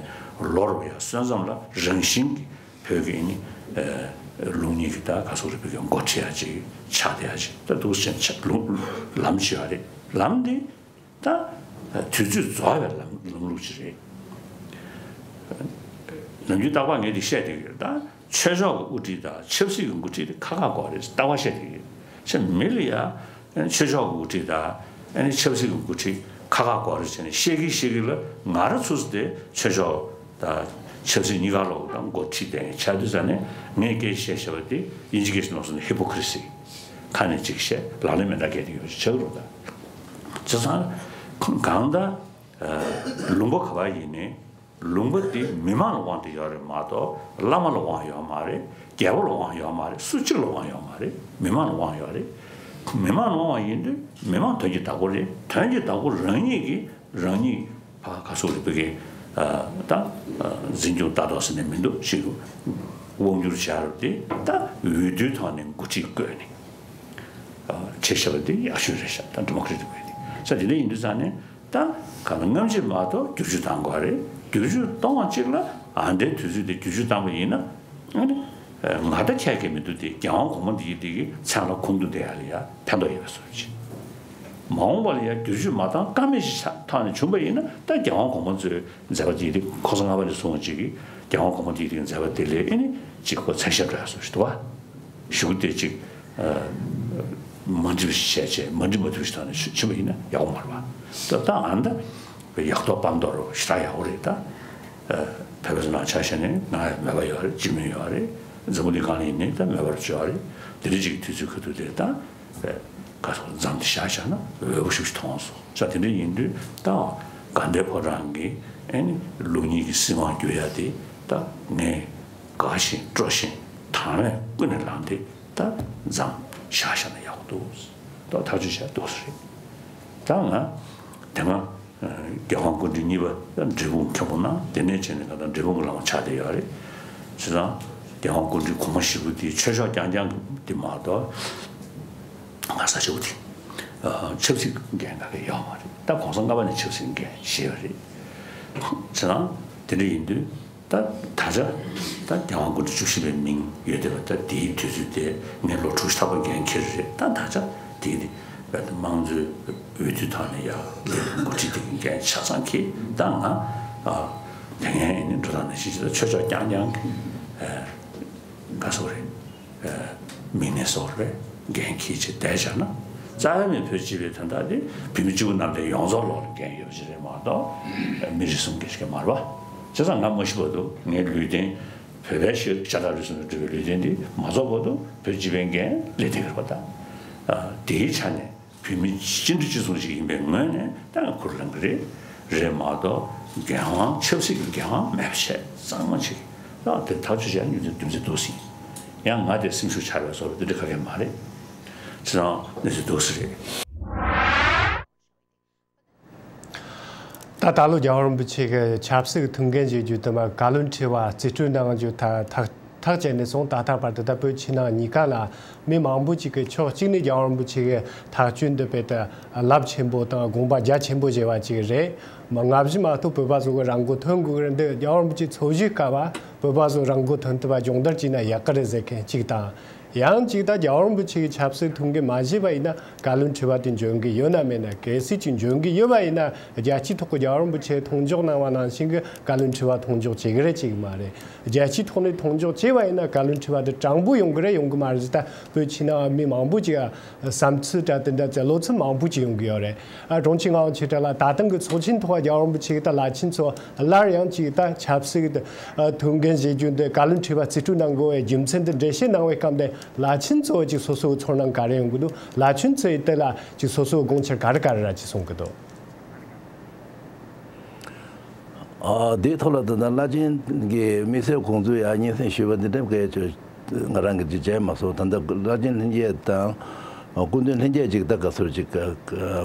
ལོ་རུ་ཡ་སོན་ཙམ་ལ་རང་བཞིན་གྱི་བོད་ཀྱི་ཨ་ནི། ཨ། ལུགས་གཉིས་ཀྱི་ད་ག་སོགས་རེད་པའི་འགོ་ཁྲིད་ཡག་ཅིག་ཆགས་བསྡད་ཡག་ཅིག་ད་འདུག་སེ་ཆགས། ལམ་ཅིག་ཡོད་རེད། ལམ་འདི། ད་དུས་ཚོད་རྫོགས་པའི་ལམ་ལམ་ལུགས་ཅིག་རེད། ནམ་རྒྱུན་རྟག་པར་ངས་འདི་བཤད་བསྡད་ཀྱི་ཡོད། ད་ཆོས་ཕྱོགས་ཀྱི་དབུ་ཁྲིད་དང་ཆབ་སྲིད་ཀྱི་འགོ་ཁྲིད་དེ་ཁག་ཁག་དགོས་རེད། རྟག་པར་བཤད་བསྡད་ཀྱི་ཡོད། ཆ་མི་ལ་ཡ་ཆོས་ཕྱོགས་ཀྱི་དབུ་ཁྲིད་དང་ཨ་ནི་ཆབ་སྲིད་ཀྱི་འགོ་ཁྲིད་ཁག་ཁག་དགོས་རེད་བྱས་ནས་བཤད་ཀྱི་བཤད་ཀྱི་ལ། ང་རང་ཚོ་དེ་ཆོས་ཕྱོགས་དང་ཆབ་སྲིད་གཉིས་ཀ་ལོག་དང་འགོ་ཁྲིད་དེ་ཆགས་དུས་ཙང་ནས། ངས་སྐད་ཆ་བཤད་བཞག་པ་དེ་དབྱིན་ཇི་སྐད་ནང་སོང་ན་ཧི་པོ་ཀི་རི་སི། ཁ་ནས་གཅིག་བཤད་ལག་ལེན་མི་འདྲ་བྱས་བསྡད་ཡོད་ཅིག་ཆགས་ཀྱི་རེད། ད་བྱས་ཙང་གང་ལྟར་ལུང་པ་ག་པར་ཡིན་ནའི་ ལུང་པ་འདི་མི་མང་ལ་དབང་དུ་ཡོད་རེད་མ་གཏོགས་བླ་མ་ལ་དབང་ཡོད་མ་རེད། རྒྱལ་པོ་ལ་དབང་ཡོད་མ་རེད། སུ་གཅིག་ལ་དབང་ཡོད་མ་རེད། མི་མང་ལ་དབང་ཡོད་རེད། མི་མང་ལ་དབང་བ་ཡིན་དུས་མི་མང་དོན་གྱི་བདག་པོ་རེད། དོན་གྱི་བདག་པོ་རང་ཉིད་ཀྱིས་རང་ཉིད་ཕ་ག་སོགས་རིག་པའི་གི་ད་འཛིན་སྐྱོང་ལྟ་རྟོག་ཟེར་ནས་མི་འདུག་ཞིག་དབང་བསྒྱུར་བྱ་རུ་དེ་ད་འོས་བསྡུའི་ཐོག་ནས་འགོ་ཁྲིད་བསྐོས་ནས་བྱེད་བཞག་པ་དེ་ཡག་ཤོས་རེད་ཤག་ད་ཌི་མོ་ཀྲེ་ཊིག་བོད་དེ་ས་དེ་འདྲ་ཡིན་དུས་ཙང་ནས་ད་ག་ལ་སྔ་ཕྱི་མ་གཏོགས་བསྒྱུར་བཅོས་བཏང་དགོས་རེད། བསྒྱུར་བཅོས་གཏོང་བ་གཅིག་ལ་ཨ་འདྲའི་དུས་ཚོད་དེ་བསྒྱུར་བཅོས་བཏང་པ་ཡིན་ན་ཨ་ནི་ང་ད་ཁྱད་ཀྱི་མི་འདུག་དེ་རྒྱལ་དབང་གོང་མ་འདི་ཡི་དེ་གི་མཚན་ལ་གོང་དུ་བསྡད་ཡ་ལ་ཡ་ཕན་ཐོགས་ཡོད་པའི་བཟོ་ཅིག་མ་འོངས་པ་ལ་ཡང་བསྒྱུར་བཅོས་མ་བཏང་ཀ་མེད་ཞིག་ཐོག་ནས་བྱུང་པ་ཡིན་ན་ད་རྒྱལ་དབང་གོང་མ་ཚོའི་མཛད་པ་དེ་དེ་ཁོ་ཚོ་ལྔ་པ་ནས་བཟུང་བ་ཅིག་གིས་རྒྱལ་དབང་གོང་མ་དེ་དེ་མཛད་པ་དེ་ལས་ཨེ་ནི་གཅིག་ཁོ་མཚན་ཞབས་འགྲོ་ཡ་བཟོ་ཞིག་འདུག་བ། གཞུག་དེ་གཅིག་མ་འགྲིག་བྱས་བྱས་མ་འགྲིག་མ་ཐུབ་ཞིག་ཐོག་ནས་ཕྱིན་པ་ཡིན་ན་ཡག་པོ་མ་རེད་བ། ད་ད་ཨ་ནི་ད་ཡག་ཐོག་སྤང་ཐོག་རོ་ཞེ་དྲག་ཡག་པོ་རེད་ད། བོད་པ་ཚོ་ནང་ཆ་བཞག་ནས་ང་མོས་པ་ཡོད་རེད། སྤྱི་མོས་ཡོད་རེད། འཛམ་བུ་གླིང་སྒང་ལ་ཡིན་ནའི་ད་མོས་པ་བྱོས་རེད། དེ་རིང་གཅིག་གི་དུས་ཚོད་ཁ་ཐུག་དེ་ད་ག་སོགས་མཚམས་དེ་བཞག་བཞག་ན་འོས་པ་ཤུགས་ཤིག་མཐོང་སོང་ས། དེ་འདྲ་ཡིན་དུས་ད་དགའ་ལྡན་ཕོ་བྲང་གི་ཨེ་ནི་ལུགས་གཉིས་ཀྱི་སྲིད་དབང་བསྒྱུར་ཡ་དེ་ད་ངས་དགའ་ཞིང་སྤྲོ་ཞིང་དང་བས་ཀུན་ནས་བསླངས་ཏེ་ད་མཚམས་བཞག་བཞག་ན་ཡག་པོ་འདུག་ད་ཐག་གཅོད་བྱས་འདུག་ས་རེད། ད་ང་དེ་སྔ་རྒྱལ་དབང་སྐུ་ཕྲེང་གཉིས་པ་འབྲས་སྤུངས་མཁན་པོ་ན་དེ་ནས་བྱས་ནས་ང་ད་འབྲས་སྤུངས་ཀྱི་བླ་མ་ཆགས་བསྡད་ཡོད་རེད། བྱས་ཙང་རྒྱལ་དབང་སྐུ་ཕྲེང་གོང་མ་བཞི་པོ་དེ་ཆོས་ཕྱོགས་རྐྱང་རྐྱང་གི་དེ་མ་གཏོགས་ང་ས་ཆེ་བོ་དེ་ཆབ་སྲིད་འགན་ག་གེ་ཡོད་མ་རེད། ད་གོང་ས་ལྔ་པ་ནས་ཆབ་སྲིད་འགན་བཞེས་པ་རེད། བྱས་ཙང་དེ་འདྲ་ཡིན་དུས་ད་ད་ཆ་ད་རྒྱལ་དབང་སྐུ་ཕྲེང་བཅུ་བཞི་པའི་མིང་ཡོད་བསྡད་པ་ད་དེའི་དུས་ཚོད་དེ་ངས་ལོ་དྲུག་ཅུ་ཐམ་པ་འགན་འཁྱེར་རེད། ད་ད་ཆ་དེ་དེ་བས་ད་དམངས་གཙོའི་འོས་བསྡུ་ཐོག་ནས་ཡར་སླེབས་འགོ་ཁྲིད་དེ་གི་འགན་ཆ་ཚང་འཁྱེར། ད་ང་ཨ་དེ་སྔའི་ནི་འགྲོ་སྟངས་ནང་བཞིན་ཅིག་ད་ཆོས་ཕྱོགས་རྐྱང་རྐྱང་གི་ཨ་དགའ་སོ་རེད། མིང་ནས་སོགས་རེད། འགན་འཁྱེར་བྱས་བསྡད་བཞག་ན་རྩ་བའི་མི་བོད་སྤྱི་པའི་དོན་དག་དེ་བོད་མི་གཅིག་པུ་རྣམས་ལས་ཡོངས་རྫོགས་ལོག་ལ་འགན་ཡོད་པ་ཞིག་རེད་མ་གཏོགས་མི་རེ་ཟུང་གི་ཞིག་མ་རེད་པ། བྱས་ཙང་ང་མ་ཤི་བར་དུ་ངའི་ལུས་རྟེན་བོད་པའི་ཤེས་ཤ་ཁྲག་རུས་གསུམ་ལས་གྲུབ་པའི་ལུས་རྟེན་འདི་མ་རྫོགས་བར་དུ་བོད་སྤྱི་པའི་འགན་ལེན་བསྡད་ཀྱི་རེད་པ། ད་དེའི་ཆ་ནས་བོད་མི་སྤྱི་འཐུས་སྤྱི་ཚོགས་ཤིག་ཡིན་པའི་ངོས་ནས་ད་ང་ཁུར་ལེན་གྱི་རེད། རེད་མ་གཏོགས་འགན་དབང་ཆབ་སྲིད་ཀྱི་འགན་དབང་མེད་པ་བྱས་གཙང་མ་བྱེད། ད་དེ་ཐག་གཅོད་བྱས་ན་རྒྱུ་མཚན་རྒྱུ་མཚན་འདུག་ཟིན། ཡང་ང་དེ་སེམས་ཤུགས་ཆག་པའི་བཟོ་འདྲ་དེ་འདྲ་ག་གེ་མ་རེད། བྱས་ཙང་གནས་ཚུལ་འདུག་ཟིན་རེད། ད་ད་ལོ་རྒྱལ་བ་རིན་པོ་ཆེ་གི་ཆབ་སྲིད་ཀྱི་ཐུགས་འགན་བཞེས་རྒྱུ་དེ་མ་བཀའ་བློན་ཁྲི་པ་རྩིས་སྤྲོད་གནང་རྒྱུ་ཐག་ཐག་ཐག་བཅད་ནས་སོང་། ད་ལྟ་བར་དུ་ད་བོད་ཕྱི་ནང་གཉིས་ཀ་ལ་མི་མང་པོ་ཅིག་གིས་ཕྱོགས་གཅིག་ནས་རྒྱལ་བ་རིན་པོ་ཆེ་གི་ཐག་གཅོད་འདི་དཔེ་ད་རླབས་ཆེན་པོ་དང་དགོངས་པ་རྒྱ་ཆེན་པོ་བཞེས་པ་ཅིག་རེད། མ་སྔ་ཕྱི་མ་གཏོགས་བོད་པ་ཚོ་གི་རང་མགོ་ཐོན་དགོས་ཀྱི་རེད། འདི་རྒྱལ་བ་རིན་པོ་ཆེ་འཚོ་བཞུགས་སྐབས་བོད་པ་ཚོ་རང་མགོ་ཐོན་ཐུབ་པ་སྦྱོང་བརྡར་བྱས་ན་ཡག་གི་རེད་ཟེར་མཁན་གཅིག་དང་། ཡང་གཅིག་ད་རྒྱལ་བ་རིན་པོ་ཆེ་གི་ཆབ་སྲིད་ཐུགས་འགན་མ་བཞེས་པ་ཡིན་ན་བཀའ་བློན་ཁྲི་པ་དེ་འཇོན་གི་ཡོད་ན་མེད་ན། གལ་སྲིད་ཅིག་འཇོན་གི་ཡོད་པ་ཡིན་ན་རྒྱལ་སྤྱིའི་ཐོག་གི་རྒྱལ་བ་རིན་པོ་ཆེ་མཐོང་འཇོག་གནང་བ་ནང་བཞིན་གི་བཀའ་བློན་ཁྲི་པ་མཐོང་འཇོག་བྱེད་གི་རེད་ཅིག་མ་རེད། རྒྱལ་སྤྱིའི་ཐོག་ནས་མཐོང་འཇོག་བྱས་པ་ཡིན་ན་བཀའ་བློན་ཁྲི་པ་དེ་དྲང་པོ་ཡོང་གི་རེད་ཡོང་གི་མ་རེད་ཟེར། ད་བོད་ཕྱི་ནང་མི་མང་པོ་ཅིག་བསམ་ཚུལ་འདྲ་དེ་འདྲ་བཙལ་ལོ་ཚོད་མང་པོ་ཅིག་ཡོང་གི་ཡོད་རེད། ཨ་དྲུང་ཆེ་ངག་དབང་ཆོས་གྲགས་ལགས། ད་ཐེངས་ཀྱི་ཚོགས་ཆེན་ཐོག་རྒྱལ་བ་རིན་པོ་ཆེ་གིས་ད་བླ་ཆེན་ཚོ་སླར་ཡང་ཅིག་ད་ཆབ་སྲིད་ཀྱི་ཐུགས་འགན་བཞེས་རྒྱུ་འདི་བཀའ་བློན་ཁྲི་པ་རྩིས་སྤྲོད་གནང་དགོས་པའི་རྒྱུ་མཚན་དེ་འགྲེལ་བཤད་གནང་བའི་སྐབས་དེ་བླ་ཆེན་ཚོ་ཅིག་སོ་སོའི་ཚོར་སྣང་ག་རེ་ཡོང་གི་འདུག་བླ་ཆེན་ཚོས་དེ་ལ་ཅིག་སོ་སོའི་དགོངས་འཆར་ག་རེ་ག་རེ་ཅིག་གསུང་གི་འདུག་ཨ་དེའི་ཐོག་ལ་ད་ལྟ་བླ་ཆེན་གྱི་དམིགས་བསལ་དགོངས་ཚུལ་ཡང་སྙན་སེང་ཞུས་པ་འདི་འདྲ་གས་ཅིག་ང་རང་གིས་ཅིག་མཇལ་མ་སོང་། ད་ལྟ་བླ་ཆེན་ལྷན་རྒྱས་དང་སྐུ་མདུན་ལྷན་རྒྱས་ཅིག་ད་ག་ཚོད་ཅིག་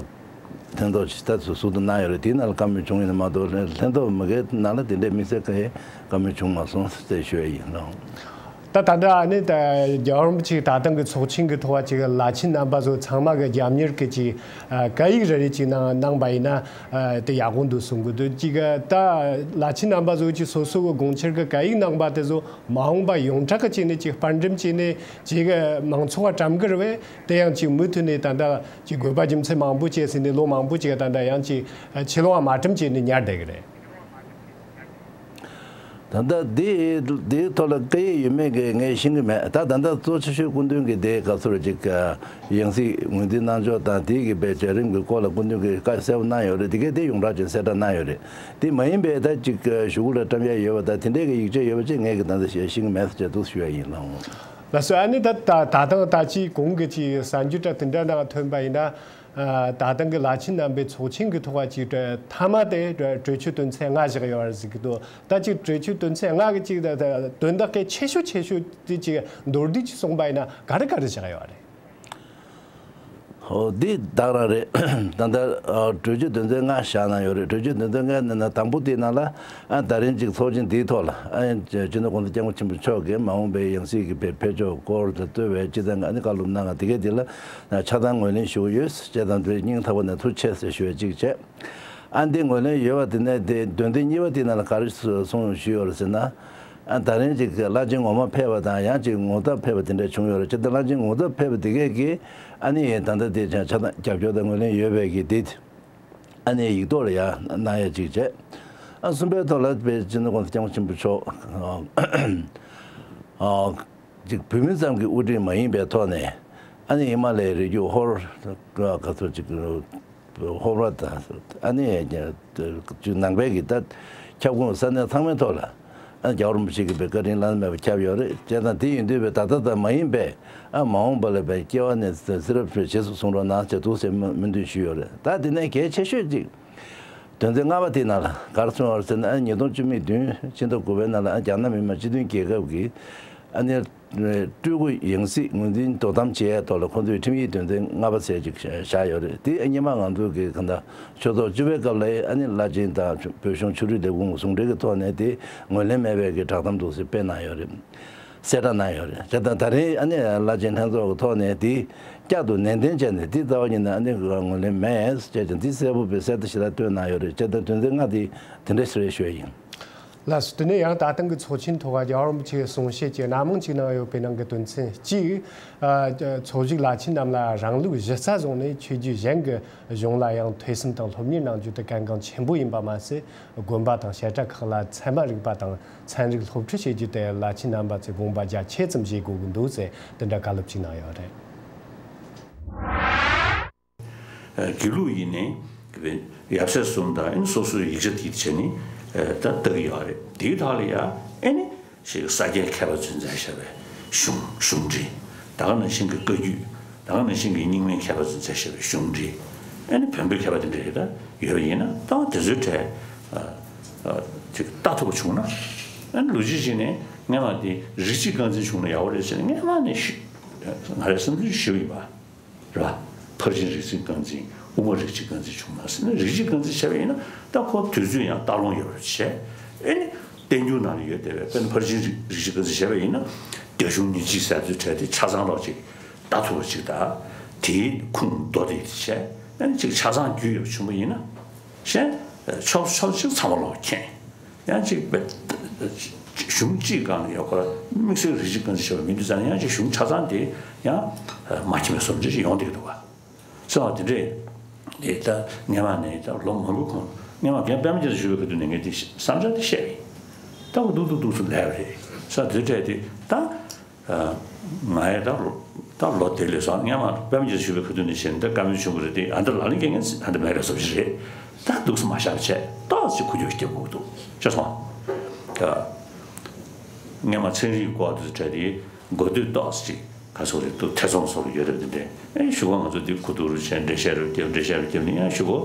ལྷན་ཐོག་ཅིག་ད་ཟུར་དུ་གནང་ཡོད་རེད། དེའི་ནང་ལ་བཀའ་མོལ་བྱུང་ཡོད་ན་མ་གཏོགས་ལྷན་ཐོག་མི་སྒེར་ནང་ལ་དེ་འདྲའི་དམིགས་བསལ་གྱི་བཀའ་མོལ་བྱུང་མ་སོང་ཟེར་ཞུ་ཡ་ཡིན་ལགས། ད་ད་ལྟ་ཨ་ནི་ད་རྒྱལ་བ་རིན་པོ་ཆེ་ད་ཐེངས་ཀྱི་ཚོགས་ཆེན་གྱི་ཐོག་ཅིག་བླ་ཆེན་རྣམ་པ་ཚོ་ཚང་མ་གི་རྒྱབ་གཉེར་གྱི་ཅིག་སྐད་ཡིག་རེ་རེ་ཅིག་གནང་གནང་པ་ཡིན་ན་དེ་ཡག་པོ་འདུག་གསུང་གི་འདུག་ཅིག་ད་བླ་ཆེན་རྣམ་པ་ཚོ་ཅིག་སོ་སོ་གི་དགོངས་འཆར་གྱི་སྐད་ཡིག་གནང་པ་དེ་ཚོ་མ་འོངས་པ་ཡོངས་གྲགས་ཀྱི་བྱས་ནས་ཅིག་དཔར་འགྲེམས་བྱས་ནས་ཅིག་མང་ཚོགས་ལ་བཀྲམ་གི་རེད་པས། དེ་ཡང་ཅིག་མུ་མཐུད་ནས་ད་ལྟ་ཅིག་དགོས་པ་རྒྱུ་མཚན་མང་པོ་བྱས་ཟིན་ནས་ལོ་མང་པོ་ཅིག་ད་ལྟ་ཡང་ཅིག་ཕྱི་ལོགས་ལ་མ་བཀྲམ་བྱས་ནས་ཉར་བསྡད་གི་རེད། ད་ལྟ་དེ་དེའི་ཐོག་ལ་སྐད་ཡིག་ཡོད་མེད་ཀྱི་ངས་ཤེས་ཀྱི་མེད། ད་ད་ལྟ་གཙོ་ཆེ་ཤོས་སྐུ་མདུན་གྱི་དེ་ག་ཚོད་ཅིག་ཡང་སྲིད་ངོས་འཛིན་གནང་ཕྱོགས་དང་དེ་གི་བའི་བྱ་རིམ་གྱི་སྐོར་ལ་སྐུ་མདུན་གྱིས་བཀའ་གསལ་པོ་གནང་ཡོད་རེད། དེ་གས་དེ་ཡོངས་གྲགས་ཅན་གསལ་བསྒྲགས་གནང་ཡོད་རེད། དེ་མ་ཡིན་པའི་ད་ཅིག་གཞུག་གུ་ལ་བཀྲམ་ཡ་ཡོད་པ་དང་དེ་འདྲའི་གི་ཡིག་ཆ་ཡོད་པ་ཅིག་ངས་གི་ད་ལྟ་ཤེས་ཤེས་ཀྱི་མེད་ཟེར་འདུག་ཞུ་ཡ་ཡིན་ལགས། ལགས་སོ། ཨ་ནི་ད་ད་ད་ཐེངས་ད་ཅིག་གོང་གི་ཅིག་གསར་འགྱུར་འདྲ་དེ་འདྲ་ནང་ཐོན་པ་ཡིན་ན། ད་ཐེངས་ཀྱི་བླ་ཆེན་རྣམ་པའི་ཚོགས་ཆེན་གྱི་ཐོག་ཅིག་མཐའ་མ་དེ་གྲོས་ཆོད་དོན་ཚན་ལྔ་བཞག་ཡོད་རེད་ཟེར་གྱི་འདུག་ད་ཅིག་གྲོས་ཆོད་དོན་ཚན་ལྔ་གི་ཅིག་དོན་དག་གལ་ཆེ་ཤོས་ཆེ་ཤོས་དེ་ཅིག་མདོར་བསྡུས་ཅིག་གསུངས་པ་ཡིན་ན་ག་རེ་ག་རེ་བཞག་ཡོད་རེད། ཨོ་འདི་ད་ག་རང་རེད། ད་ལྟ་གྲོས་ཆོད་དོན་ཚན་ལྔ་བཞག་གནང་ཡོད་རེད། གྲོས་ཆོད་དོན་ཚན་ལྔ་ནང་ན་དང་པོ་དེའི་ནང་ལ་ཨ་ད་རིང་ཅིག་ཚོགས་ཆེན་འདིའི་ཐོག་ལ་ཨ་སྤྱི་ནོར་༸གོང་ས་༸སྐྱབས་མགོན་ཆེན་པོ་མཆོག་གིས་མ་འོངས་པའི་ཡང་སྲིད་ཀྱི་འཕེལ་ཕྱོགས་སྐོར་དང་བསྟོད་པའི་སྤྱི་བཏང་ཨ་ནི་བཀའ་སློབ་གནང་བ་དེ་གས་དེ་ལ་ཆ་ཚང་ངོས་ལེན་ཞུ་གི་ཡོད་ཅེས་དང་དེ་སྙིང་ཐག་པ་ནས་ཐུགས་རྗེ་ཆེ་ཟེར་ཞུ་བ་གཅིག་བྱས། ཨ་འདི་ངོས་ལེན་ཡོད་པ་དེ་ནས་དེ་དོན་ཚན་གཉིས་པ་དེ་ནང་ལ་ག་རེ་གསུངས་ཞུས་ཡོད་རེད་ཟེར་ན། ཨ་ད་རིང་ཅིག་བླ་ཆེན་ངོ་མ་ཕེབས་པ་དང་ཡང་ཅིག་ངོ་ཐབས་ཕེབས་པ་དེ་འདྲ་བྱུང་ཡོད་རེད། ཅེས་དང་བླ་ཆེན་ངོ་ཐབས་ཕེབས་པ་དེ་གས་ཀྱིས་ཨ་ནི་ད་ལྟ་དེ་ཆ་ཚང་རྒྱབ་སྐྱོར་དང་ངོས་ལེན་ཡོད་པའི་གི་དེ་ཨ་ནི་ཡིག་ཐོག་ལ་ཡང་གནང་ཡ་ཅིག་བྱས། ཨ་གསུམ་པའི་ཐོག་ལ་དཔེ་སྤྱི་ནོར་༸གོང་ས་༸སྐྱབས་མགོན་ཆེན་པོ་མཆོག་ཨ་ཅིག་བོད་མི་ཙམ་གྱི་དབུ་ཁྲིད་མ་ཡིན་པའི་ཐོག་ནས་ཨ་ནི་ཧི་མ་ལའི་རི་རྒྱུད་ཧོར་ག་ཚོད་ཅིག་ཧོར་པ་དང་ཨ་ནི་ནང་པའི་གི་ད་ཁྱབ་ཁོངས་ས་གནས་ཚང་མའི་ཐོག་ལ་ཨ་རྒྱལ་བ་རིན་པོ་ཆེ་གི་བཀའ་དྲིན་བླ་ན་མེད་པ་ཁྱབ་ཡོད་རེད། བྱས་ཙང་དེ་ཡིན་དུས་བས་ད་ལྟ་ཙམ་མ་ཡིན་པས་ཨ་མ་འོངས་པ་ལ་བས་སྐྱེ་བ་ནས་ཚེ་རབས་རྗེས་སུ་བཟུང་རོགས་གནང་ཞེས་འདུག་ཟེར་སྨོན་འདུན་ཞུས་ཡོད་རེད། ད་དེ་ནས་གལ་ཆེ་ཤོས་ཅིག་དོན་ཚན་ལྔ་པ་དེའི་ནང་ལ་ག་རེ་གསུངས་ཡོད་རེད་ཟེར་ན་ཨ་ཉིས་སྟོང་བཅུ་མེད་བདུན་ཕྱི་ཟླ་དགུ་པའི་ནང་ལ་ཨ་རྒྱ་ནག་མི་དམངས་སྤྱི་མཐུན་རྒྱལ་ཁབ་ཀྱི་ཨ་ནི། སྤྲུལ་སྐུ་ཡང་སྲིད་ངོས་འཛིན་དོ་དམ་བྱེད་ཡས་ཐོག་ལ་ཁོང་ཚོས་ཁྲིམས་ཡིག་དོན་ཚན་ལྔ་པ་ཟེར་ཅིག་བཞག་ཡོད་རེད། དེ་སྔོན་མ་ང་ཚོ་གི་གང་ལྟར་ཆོས་ཚོགས་བཅུ་པའི་སྐབས་ལ་ཨ་ནི་བླ་ཆེན་དང་བོད་གཞུང་ཆོས་རིག་ལས་ཁུངས་ཟུང་འབྲེལ་གྱི་ཐོག་ནས་དེ་ངོས་ལེན་མེད་པའི་གི་བསྒྲགས་གཏམ་འདུག་སེ་སྤེལ་གནང་ཡོད་རེད། གསལ་བསྒྲགས་གནང་ཡོད་རེད། བྱས་ཙང་ད་རིང་ཨ་ནི་བླ་ཆེན་ལྷན་ཚོགས་ཀྱི་ཐོག་ནས་དེ་བསྐྱར་དུ་ནན་ཏན་བྱས་ནས་དེ་རྩ་བ་ཉིད་ནས་ཨ་ནི་ངོས་ལེན་མེད་ཅེས་ཀྱང་དེ་གསལ་པོ་དཔེ་གསལ་དུ་ཞེ་དྲག་བཏོན་གནང་ཡོད་རེད། བྱས་ཙང་དོན་ཚན་ལྔ་དེ་དེ་འདྲ་ཞིག་རེད་ཞུ་ཡ་ཡིན། ལགས་སོ། དེ་ནས་ཡང་ད་ཐེངས་ཀྱི་ཚོགས་ཆེན་ཐོག་རྒྱལ་བ་རིན་པོ་ཆེའི་གསུང་བཤད་ཀྱི་སྣེ་མང་གཅིག་གནང་ཡོད་པའི་ནང་གི་དོན་ཚན་གཅིག་ཨ་ཚོགས་ཞུགས་བླ་ཆེན་རྣམས་ལ་རང་ལུགས་གཞི་རྩ་བཟུང་ནས་ཆོས་བརྒྱུད་གཞན་གྱི་གཞུང་ལ་ཡང་ཐོས་བསམ་དང་སློབ་གཉེར་གནང་རྒྱུ་དེ་གལ་འགངས་ཆེན་པོ་ཡིན་པ་མ་ཟད། དགོན་པ་དང་བཤད་གྲྭ་ཁག་ལ་ཚད་མ་རིག་པ་དང་ཚན་རིག་སློབ་ཁྲིད་བྱེད་རྒྱུ་དེ་བླ་ཆེན་རྣམ་པ་ཚོས་དགོངས་པ་རྒྱ་ཆེ་ཙམ་བཞེས་དགོས་ཀྱི་འདུག་ཟེར་དེ་འདྲ་བཀའ་སློབ་ཅིག་གནང་ཡོད་རེད། དགེ་ལུགས་ཡིན་ནའི་ཡབ་སྲས་གསུམ་དང་ཨ་ནི་སོ་སོའི་ཡིག་ཆ་དེ་བྱས་ནས་ད་ལྟ་གི་ཡོད་རེད། དེའི་ཐོག་ལ་ཡང་ཨ་ནི་ཞིག་ས་སྐྱའི་མཁས་པ་ཚོས་མཛད་བཞག་པའི་གཞུང་གཞུང་འབྲེལ། ད་ག་ནང་བཞིན་གྱི་བཀའ་བརྒྱུད། ད་ག་ནང་བཞིན་གྱི་རྙིང་མའི་མཁས་པ་ཚོས་མཛད་བཞག་པའི་གཞུང་འབྲེལ། ཨ་ནི་བོན་པོའི་མཁས་པ་དེ་འདྲ་ཡོད་ད་ཡོད་པ་ཡིན་ན་ད་དེ་ཚོའི་གྲས་ཅིག་ལྟ་ཐུབ་པ་བྱུང་ན་ཨ་ནི་ལོ་རྒྱུས་ཤིག་ནས་སྔ་མ་དེ་རིགས་གཅིག་རྐང་འཛིན་བྱུང་ན་ཡག་པོ་རེད་ཟེར་ནས་སྔ་མ་ནས་ཞུ་ང་རའི་བསམ་ཚུལ་ཞུ་ཡིན་པ། རེད་བ། ཕར་ཕྱིན་རིགས་གཅིག་རྐང་འཛིན་དབུ་མ་རིགས་གཅིག་རྐང་འཛིན་བྱུང་མ་ཟེར་ན་རིགས་གཅིག་རྐང་འཛིན་བྱས་པ་ཡིན་ན་ད་ཁོ་དུས་ཚོད་ཡང་སྟག་ལུང་ཡོད་པ་བྱས། ཨེ་ནི་བསྟན་འགྱུར་ནང་ལ་ཡོད་བསྡད་པའི་དཔེར་ན་ཕར་ཕྱིན་རིགས་གཅིག་རྐང་འཛིན་བྱས་པ་ཡིན་ན་རྒྱ་གཞུང་ཉིན་གཅིག་ཟེར་ཚུལ་བྲལ་ཏེ་ཆ་ཚང་རོགས་ཅིག་ལྟ་ཐུབ་པ་ཅིག་དང་དེའི་ཁུངས་མདོ་དེ་བྱས་ཨེ་ནི་ཅིག་ཆ་ཚང་རྒྱུས་ཡོད་པ་བྱུང་བ་ཡིན་ན་གཞན་ཕྱོགས་ཕྱོགས་གཅིག་ཚང་མ་ལོག་མཁྱེན། ཡང་གཅིག་པའི་གཞུང་གཅིག་སྒང་ལ་ཡང་ཁོ་རང་དམིགས་བསལ་རིགས་གཅིག་རྐང་འཛིན་བྱས་པ་མི་འདུག་ཙང་ཡང་གཅིག་གཞུང་ཆ་ཚང་དེ་ཡང་མ་མཁྱེན་པའི་བཟོ་འདྲ་ཞིག་ཡོང་བསྡད་ཀྱི་འདུག་བ། ཚེ་དབང་དེ་འདྲས་དེ་ད་སྔས་མ་ནས་ད་ལོ་མང་པོའི་གོང་སྔས་མ་རྒན་པད་མ་རྒྱལ་མཚན་བཞུགས་པའི་ཁ་ཐུག་ནས་ངས་དེ་བསམ་འཆར་དེ་བཤད་པ་ཡིན། ད་འུ་སྡུག་སྡུག་སྡུག་སུ་ལས་པ་རེད་ས་དེ་འདྲས་དེ་ད། ང་ཡང་ད་ལོ་ད་ལོ་དེ་ལས་སོང་སྔས་མ་པད་མ་རྒྱལ་བཞུགས་པའི་ཁ་ཐུག་ནས་བྱས་ནས་ད་བཀའ་མོལ་བྱུང་གི་རེད་དེ་ཨ་ད་ལ་ལ་རྒན་རྒན་ཨ་ད་མེད་རེད་བཟོ་བཞིན་རེད། ད་འདུག་སེ་མ་བཞག་པ་བྱས་ཏོག་ཙམ་ཁུ་འཁྱོག་རྒྱབ་དགོས་འདུག་ཅེས་སོང་། སྔས་མ་ཚན་རིག་སྐོར་དུ་བྲལ་ཏེ་འགོ་སྟོད་ཏོག་ཙམ་ཅིག་ག་ཚོད་རེད་འདུག་ཐེ་ཚོམ་བཟོ་གི་ཡོད་རེད་དེ་འདྲས་ཨེ་ཞུ་གོ་ང་ཚོ་འདི་ཁུ་ཐུག་རུ་བྱས་འགྲེལ་བཤད་རུ་རྒྱབ་འགྲེལ་བཤད་རུ་རྒྱབ་ནས་ཡང་ཞུ་གོ་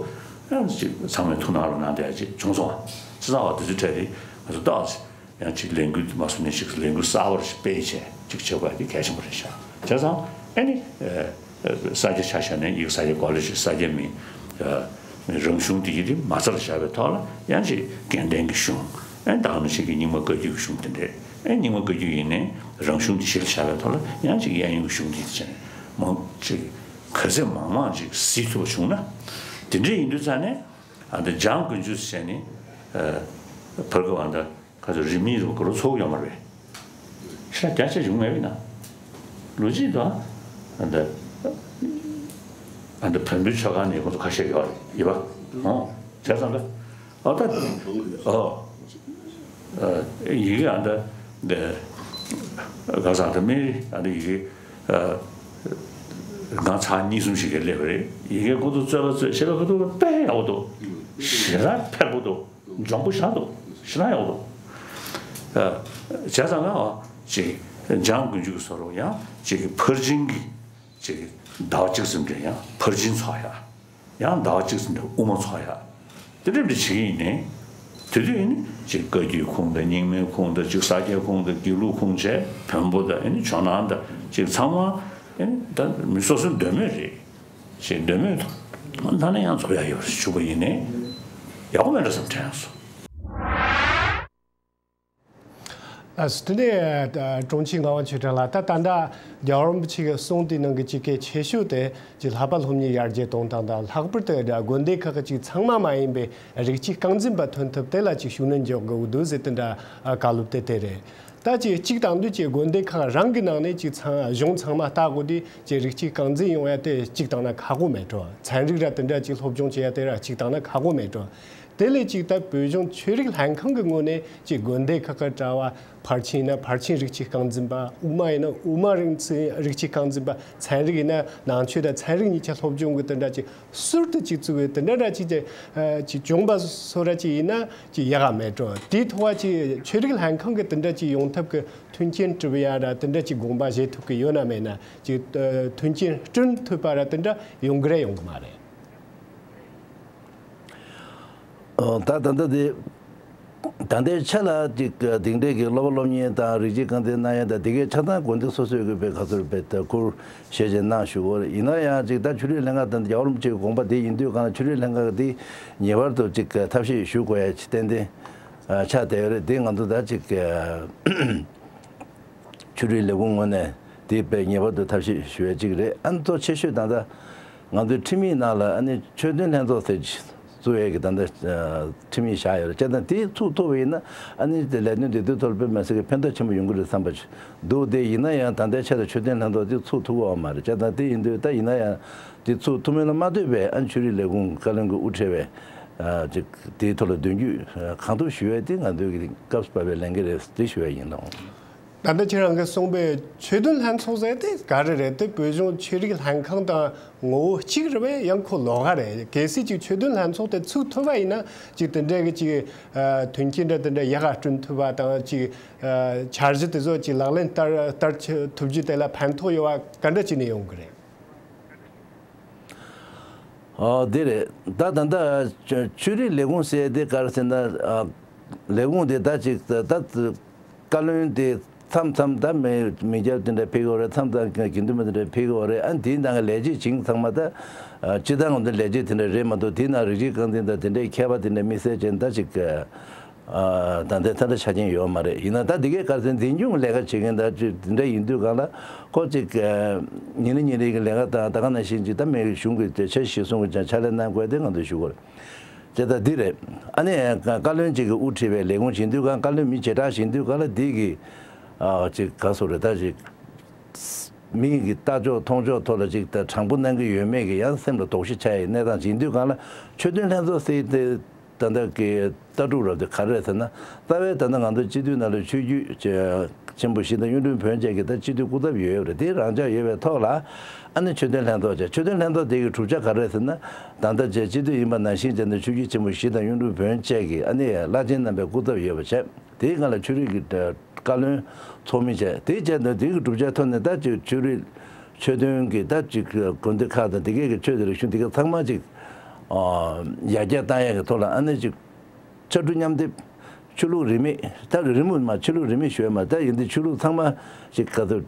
ཨ་ཅིག་ཚང་མས་ཐུགས་སྣང་རུ་གནང་བསྡད་ཡ་ཅིག་བྱུང་སོང་བ། ཅེས་སོང་བ་དེ་ཚོ་བྲལ་ཏེ་ང་ཚོ་ཏོག་ཙམ། ཡང་ཅིག་ལས་འགུལ་མ་སོང་ནས་ཅིག་ལས་འགུལ་གསར་པར་ཞིག་སྤེལ་བྱས་ཅིག་བྱེད་དགོས་དེ་གལ་ཆེན་པོ་རེད་ཤག་བྱས་ཙང་ཨ་ནི་ས་སྐྱ་ཆ་བཞག་ནས་ཡིག་ས་སྐྱ་གོ་ལ་ཞིག་ས་སྐྱ་མི་རང་གཞུང་དེ་ཡིན་དེ་མ་རྩ་ལ་བཞག་པའི་ཐོག་ལ་ཡང་ཅིག་དགེ་ལྡན་གྱི་གཞུང་ཨ་ནི་ད་ག་ནང་བཞིན་གྱི་རྙིང་མ་བཀའ་བརྒྱུད་ཀྱི་གཞུང་དེ་འདྲས་ཨ་ནི་རྙིང་མ་བཀའ་བརྒྱུད་ཡིན་ནའི་རང་གཞུང་དེ་གཞི་ལ་བཞག་པའི་ཐོག་ལ་ཡང་ཅིག་གཡས་གཡོན་གྱི་གཞུང་དེ་བྱས་ནས་མང་ཅིག་ག་ཚད་མང་མང་ཅིག་གཟིགས་ཐུབ་པ་བྱུང་ན་དེ་འདྲས་ཡིན་དུས་ཙང་ནས་ཨ་ནི་འཇང་དགུན་ཆོས་ཟེར་ནས་བར་སྐབས་ཨ་ནི། ཁ་ཚོ་རིས་མེད་རུ་ག་རུ་ཚོགས་ཡོད་མ་རེད། ཤ་རྒྱ་ཆེ་བྱུང་མེད་པས་ན། ལོ་གཅིག་དང་། ཨ་འདི། ཨ་འདི་བོན་པོའི་ཆོས་ཁང་ནས་ཁོ་ཚོ་ཁ་ཤས་ཡོད་རེད་ཡིན་པ། ཨོ། བྱས་ཙང་ད། ཨོ་ད། ཨོ། ཡི་གེ་ཨ་འདི། འདི། ག་ས་ད་མི་ཨ་འདི་ཡི་གེ། ང་ཚར་གཉིས་གསུམ་ཞིག་གིས་སླེབས་པ་རེད། ཡི་གེ་ཁོ་ཚོ་རྩོད་པ་རྩོད་བྱས་པ་ཁོ་ཚོ་དཔེ་ཡག་པོ་འདུག་ཞེ་དྲག་འཕེར་པོ་འདུག་འཇོན་པོ་ཞེ་དྲག་འདུག་ཞེ་དྲག་ཡག་པོ་འདུག་བྱས་ཙང་ལ་ཅིག་འཇང་དགུན་ཆོས་ཀྱི་བཟོ་འདྲ་ཡང་ཅིག་ཕར་ཕྱིན་གྱི་ ཅིག་ཟླ་བ་གཅིག་ཙམ་རིང་ཡང་ཕར་ཕྱིན་ཚོགས་ཡ། ཡང་ཟླ་བ་གཅིག་ཙམ་རིང་དབུ་མ་ཚོགས་ཡ། དེ་འདྲ་འདྲ་བྱེད་ཀྱི་ཡིན་ནའི། དེ་དུས་ཡིན་ནི་ཅིག་བཀའ་བརྒྱུད་ཁུངས་དང་རྙིང་མའི་ཁུངས་དང་ཅིག་ས་སྐྱའི་ཁུངས་དང་དགེ་ལུགས་ཁུངས་བྱས། བོན་པོ་དང་ཡིན་ནི་ཇོ་ནང་དང་ཅིག་ཚང་མ་ཡིན་ནི་ད་མི་སོ་སོའི་འདོད་མོས་རེད། ཅིག་འདོད་མོས་ད་ནི་ཡང་རྫོགས་ཡ་ཡོད་རེད་ཞུ་བ་ཡིན་ནའི། ཡག་པོ་མེད་འགྲོ་བསམ་དྲན་སོང་། ལགས་སོ། དེ་ནས་དྲུང་ཆེ་ངག་དབང་ཆོས་གྲགས་ལགས། ད་ད་ལྟ་རྒྱལ་བ་རིན་པོ་ཆེ་གི་གསུང་དེའི་ནང་གི་ཅིག་གལ་ཆེ་ཤོས་དེ་ཅིག་ལྷག་པ་སློབ་གཉེར་ཡར་རྒྱས་གཏོང་སྟངས་དང་། ལྷག་པར་དུ་དགོན་སྡེ་ཁག་གི་ཅིག་ཚང་མ་མ་ཡིན་པའི་རིགས་གཅིག་རྐང་འཛིན་པ་ཐོན་ཐབས་དེ་ལ་ཅིག་ཤུགས་སྣོན་འཇོག་དགོས་འདུག་ཟེར། དེ་འདྲ་བཀའ་སློབ་དེ་དེ་རེད། ད་ཅིག་གཅིག་བཏང་དུས་ཅིག་དགོན་སྡེ་ཁག་རང་གི་ནང་ནས་ཅིག་ཚང་གཞུང་ཚང་མ་ལྟ་དགོས་དུས་ཅིག་རིགས་གཅིག་རྐང་འཛིན་ཡོང་ཡ་དེ་གཅིག་བཏང་ན་ཁག་པོ་མེད་འགྲོ། ཚན་རིག་ར་དེ་འདྲ་ཅིག་སློབ་སྦྱོང་བྱེད་ཡ་དེ་ར་གཅིག་བཏང་ན་ཁག་པོ་མེད་འགྲོ། དེ་ལས་ཅིག་ད་བོད་གཞུང་ཆོས་རིག་ལྷན་ཁང་གི་ངོས་ནས་ཅིག་དགོན་སྡེ་ཁག་གི་གྲྭ་བ། ཕར་ཕྱིན་ཡིན་ན་ཕར་ཕྱིན་རིགས་གཅིག་རྐང་འཛིན་པ། དབུ་མ་ཡིན་ན་དབུ་མ་རིགས་གཅིག་རིགས་གཅིག་རྐང་འཛིན་པ། ཚན་རིག་ཡིན་ན་ནང་ཆོས་དང་ཚན་རིག་གཉིས་ཆ་སློབ་སྦྱོང་གི་དེ་འདྲ་ཅིག་ཟུར་དུ་ཅིག་བཙུགས་པའི་དེ་འདྲ་འདྲ་ཅིག་ཅིག་ཨ་ཅིག་བྱུང་པ་སོ་ར་ཅིག་ཡིན་ན་ཅིག་ཡག་ག་མེད་འགྲོ། དེའི་ཐོག་བ་ཅིག་ཆོས་རིག་ལྷན་ཁང་གི་དེ་འདྲ་ཅིག་ཡོང་ཐབས་ཀྱི་མཐུན་རྐྱེན་སྒྲུབ་ཡ་ར་དེ་འདྲ་ཅིག་དགོངས་པ་བཞེས་ཐུབ་ཀྱི་ཡོད་ན་མེད་ན། ཅིག་ཨ་མཐུན་རྐྱེན་བསྐྲུན་ཐུབ་པ་ར་དེ་འདྲ་ཡོང་གི་རེད་ཡོང་གི་མ་རེད། ཨོ། ད་ད་ལྟ་དེ་ད་ལྟའི་ཆ་ལ་ཅིག་དེང་འདྲའི་གི་སློབ་པ་སློབ་གཉེར་དང་རིགས་གཅིག་རྐང་འཛིན་གནང་ཡ་དང་དེ་གའི་ཆ་ཚང་དགོན་སྡེ་སོ་སོའི་གི་བའི་ག་ཚོད་བའི་ད་ཁུར་ཤེས་བྱས་གནང་ཞུ་གོ་རེད། ཡིན་ན་ཡང་ཅིག་ད་ཆོས་རིག་ལྷན་ཁང་དང་རྒྱལ་བ་རིན་པོ་ཆེའི་དགོངས་པ་དེ་ཡིན་དུས་གང་ལ་ཆོས་རིག་ལྷན་ཁང་གི་དེ་ངེས་པར་དུ་ཅིག་ཐབས་ཤེས་ཞུ་དགོས་ཡ་ཅིག་ཏན་ཏན་ཆགས་བསྡད་ཡོད་རེད། དེ་ང་ཚོ་ད་ཅིག་ཆོས་རིག་ལས་ཁུངས་ངོས་ནས་དེ་དཔེ་ངེས་པར་དུ་ཐབས་ཤེས་ཞུ་ཡ་གཅིག་རེད། ཨ་ནི་གཙོ་ཆེ་ཤོས་ད་ལྟ་ང་ཚོའི་ཁྲིམས་ཡིག་ནང་ལ་ཨ་ནི་ཆོས་དོན་ལྷན་ཚོགས་ཟེར་བཙུགས་ཡས་ཀྱི་ད་ལྟ་ཁྲིམས་ཡིག་བཞག་ཡོད་རེད། བྱས་ཙང་དེ་ཚུགས་ཐུབ་པ་ཡིན་ན་ཨ་ནི་དེ་ལས་དོན་དེ་དུས་ཐོག་ལ་དཔེ་མི་སྲིད་ཀྱི་ཕན་ཐོགས་ཆེན་པོ་ཡོང་གི་རེད་བསམ་པ་འདུག་དེ་ཡིན་ན་ཡང་ད་ལྟའི་ཆར་དུ་ཆོས་དོན་ལྷན་ཚོགས་དེ་ཚུགས་ཐུབ་ཀྱི་ཡོད་མ་རེད། བྱས་ཙང་དེ་ཡིན་དུས་ད་ཡིན་ན་ཡང་དེ་ཚུགས་ཐུབ་མིན་ལ་མ་ལྟོས་པའི་ཨ་ནི་ཆོས་རིག་ལས་ཁུངས་བཀའ་བློན་གྱི་དབུ་ཁྲིད་པའི་ཅིག་དེའི་ཐོག་ལ་མདུན་སྐྱོད་གང་ཐུབ་ཞུ་ཡས་དེ་ང་ཚོའི་གི་སྐབས་སུ་བབས་པའི་ལས་འགན་རེད་དེ་ཞུ་ཡས་ཡིན་ལགས། ད་ལྟ་ཁྱེད་རང་གིས་གསུངས་པའི་ཆོས་དོན་ལྷན་ཚོགས་ཟེར་དེ་ག་རེ་རེད་དེ། བོད་གཞུང་ཆོས་རིག་ལྷན་ཁང་དང་ངོ་བོ་གཅིག་རེད་པས། ཡང་ཁོ་ལོགས་ཀ་རེད། གལ་སྲིད་ཅིག་ཆོས་དོན་ལྷན་ཚོགས་དེ་ཚུགས་ཐུབ་པ་ཡིན་ན་ཅིག་དེ་འདྲའི་གི་ཅིག་ཨ་མཐུན་རྐྱེན་འདྲ་དེ་འདྲ་ཡག་ག་བསྐྲུན་ཐུབ་པ་དང་། ཅིག་ཨ་འཆར་གཞི་དེ་ཚོ་ཅིག་ལག་ལེན་བསྟར་བསྟར་ཐུབ་རྒྱུ་དེ་ལ་ཕན་ཐོགས་ཡོད་པ་ག་འདྲ་བྱས་ནས་ཡོང་གི་རེད། ཨོ་དེ་རེད། ད་ད་ལྟ་ཆོས་རིག་ལས་ཁུངས་ཟེར་དེ་ག་རེ་ཟེར་ན། ཨ་ལས་ཁུངས་དེ་ད་ཅིག་ད་ད་བཀའ་བློན་དེ་མཚམས་མཚམས་ད་མི་མི་སྐྱ་དེ་འདྲ་ཕེབས་ཀྱི་ཡོད་རེད། མཚམས་མཚམས་དགེ་འདུན་པ་དེ་འདྲ་ཕེབས་ཀྱི་ཡོད་རེད། ཨ་དེའི་ནང་གི་ལས་བྱེད་བྱིངས་ཚང་མ་ད་ཨ་སྤྱི་བཏང་ང་ཚོ་ལས་བྱེད་དེ་འདྲ་རེད་མ་གཏོགས་དེའི་ནང་རིགས་གཅིག་རྐང་འཛིན་དང་དེ་འདྲའི་མཁས་པ་དེ་འདྲ་དམིགས་བསལ་ཅན་ད་ཅིག་ཨ་ད་ལྟའི་ད་ལྟ་ཆ་རྐྱེན་ཡོད་མ་རེད། ཡིན་ན་ད་འདི་གའི་ག་ཚོད་འཛིན་སྐྱོང་ལས་ཀ་བྱེད་མཁན་ད་ཅིག་འདི་འདྲ་ཡིན་དུས་གང་ལ་ཁོ་ཅིག་ཉིན་རེ་ཉིན་རེ་གི་ལས་ཀ་དང་ད་ག་ནང་བཞིན་ཅིག་ད་མི་གཞུང་གི་དེ་འཆར་གཞི་གཞིར་བཟུང་གི་ཕྱག་ལས་གནང་དགོས་དེ་ང་ཚོས་ཞུ་དགོས་རེད། བྱས་ཙང་འདི་རེད། ཨ་ནི་བཀའ་བློན་ཅིག་གིས་དབུ་ཁྲིད་པའི་ལས་ཁུངས་བྱེད་དུས་གང་། བཀའ་བློན་མི་བྱེ་བྲག་བྱེད་དུས་གང་ལ་འདི་གི་ཨ་ཅིག་ག་སོ་རེད། ད་ཅིག་མི་གི་ལྟ་ཕྱོགས་མཐོང་ཕྱོགས་ཐོག་ལ་ཅིག་ད་དྲང་པོ་གནང་གི་ཡོད་མེད་ཀྱི་ཡང་སེམས་ལ་དོགས་གཞི་ཆགས་ཡའི་གནས་སྟངས་ཅིག་ཡིན་དུས་གང་ལ་ཆོས་དོན་ལྷན་ཚོགས་ཟེར་དེ། ད་ལྟ་གི་ལྟ་གྲུབ་རབ་དེ་ག་རེ་རེད་ཟེར་ན། རྩ་བའི་ད་ལྟ་ང་ཚོ་སྤྱི་འཐུས་ནང་ལ་ཆོས་བརྒྱུད་ཆེན་པོ་བཞི་དང་གཡུང་དྲུང་བོན་བཅས་ཀྱི་ད་སྤྱི་འཐུས་སྐུ་ཚབ་ཡོད་ཡོད་རེད། དེ་རང་འཇགས་ཡོད་པའི་ཐོག་ལ་ཨ་ནི་ཆོས་དོན་ལྷན་ཚོགས་བྱས། ཆོས་དོན་ལྷན་ཚོགས་དེ་གི་གྲུབ་ཆ་ག་རེ་རེད་ཟེར་ན། ད་ལྟ་བྱས་སྤྱི་འཐུས་ཡིན་པ་ནང་བཞིན་བྱས་ནས་ཆོས་བརྒྱུད་ཆེན་པོ་བཞི་དང་གཡུང་དྲུང་བོན་བཅས་ཀྱི་ཨ་ནི་བླ་ཆེན་རྣམ་པའི་སྐུ་ཚབ་ཡོད་པ་བྱས། དེའི་སྒང་ལ་ཆོས་རིག་གི་བཀའ་བློན་ཚོགས་མི་བྱས། དེ་བྱས་ནས་དེ་གི་གྲུབ་ཆའི་ཐོག་ནས་ད་ཅིག་ཆོས་རིག་ཆོས་དོན་གྱི་ད་ཅིག་དགོན་སྡེ་ཁག་དང་དེ་གའི་གི་ཆོས་དང་རིག་གཞུང་དེ་ག་ཚང་མ་ཅིག་ཡར་རྒྱས་བཏང་ཡས་ཀྱི་ཐོག་ལ་ཨ་ནི་ཅིག་ཕྱར་གྲུ་མཉམ་འདེགས། ཆོས་ལུགས་རིས་མེད། ད་རི་མོ་མ་ཆོས་ལུགས་རིས་མེད་ཞུ་ཡས་མ། ད་ཡིན་དུས་ཆོས་ལུགས་ཚང་མ་ཅིག་ག་ཚོད་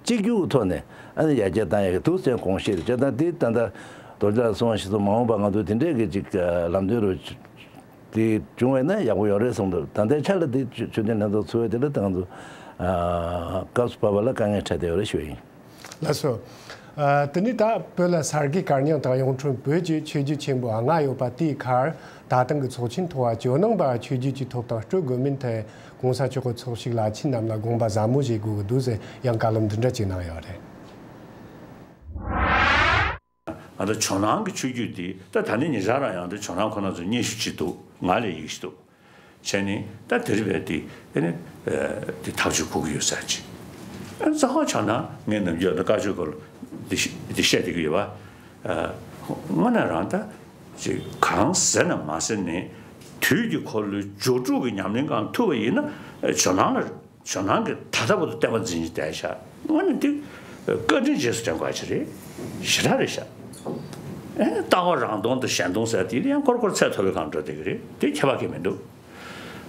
གཅིག་གྱུར་གྱི་ཐོག་ནས་ཨ་ནི་ཡར་རྒྱས་བཏང་ཡས་ཀྱི་འདུག་ཟེར་དགོངས་བཞེས་རེད། བྱས་ཙང་དེ་ད་ལྟ་རྡོ་རྗེ་ལགས་གསུངས་པ་བཞིན་དུ་མ་འོངས་པ་ང་ཚོ་དེ་འདྲས་ཀྱི་ཅིག་ལམ་སྟོན་རུ། དེ་བྱུང་བས་ན་ཡག་པོ་ཡོད་རེད་གསུངས་འདུག་ད་ལྟའི་ཆ་ལ་དེ་ཆོས་ཆོས་དོན་ལྷན་ཚོགས་ཚུགས་པ་དེ་ལ་ད་ང་ཚོ་ཨ་སྐབས་སུ་བབས་པ་ལ་དཀའ་ངལ་འཕྲད་བསྡད་ཡོད་རེད་ཞུ་ཡིན། ལགས་སོ། ཨ་དེ་ནས་ད་བོད་ལ་གསར་བརྗེ་གར་མྱང་དང་གཡུང་དྲུང་བོད་ཀྱི་ཆོས་བརྒྱུད་ཆེན་པོ་ལྔ་ཡོད་པ་དེའི་ཁར་ད་ཐེངས་ཀྱི་ཚོགས་ཆེན་ཐོག་ཇོ་ནང་པ་ཆོས་བརྒྱུད་ཀྱི་ཐོབ་ཐང་སྤྲོད་དགོས་མིན་ཐད་གོང་ས་མཆོག་གི་ཚོགས་ཞུགས་བླ་ཆེན་རྣམས་ལ་དགོངས་པ་ཟབ་མོ་བཞེས་དགོས་ཀྱི་འདུག་ཟེར་ཡང་བཀའ་སློབ་འདི་འདྲ་ཅིག་གནང་ཡོད་རེད། ང་ཚོ་ཇོ་ནང་གི་ཆོས་བརྒྱུད་འདི་ད་ད་ནི་ཉེ་ཆར་རང་ཡང་དེ་ཇོ་ནང་ཁོ་ན་ཚོ་སྙན་ཞུ་ཅིག་འདུག་ང་ལ་ཡིག་ཞིག་འདུག་བྱས་ནས་ད་དེ་རིང་བས་དེ་ཨེ་ནི་དེ་ཐག་གཅོད་དགོས་ཀྱི་ཡོད་ས་ཅིག་རྩ་བ་ཇོ་ནང་ངས་ནམ་རྒྱུན་ད་བཀའ་ཆོས་སྐོར་ལ་འདི་ཤ་འདི་བཤད་བསྡད་ཀྱི་ཡོད་པ། དངོས་གནས་རང་ད་ཅིག་གང་ཟེར་ན་མ་ཟེར་ནས་དུས་ཀྱི་འཁོར་ལོའི་སྦྱོར་དྲུག་གི་ཉམས་ལེན་གང་ཐུབ་པ་ཡིན་ན་ཇོ་ནང་ལ། ཇོ་ནང་གི་ད་ལྟ་བར་དུ་བསྟན་པ་འཛིན་གྱི་བསྡད་ཤག་དངོས་གནས་འདི་ བཀའ་དྲིན་རྗེས་སུ་དྲན་དགོས་ཀྱི་རེད། ཞེ་དྲག་རེད་ཤག་ཨེ། ལྟ་བ་རང་སྟོང་དང་གཞན་སྟོང་ཟེར་དེ་ཡང་ཁོར་ཁོར་ཚད་མཐོ་བའི་སྒང་འགྲོ་བསྡད་ཀྱི་རེད། དེ་ཁྱད་པར་གང་ཡང་མི་འདུག་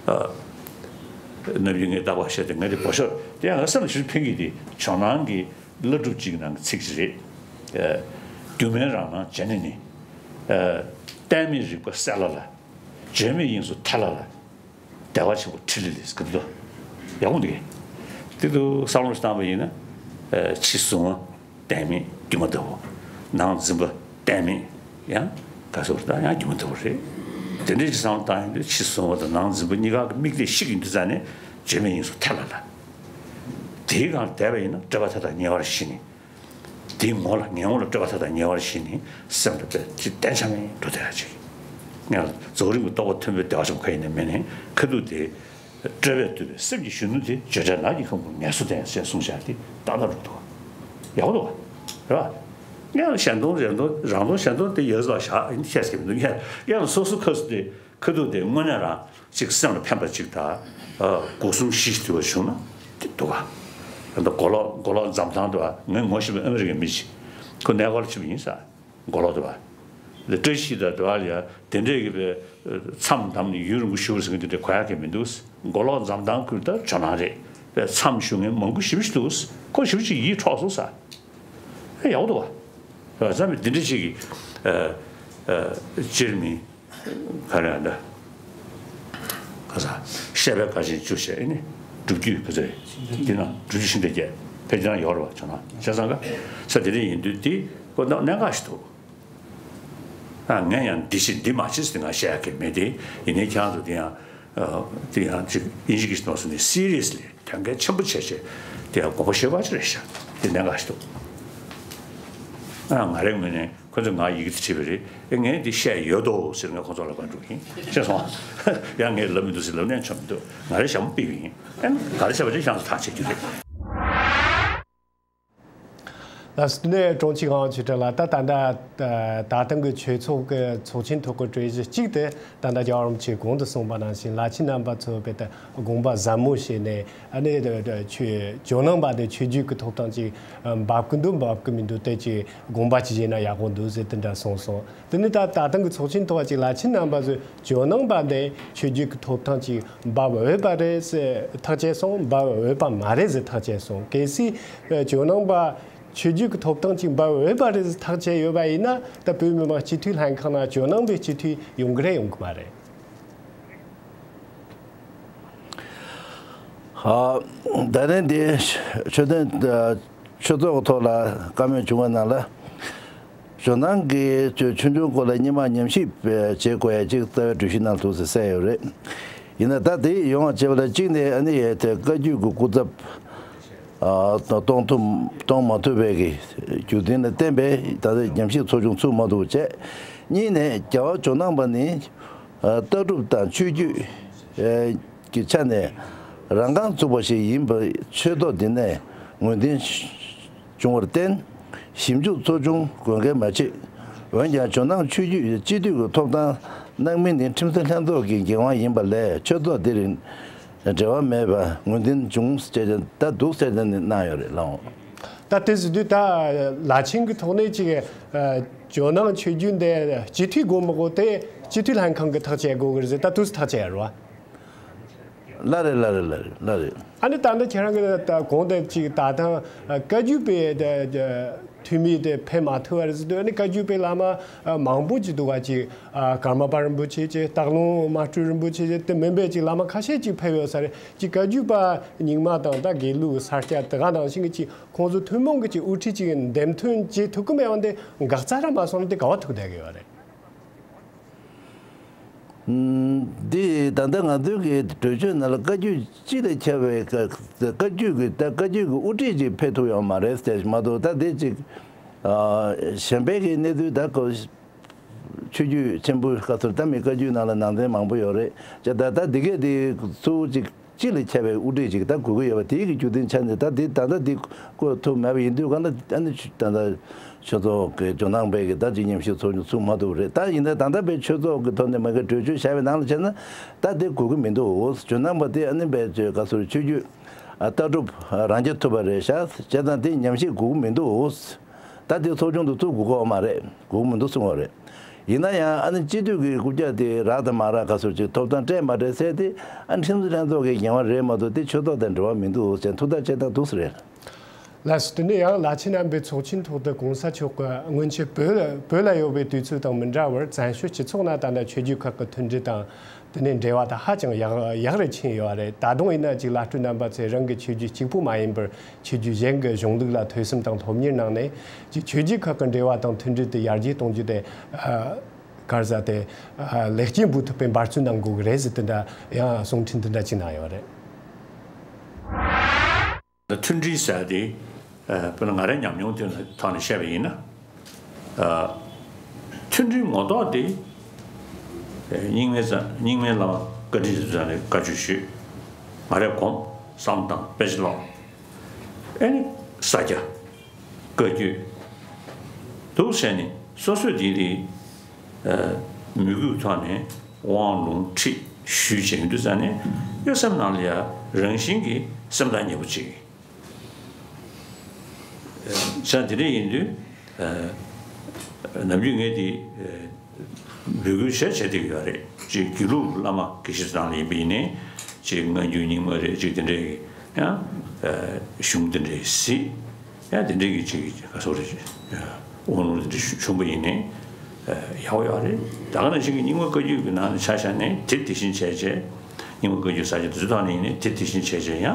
ཨ། ནམ་རྒྱུན་ངས་རྟག་པར་བཤད་དེ། ང་དེ་བོད་ཤོར་དེ་ཡང་ང་སེམས་ལ་ཞེ་པོ་ཕན་གྱི། དེ་ཇོ་ནང་གི་བླ་སྒྲུབ་ཅིག་ནང་གི་ཚིག་ཅིག་རེད། ཨ། སྒྱུ་མའི་རང་སྣང་བྱས་ནས་ནི། ཨ། གཏན་མེད་རིག་པ་གསལ་ལ་ལ། བརྗོད་མེད་དབྱིངས་སུ་ཐལ་ལ་ལ། བདེ་བ་ཆེན་པོ་ཕྲིན་ལས་ལས་ཀྱི་འདུག་ཡག་པོ་འདུག་གས། དེ་དུ་བསམ་བློ་ཞིག་བཏང་པ་ཡིན་ན། ཨ། ཕྱི་གཟུང་བ་གཏན་མེད་སྒྱུ་མ་ལྟ་བུ། ནང་འཛིན་པ་གཏན་མེད་ཡང་ག་ཟེར་བ་ད་ཡང་སྒྱུ་མ་ལྟ་བུ་རེད། དེ་འདྲའི་ཅིག་བསམ་བློ་བཏང་ཡོང་དུས་ཕྱི་གཟུང་བ་དང་ནང་འཛིན་པ་གཉིས་ཀ་གི་དམིགས་གཏད་ཤིག་ཡིན་དུས་ཙང་ནས་བརྗོད་མེད་དབྱིངས་སུ་ཐལ་ལ་ལ། དེའི་སྒང་བསྡད་པ་ཡིན་ན་སྤྲོས་པ་མཐའ་དག་ཉེ་བར་ཞི་ནས། དེའི་ངོ་ལ་ངའི་ངོ་ལ་སྤྲོས་པ་མཐའ་དག་ཉེ་བར་ཞི་ནས་སེམས་ལ་དཔེ་ཅིག་གཏན་ཆ་མེད་འགྲོ་བསྡད་ཡ་ཅིག་ངས་ལ་རྫོགས་རིམ་གྱི་རྟོགས་པ་མཐོན་པོའི་བདེ་བ་ཆེན་པོ་ག་ཡིན་ནའི་མེད་ནའི་ཁ་ཐུག་དེ། སྤྲོས་པས་བཏུལ་བའི་སེམས་ཀྱི་གཞོན་ནུ་དེ། བརྗོད་བྲལ་ནགས་ཀྱི་ཁང་བུར་ངལ་གསོ་ལྡན་ཞེས་གསུངས་བཞག་དེ་ཏག་ཏག་རུ་འདུག་ཡག་པོ་འདུག་བ། རེད་བ། ངས་ལ་གཞན་སྟོང་གཞན་སྟོང་རང་སྟོང་གཞན་སྟོང་དེ་ཡོད་ལ་བཞག་ཡིན་ཤེས་ཀྱི་མི་འདུག་ངས་ཡང་སོ་སོ་ཁ་སུ་དེ། ཁ་ཐུག་དེ་དངོས་གནས་རང་ཅིག་སེམས་ལ་ཕན་པ་ཅིག་དང་། ཨ། སྒོ་གསུམ་ཞི་ཞིང་དུལ་བ་བྱུང་ན་དེ་འདུག་ག་ད་མགོ་ལོག་མགོ་ལོག་འཛམ་ཐང་དུ་ང་ངོ་ཤེས་པའི་ཨ་མི་རི་ཀའི་མི་ཅིག་ཁོ་གནས་སྐོར་ལ་ཕྱིན་པ་ཡིན་ས། མགོ་ལོག་དུ་བ། དེ་བཀྲ་ཤིས་དང་དུ་བ་ལ་ཡ་དེ་འདྲས་ཀྱི་པའི་མཚམས་བསྡམས་ནས་ཡུན་རིང་པོ་བཞུགས་ཟེར་མཁན་དེ་འདྲས་གོ་ཡ་གི་མི་འདུག་མགོ་ལོག་འཛམ་ཐང་ཁུལ་ད་ཇོ་ནང་རེད། པའི་མཚམས་བཞུགས་མཁན་མང་པོ་ཞེ་པོ་ཅིག་འདུག་ཁོ་ཞེ་པོ་ཅིག་ཡིད་འཕྲོག་སོང་ས། ཨེ། ཡག་པོ་འདུག་བ། ཨ། བསམ་པའི་འདི་འདྲ་ཞིག་གིས། ཨ། ཨ། སྤྱིར་མི། ག་རེ་ཨ་འདྲ། ག་ས། བཤད་པའི་དགའ་ཞེན་བཅུ་བྱས་ནི། སྒྲུབ་བརྒྱུད་ག་ཚོད་རེད། འདི་ན་སྒྲུབ་བརྒྱུད་ཤིང་རྟ་བརྒྱད་ཕལ་ཆེར་ཡོད་རེད་བ། ཇོ་ནང་བྱས་ཙང་ག་ས་དེ་འདྲ་ཡིན་དུས་འདི་ཁོ་ན་གནད་འགག་ཞིག་འདུག་ཨ། ངས་ཡང་འདི་བྱེད་འདི་མ་བྱེད་ཟེར་ང་བཤད་ཡ་གི་མེད་དེ། ཡིན་ནའི་ཁྱེད་རང་ཚོ་འདི་ཡང་། ཨ། དེ་ཡང་ཅིག་དབྱིན་ཇི་གི་ནང་སོ་ནས་seriously དོན་འགལ་ཆེན་པོ་བྱས་བྱས་དེ་ཡང་དགོངས་པ་བཞེས་པ་ཅིག་རེད་ཤག་དེ་གནད་འགག་ཞིག་འདུག་ཨ། ང་རའི་ངོས་ནས་ཁོ་ཚོས་ང་ཡི་གེ་དེ་བྲིས་པ་རེད། ཨེ། ངས་འདི་བཤད་ཡོད་དོ་ཟེར་ངས་ཁོ་ཚོ་ལ་ཕར་འགྲོ་གི་ཡིན། ཤེས་སོང་ཨ། ཡང་ངས་ལབ་མི་འདུག་ཟེར་ལབ་ནས་ཆོ་མི་འདུག་ང་རའི་ཞྭ་མོ་ཕུད་པ་ཡིན། ཨེ། ག་རེ་བྱས་པ་དེ་ཤང་ཚོ་ཐག་བཅད་རྒྱུ་རེད། ལགས་སོ། དེ་ནས་དྲུང་ཆེ་ངག་དབང་ཆོས་གྲགས་ལགས། ད་ད་ལྟ་ད་ད་ཐེངས་ཀྱི་ཆོས་ཚོགས་ཀྱི་ཚོགས་ཆེན་ཐོག་གི་གྲོས་གཞི་གཅིག་དེ་ད་ལྟ་རྒྱལ་བ་རིན་པོ་ཆེས་གོང་དུ་གསུངས་པ་ནང་བཞིན་བླ་ཆེན་རྣམ་པ་ཚོ་དཔེ་ད་དགོངས་པ་ཟབ་མོ་བཞེས་ནས། ཨ་ནི་ཆོས་ཇོ་ནང་པ་དེ་ཆོས་བརྒྱུད་ཀྱི་ཐོབ་ཐང་ཅིག་འབབ་ཀྱི་འདུག་འབབ་ཀྱི་མི་འདུག་དེ་ཅིག་དགོངས་པ་ཅིག་བཞེས་ན་ཡག་པོ་འདུག་ཟེར་དེ་འདྲ་གསུངས་སོང་། དེ་ནས་ད་ད་ཐེངས་ཀྱི་ཚོགས་ཆེན་ཐོག་ཅིག་བླ་ཆེན་རྣམ་པ་ཚོས་ཇོ་ནང་པ་དེ་ཆོས་བརྒྱུད་ཀྱི་ཐོབ་ཐང་ཅིག་འབབ་འོས་པ་རེད་ཟེར་ཐག་བཅད་སོང་། འབབ་འོས་པ་མ་རེད་ཟེར་ཐག་བཅད་སོང་། གལ་སྲིད་ཇོ་ནང་པ་ཆོས་བརྒྱུད་ཀྱི་ཐོབ་ཐང་ཅིག་འབབ་འོས་པ་རེད་ཟེར་ཐག་བཅད་ཡོད་པ་ཡིན་ན། ད་བོད་མི་མང་སྤྱི་འཐུས་ལྷན་ཁང་ནང་ཇོ་ནང་པའི་སྤྱི་འཐུས་ཡོང་གི་རེད་ཡོང་གི་མ་རེད། ཨ། ད་ནི་འདི་ཆོས་དོན་ཆོས་ཚོགས་ཐོག་ལ་བཀའ་མོལ་བྱུང་བ་ནང་ལ། ཇོ་ནང་གི་ཆོས་ཆོས་འབྱུང་སྐོར་ལ་སྔོན་མ་ཉམས་ཞིབ་བྱེད་དགོས་ཡ་གཅིག་རྩ་བའི་གྲོས་གཞི་ནང་ལ་འདུག་ཟེར་གསལ་ཡོད་རེད། ཡིན་ན་ད་དེ་ཡོང་བ་བྱེད་པ་ལ་གཅིག་ནས་ཨ་ནི་ཡ་དེ་བཀའ་བརྒྱུད་ཀྱི་སྐུ་ཚབ། ཨ། གཏོང་ཐུབ་གཏོང་མ་ཐུབ་པའི་གི་རྒྱུ་མཚན་ལ་བརྟེན་པའི་ད་ལྟ་ཉམས་ཞིབ་ཚོགས་ཆུང་ཚུགས་མ་ཐུབ་བྱས། གཉིས་ནས་རྒྱལ་བ་ཇོ་ནང་པ་ནི། ཨ། ལྟ་གྲུབ་དང་ཆོས་བརྒྱུད། ཨ། ཀྱི་ཆ་ནས་རང་རྐང་ཚུགས་པ་ཞིག་ཡིན་པ་ཆོས་ཐོག་འདི་ནས་ངོས་འཛིན་བྱུང་བར་བརྟེན། ཞིབ་འཇུག་ཚོགས་ཆུང་དགོས་གལ་མ་མཆིས། འོན་ཀྱང་ཇོ་ནང་ཆོས་བརྒྱུད་སྤྱི་འཐུས་ཀྱི་ཐོབ་ཐང་གནང་མིན་ནི་ཁྲིམས་སྲིད་ལྷན་ཚོགས་ཀྱི་འགན་དབང་ཡིན་པ་ལས་ཆོས་ཚོགས་འདི་རིང་འབྲེལ་བ་མེད་པ་ངོས་འཛིན་བྱུང་ཟེར་ད་འདུག་ཟེར་ནས་གནང་ཡོད་རེད་ལགས། ད་དེ་ཟེར་དུས་ད་བླ་ཆེན་གྱི་ཐོག་ནས་ཅིག་ཇོ་ནང་ཆོས་བརྒྱུད་འདི་སྤྱི་འཐུས་དགོས་མི་དགོས་དེ་སྤྱི་འཐུས་ལྷན་ཁང་གིས་ཐག་བཅད་དགོས་ཀྱི་རེད་ཟེར། ད་དུས་སུ་ཐག་བཅད་ཡོད་རེད་བ། ལགས་རེད། ལགས་རེད། ལགས་རེད། ལགས་རེད། ཨ་ནི་ད་ལྟ་ཁྱེད་རང་གིས་ད་གོང་དེ་ཅིག་ད་ཐེངས་བཀའ་བརྒྱུད་པའི་འཐུས་མི་དེ་ཕེབས་མ་ཐུབ་པ་རེད་ཟེར་དུས། ཨ་ནི་བཀའ་བརྒྱུད་པའི་བླ་མ་མང་པོ་ཅིག་འདུག་ག་ཅིག་ཀརྨ་པ་རིན་པོ་ཆེ་ཅིག་སྟག་ལུང་མ་སྤྲུལ་རིན་པོ་ཆེ་ཅིག་དེ་མིན་པའི་ཅིག་བླ་མ་ཁ་ཤས་ཅིག་ཕེབས་ཡོད་ས་རེད། ཅིག་བཀའ་བརྒྱུད་པ་རྙིང་མ་དང་ད་དགེ་ལུགས་ས་སྐྱ་དེ་ག་ནང་བཞིན་གྱི་ཅིག་ཁོང་ཚོ་ཐུན་མོང་གི་ཅིག་དབུ་ཁྲིད་ཅིག་འདེམས་ཐོན་བྱེད་ཐུབ་ཀྱི་མེད་པ་འདི་འགག་རྩ་ར་མ་སོང་ན་དེ་ག་བ་ཐུག་བསྡད་ཀྱི་ཡོད་རེད། འདི་ད་ལྟ་ང་ཚོའི་གི་གྲོས་ཆོད་ནང་ལ་བཀའ་བརྒྱུད་སྤྱི་ལ་ཁྱབ་པའི་བཀའ་བཀའ་བརྒྱུད་ཀྱི་ད་བཀའ་བརྒྱུད་ཀྱི་དབུ་ཁྲིད་ཅིག་ཕེབས་ཐུབ་ཡོད་མ་རེད་ཟེར་མ་གཏོགས། ད་དེ་ཅིག་གཞན་པའི་གི་གནས་ཚུལ་ད་ཁོ་ཆོས་བརྒྱུད་ཆེན་པོའི་བཀའ་ཟུར་ད་མི་བཀའ་བརྒྱུད་ནང་ལ་ནང་ཚན་མང་པོ་ཡོད་རེད། ཅེས་ད་ད་འདི་གས་དེ་གཙོ་བོ་ཅིག་སྤྱི་ལ་ཁྱབ་པའི་དབུ་ཁྲིད་ཅིག་ད་དགོས་ཀྱི་ཡོད་པ་དེའི་གི་རྒྱུ་མཚན་ཆ་ནས་ད་འདི་ད་ལྟ་འདི་བསྐོ་ཐུབ་མེད་པ་ཡིན་དུས་གང་ལ་ཨ་ནི་ད་ལྟ་ཆོས་ཚོགས་ཀྱི་ཇོ་ནང་པའི་གི་ད་ཅིག་ཉམས་ཞིབ་ཚོགས་ཆུང་ཚུགས་མ་ཐུབ་རེད། ད་ཡིན་ན་ད་ལྟ་པའི་ཆོས་ཚོགས་ཀྱི་ཐོག་ནས་མ་གི་གྲོས་ཆོད་བཞག་པའི་ནང་ལ་བྱས་ན་ད་དེ་དགོས་ཀྱི་མི་འདུག་ཇོ་ནང་པ་དེ་ཨ་ནི་པའི་ཆོས་བཀའ་ཟུར་ཆོས་བརྒྱུད་ ལྟ་གྲུབ་རང་རྐྱ་ཐུབ་པ་རེད་ཤག་བྱས་ཙང་དེ་ཉམས་ཞིབ་དགོས་ཀྱི་མི་འདུག་ད་དེ་ཚོགས་ཆུང་དུ་བཙུགས་དགོས་ཀྱི་ཡོད་མ་རེད། དགོས་ཀྱི་མི་འདུག་གསུང་བ་རེད། ཡིན་ན་ཡང་ཨ་ནི་སྤྱི་འཐུས་ཀྱི་རྐུབ་བཀྱག་དེ་རག་དང་མ་རག་ག་ཚོད་ཅིག་ཐོབ་ཐང་སྤྲད་མ་སྤྲད་ཟེར་དེ་ཨ་ཁྲིམས་བཟོ་ལྷན་ཚོགས་ཀྱི་འགན་པ་རེད་མ་གཏོགས་དེ་ཆོས་ཚོགས་དང་འབྲེལ་བ་མི་འདུག་ཟེར་ཐུགས་ཐག་བཅད་སྟངས་འདུག་ཟེར་རེད། ལགས་སོ། དེ་ནས་ཡང་བླ་ཆེན་རྣམ་པའི་ཚོགས་ཆེན་ཐོག་ཏུ་གོང་ས་མཆོག་གིས་སྔོན་ཆད་བོད་ལ་བོད་ལ་ཡོད་པའི་དུས་ཚོད་དང་མི་འདྲ་བར་བཙན་བྱོལ་སྤྱི་ཚོགས་ནང་ད་ལྟ་ཆོས་བརྒྱུད་ཁག་གི་མཐུན་སྒྲིལ་དང་དེ་ནས་འབྲེལ་བ་དང་ཧ་ཅང་ཡག་ཡག་རུ་ཕྱིན་ཡོད་རེད། ད་དུང་ཡིན་ན་ཅིག་བླ་སྤྲུལ་རྣམ་པ་ཚོས་རང་གི་ཆོས་བརྒྱུད་གཅིག་པུ་མ་ཡིན་པར་ཆོས་བརྒྱུད་གཞན་གྱི་གཞུང་ལུགས་ལ་ཐོས་བསམ་དང་སློབ་གཉེར་གནང་ནས་ཅིག་ཆོས་བརྒྱུད་ཁག་གི་འབྲེལ་བ་དང་མཐུན་སྒྲིལ་དེ་ཡར་རྒྱས་གཏོང་རྒྱུ་དེ་ག་རེ་ཟེར་དེ་ལེགས་སྐྱེས་འབུལ་ཐུབ་པའི་འབད་བརྩོན་གནང་དགོས་ཀྱི་རེད་ཟེར་དེ་འདྲ་ཡང་གསུང་འཕྲིན་དེ་འདྲ་ཅིག་གནང་ཡོད་རེད། མཐུན་སྒྲིལ་ཟེར་དེ། ཨ། དཔེར་ན་ང་རའི་ཉམས་མྱོང་དེ་ཐོག་ནས་བཤད་པ་ཡིན་ན། ཨ། མཐུན་སྒྲིལ་ངོ་ཐོག་དེ། ཨ། རྙིང་མའི་རྙིང་མའི་བླ་མ་བཀའ་དྲིན་ཅན་ཚོ་ནས་བཀའ་ཆོས་ཞུས། ང་རས་སྒོམ་བསམ་བཏང་དཔེ་ཆ་ཀློག་ཨེ་ནི་ས་སྐྱ། བཀའ་བརྒྱུད། འདུག་བྱས་ནས་སོ་སོས་དེ་རིགས། ཨ། མོས་གུས་ཐོག་ནས་དབང་ལུང་ཁྲིད་ཞུས་བྱས་ཡོང་དུས་ཙང་ནས་གཡོ་སེམས་ནང་ལ་ཡང་རང་བཞིན་གྱིས་སེམས་ཐག་ཉེ་པོ་ཅིག་ཨ། བྱས་དེ་འདྲ་ཡིན་དུས། ཨ། ནམ་རྒྱུན་ངས་དེ། ཨ། འབོད་སྐུལ་བྱས་བྱས་བསྡད་ཀྱི་ཡོད་རེད། ཅིག་དགེ་ལུགས་བླ་མ་དགེ་བཤེས་ཚོ་ནང་ལ་ཡིན་པ་ཡིན་ནའི། ཅིག་སྔ་འགྱུར་རྙིང་མ་རེད། ཅིག་དེ་འདྲའི་ཡང་། ཨ། གཞུང་དེ་འདྲའི་གཟིགས། ཡང་དེ་འདྲའི་གི་ཅིག་ག་ཚོད་རེད། ཨ། དབང་ལུང་དེ་འདྲ་བྱུང་བ་ཡིན་ནའི། ཨ། ཡག་པོ་ཡོད་རེད། ད་ག་ནང་བཞིན་གྱི་རྙིང་མ་བཀའ་བརྒྱུད་ཀྱི་ནང་ནས་ཆ་བཞག་ནས་དེ་དེ་བཞིན་བྱས་བྱས། རྙིང་མ་བཀའ་བརྒྱུད་ས་སྐྱ་དེ་ཚོའི་ཐོག་ནས་ཡིན་ནའི་དེ་དེ་བཞིན་བྱས་བྱས་ཡང་།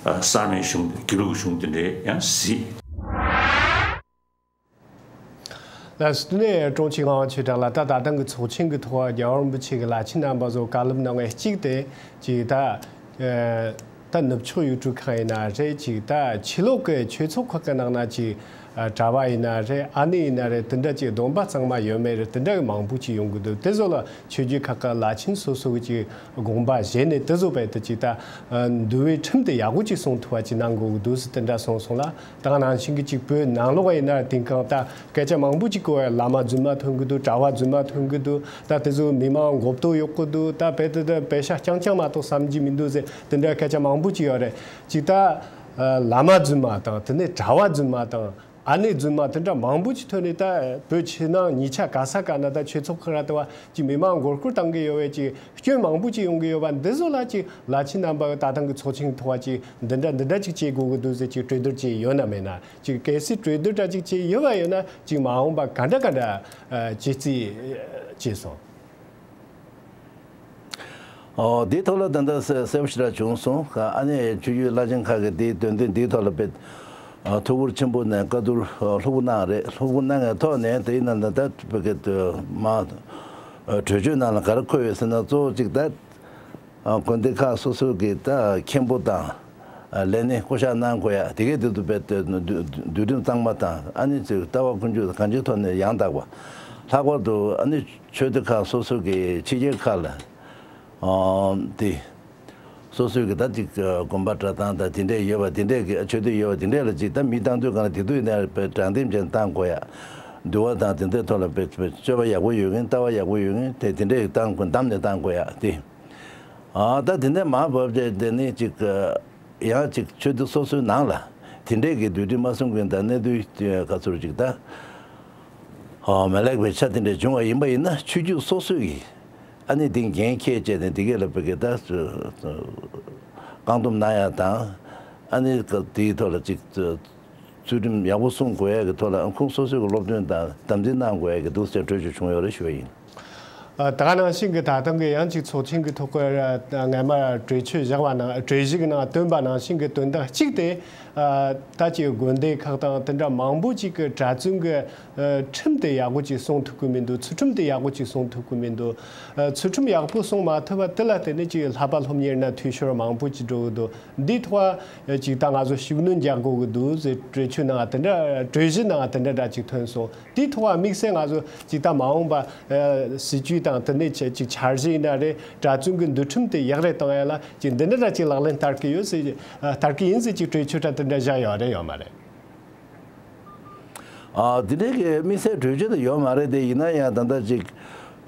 ཨ། གསར་མའི་གཞུང་དགེ་ལུགས་གཞུང་དེ་འདྲའི་ཡང་གཟིགས། ལགས་སོ། དེ་ནས་དྲུང་ཆེ་ངག་དབང་ཆོས་གྲགས་ལགས། ད་ད་ཐེངས་ཀྱི་ཚོགས་ཆེན་གྱི་ཐོག་རྒྱལ་བ་རིན་པོ་ཆེ་གི་བླ་ཆེན་རྣམ་པ་ཚོ་བཀའ་སློབ་གནང་བའི་གཅིག་དེ་ཅིག་ད། ཨ། ད་ནུབ་ཕྱོགས་ཡུལ་གྲུ་ཁག་ཡིན་ན་རེད། ཅིག་ད་ཕྱི་ལོགས་ཀྱི་ཆོས་ཚོགས་ཁག་གི་ནང་ན་ཅིག་ཨ། གྲྭ་པ་ཡིན་ན་རེད། ཨ་ནེ་ཡིན་ན་རེད། དེ་འདྲ་ཅིག་སྡོམ་པ་གཙང་མ་ཡོད་མེད་རེད། དེ་འདྲ་གི་མང་པོ་ཅིག་ཡོང་གི་འདུག་དེ་ཚོ་ལ་ཆོས་བརྒྱུད་ཁག་གི་བླ་ཆེན་སོ་སོ་གི་ཅིག་དགོངས་པ་བཞེས་ནས་དེ་ཚོ་བས་དེ་ཅིག་ད། ཨ། འདུལ་བའི་ཁྲིམས་དེ་ཡག་པོ་ཅིག་སྲུང་ཐུབ་པ་ཅིག་གནང་དགོས་ཀྱི་འདུག་ཟེར་དེ་འདྲ་གསུངས་སོང་ལ། ད་ག་ནང་བཞིན་གྱི་ཅིག་བོད་ནང་ལོགས་ཡིན་ན་དེང་སང་ད་སྐད་ཆ་མང་པོ་ཅིག་གོ་བས། བླ་མ་རྫུན་མ་ཐོན་གྱི་འདུག་གྲྭ་པ་རྫུན་མ་ཐོན་གྱི་འདུག་ད་དེ་ཚོ་མི་མང་མགོ་བཏོག་གཡོག་གི་འདུག་ད་བོད་དེ་ད་པེ་ཤ་རྐྱང་རྐྱང་མ་གཏོགས་བསམ་གྱི་མི་འདུག་ཟེར་དེ་འདྲ་སྐད་ཆ་མང་པོ་ཅིག་ཡོད་རེད། ཅིག་ད། ཨ། བླ་མ་རྫུན་མ་དང་དེ་ནས་གྲྭ་པ་རྫུན་མ་དང་། ཨ་ནེ་རྫུན་མ་དེ་འདྲ་མང་པོ་ཅིག་ཐོན་ནས་ད་བོད་ཕྱི་ནང་གཉིས་ཆ་ག་ས་ག་ན་ད་ཆོས་ཚོགས་ཁག་ར་ལྟ་བ་ཅིག་མི་མང་མགོ་སྐོར་བཏང་གི་ཡོད་པའི་ཅིག་སྐྱོན་མང་པོ་ཅིག་ཡོང་གི་ཡོད་པ་འདི་ཚོ་ལ་ཅིག་བླ་ཆེན་རྣམ་པ་ད་ཐེངས་ཀྱི་ཚོགས་ཆེན་ཐོག་ཅིག་འདི་འདྲ་འདི་འདྲ་ཅིག་བྱེད་དགོས་ཀྱི་འདུག་ཟེར་ཅིག་གྲོས་བསྡུར་ཅིག་ཡོད་ན་མེད་ན། ཅིག་གལ་སྲིད་གྲོས་བསྡུར་འདྲ་ཅིག་བྱེད་ཡོད་པ་ཡོད་ན་ཅིག་མ་འོངས་པ་ག་འདྲ་ག་འདྲ་བྱེད་རྩིས་བྱས་སོང་། ཨོ། དེའི་ཐོག་ལ་ད་ལྟ་གསལ་པོ་ཞེ་དྲག་བྱུང་སོང་། ཨ་ནེ་ཆོས་བརྒྱུད་བླ་ཆེན་ཁག་གིས་དེའི་དོན་ཚན་འདིའི་ཐོག་ལ་དཔེ་ཐུགས་ཁུར་ཆེན་པོ་ནས་བཀའ་བསྡུར་ལྷུག་པོ་གནང་རེད། ལྷུག་པོ་གནང་བའི་ཐོག་ནས་དེའི་ནང་ད་ལྟ་བོད་ཀྱི་མ་གྲོས་ཆོད་ནང་ལ་ག་རེ་འཁོད་ཡོད་ཟེར་ན་གཙོ་བོ་གཅིག་ད་དགོན་སྡེ་ཁག་སོ་སོ་གི་ད་མཁན་པོ་དང་ལས་སྣེ་བསྐོ་གཞག་གནང་དགོས་ཡ་དེ་གའི་དེ་ཚོ་དཔེ་འདུལ་ཁྲིམས་གཙང་མ་དང་ཨ་ནེ་ཚོའི་ལྟ་བ་ཀུན་སྤྱོད་གང་ཅིའི་ཐོག་ནས་ཡང་དག་པ། ལྷག་པར་དུ་ཨ་ནེ་ཆོས་སྡེ་ཁག་སོ་སོ་གི་ཕྱི་རྒྱལ་ཁག་ལ། ཨ། དེ། སོ་སོའི་གི་ད་ཅིག་དགོན་པ་གྲྭ་ཚང་དང་དེ་འདྲས་ཡོད་པ་དེ་འདྲས་གི་ཆོས་སྡེ་ཡོད་པ་དེ་འདྲས་ལ་ཅིག་ད་མི་བཏང་དུས་གང་ལ་དེ་དུས་ནས་དྲང་བདེན་ཅན་བཏང་དགོས་ཡ། འདུལ་བ་དང་དེ་འདྲས་ཐོག་ལ་དཔེ་དཔེ་སྤྱོད་པ་ཡག་པོ་ཡོད་མཁན་ལྟ་བ་ཡག་པོ་ཡོད་མཁན་དེ་དེ་འདྲས་བཏང་དགོས་བདམས་ནས་བཏང་དགོས་ཡ་དེ། ཨ། ད་དེ་འདྲས་མ་བབས་རྗེས་དེ་ནས་ཅིག་ཡང་ཅིག་ཆོས་སྡེ་སོ་སོའི་ནང་ལ་དེ་འདྲས་ཀྱི་འདུལ་ཁྲིམས་མ་སྲུང་མཁན་དང་གནས་ཚུལ་ག་ཚོད་ཅིག་ད་མ་ལེགས་པའི་ཆ་དེ་འདྲས་བྱུང་བ་ཡིན་པ་ཡིན་ན་ཆོས་བརྒྱུད་སོ་སོ་ཡིས་ཨ་ནི་དེ་འགན་འཁྱེར་བྱས་ནས་དེ་གས་ལ་བོད་སྐད་ད་བཀག་སྡོམ་གནང་ཡ་དང་ཨ་ནི་དེའི་ཐོག་ལ་ཅིག་ཚུལ་ཁྲིམས་ཡག་པོ་སྲུང་དགོས་ཡ་གི་ཐོག་ལ་ཁོང་སོ་སོའི་གི་སློབ་སྟོན་དང་དམ་འཛིན་གནང་དགོས་ཡ་གི་འདུག་ཟེར་གྲོས་ཆོད་བྱུང་ཡོད་རེད་ཞུ་བ་ཡིན། ཨ། ད་ག་ནང་བཞིན་གྱི་ད་ཐེངས་ཀྱི་ཡང་ཅིག་ཚོགས་ཆེན་གྱི་ཐོག་གི་སྔ་མ་གྲོས་ཆོད་བཞག་པ་ནང་གྲོས་གཞི་གི་ནང་བཏོན་པ་ནང་བཞིན་གྱི་དོན་དག་གཅིག་དེ། ཨ། ད་ཅིག་དགོན་སྡེ་ཁག་དང་དེ་འདྲ་མང་པོ་ཅིག་གི་གྲྭ་བཙུན་གྱི་ཨ། ཁྲིམས་དེ་ཡག་པོ་ཅིག་སྲུང་ཐུབ་ཀྱི་མི་འདུག་ཚུལ་ཁྲིམས་དེ་ཡག་པོ་ཅིག་སྲུང་ཐུབ་ཀྱི་མི་འདུག་ཨ། ཚུལ་ཁྲིམས་ཡག་པོ་སྲུང་མ་ཐུབ་པ་དེ་ལ་བརྟེན་ནས་ཅིག་བསླབ་པ་སློབ་གཉེར་ན་འཐུས་ཤོར་མང་པོ་ཅིག་འགྲོ་གི་འདུག་འདིའི་ཐོག་ཅིག་ད་ང་ཚོ་ཤུགས་སྣོན་རྒྱག་དགོས་ཀྱི་འདུག་ཟེར་གྲོས་ཆོད་ནང་དེ་འདྲ་གྲོས་གཞི་ནང་དེ་འདྲ་འདྲ་ཅིག་ཐོན་སོང་། དེའི་ཐོག་དམིགས་བསལ་ང་ཚོ་ཅིག་ད་མ་འོངས་པ་ཨ། སྲིད་ཇུས་དང་དེ་ནས་ཅིག་འཆར་གཞི་ཡིན་ན་རེད། གྲྭ་བཙུན་གྱི་འདུལ་ཁྲིམས་དེ་ཡག་རེ་གཏོང་ཡ་ལ་ཅིག་འདི་འདྲ་འདྲ་ཅིག་ལག་ལེན་བསྟར་གི་ཡོད་ཟེར་ཨ། བསྟར་གི་ཡིན་ཟེར་ཅིག་གྲོས་ཆོད་འདྲ་དེ་འདྲ་བཞག་ཡོད་རེད་ཡོད་མ་རེད། ཨ། དེ་འདྲའི་གི་དམིགས་བསལ་གྲོས་ཆོད་དུ་ཡོད་མ་རེད་དེ་ཡིན་ན་ཡང་ད་ལྟ་ཅིག་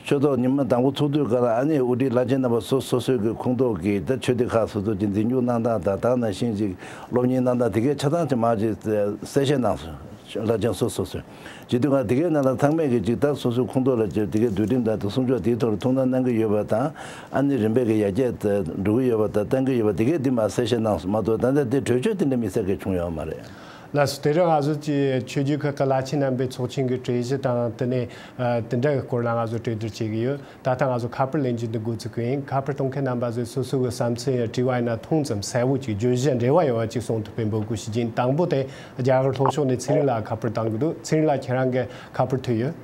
ཆོས་ཐོག་ཉི་མ་དང་པོ་ཚོགས་དུས་སྐབས་ལ་ཨ་ནི་དབུ་ཁྲིད་བླ་ཆེན་རྣམ་པ་སོ་སོ་སོའི་གི་ཁོངས་གཏོགས་ཀྱི་ད་ཆོས་སྡེ་ཁག་སོ་སོ་ཀྱི་འཛིན་སྐྱོང་གནང་སྟངས་དང་ད་ནང་བཞིན་ཅིག་སློབ་གཉེར་གནང་སྟངས་དེ་གའི་ཆ་ཚང་ཅིག་མར་ཅིག་གསལ་བཤད་གནང་སོང་། བླ་ཆེན་སོ་སོ་སོས་བྱེད་དུས་ང་དེ་གའི་ནང་ལ་ཚང་མས་ཀྱི་ཅིག་ད་སོ་སོའི་ཁོངས་གཏོགས་ལ་ཅིག་དེ་གའི་འདུལ་ཁྲིམས་དང་དེ་སྲུང་སྐྱོབ་དེའི་ཐོག་ལ་ཐུགས་སྣང་གནང་གི་ཡོད་པ་དང་ཨ་ནི་རིམ་པས་ཀྱི་ཡར་རྒྱས་འགྲོ་གི་ཡོད་པ་དང་བསྟན་གི་ཡོད་པ་དེ་གའི་འདི་མར་གསལ་བཤད་གནང་སོང་མ་གཏོགས་ད་ལྟ་དེ་གྲོས་ཆོད་དེ་འདྲ་དམིགས་བསལ་གྱི་བྱུང་ཡོད་མ་རེད། ལགས་སོ། དེ་རིང་ང་ཚོ་ཀྱི་ཆོས་བརྒྱུད་ཁག་གི་བླ་ཆེན་རྣམ་པའི་ཚོགས་ཆེན་གྱི་གྲོས་གཞི་དང་དེ་ནས་ཨ་དེ་འདྲ་གི་སྐོར་ལ་ང་ཚོ་གྲོས་བསྡུར་བྱེད་ཀྱི་ཡོད། ད་ལྟ་ང་ཚོ་ཁ་པར་ལེན་རྒྱུ་འདི་འགོ་ཚུགས་ཀྱི་ཡིན། ཁ་པར་གཏོང་མཁན་རྣམ་པ་ཚོས་སོ་སོ་གི་བསམ་ཚུལ་ཡང་དྲི་བ་ཡིན་ན་ཐུང་ཙམ་གསལ་བོ་ཅིག་བརྗོད་གཞི་འབྲེལ་བ་ཡོད་པ་ཅིག་གསུང་ཐུབ་པའི་འབོད་སྐུལ་ཞུ་རྒྱུ་ཡིན། དང་པོ་དེ་རྒྱ་གར་ལྷོ་ཕྱོགས་ནས་ཚེ་རིང་ལགས་ཁ་པར་བཏང་གི་འདུག་ཚེ་རིང་ལགས་ཁྱེད་རང་གི་ཁ་པར་ཐོས་ཡོད།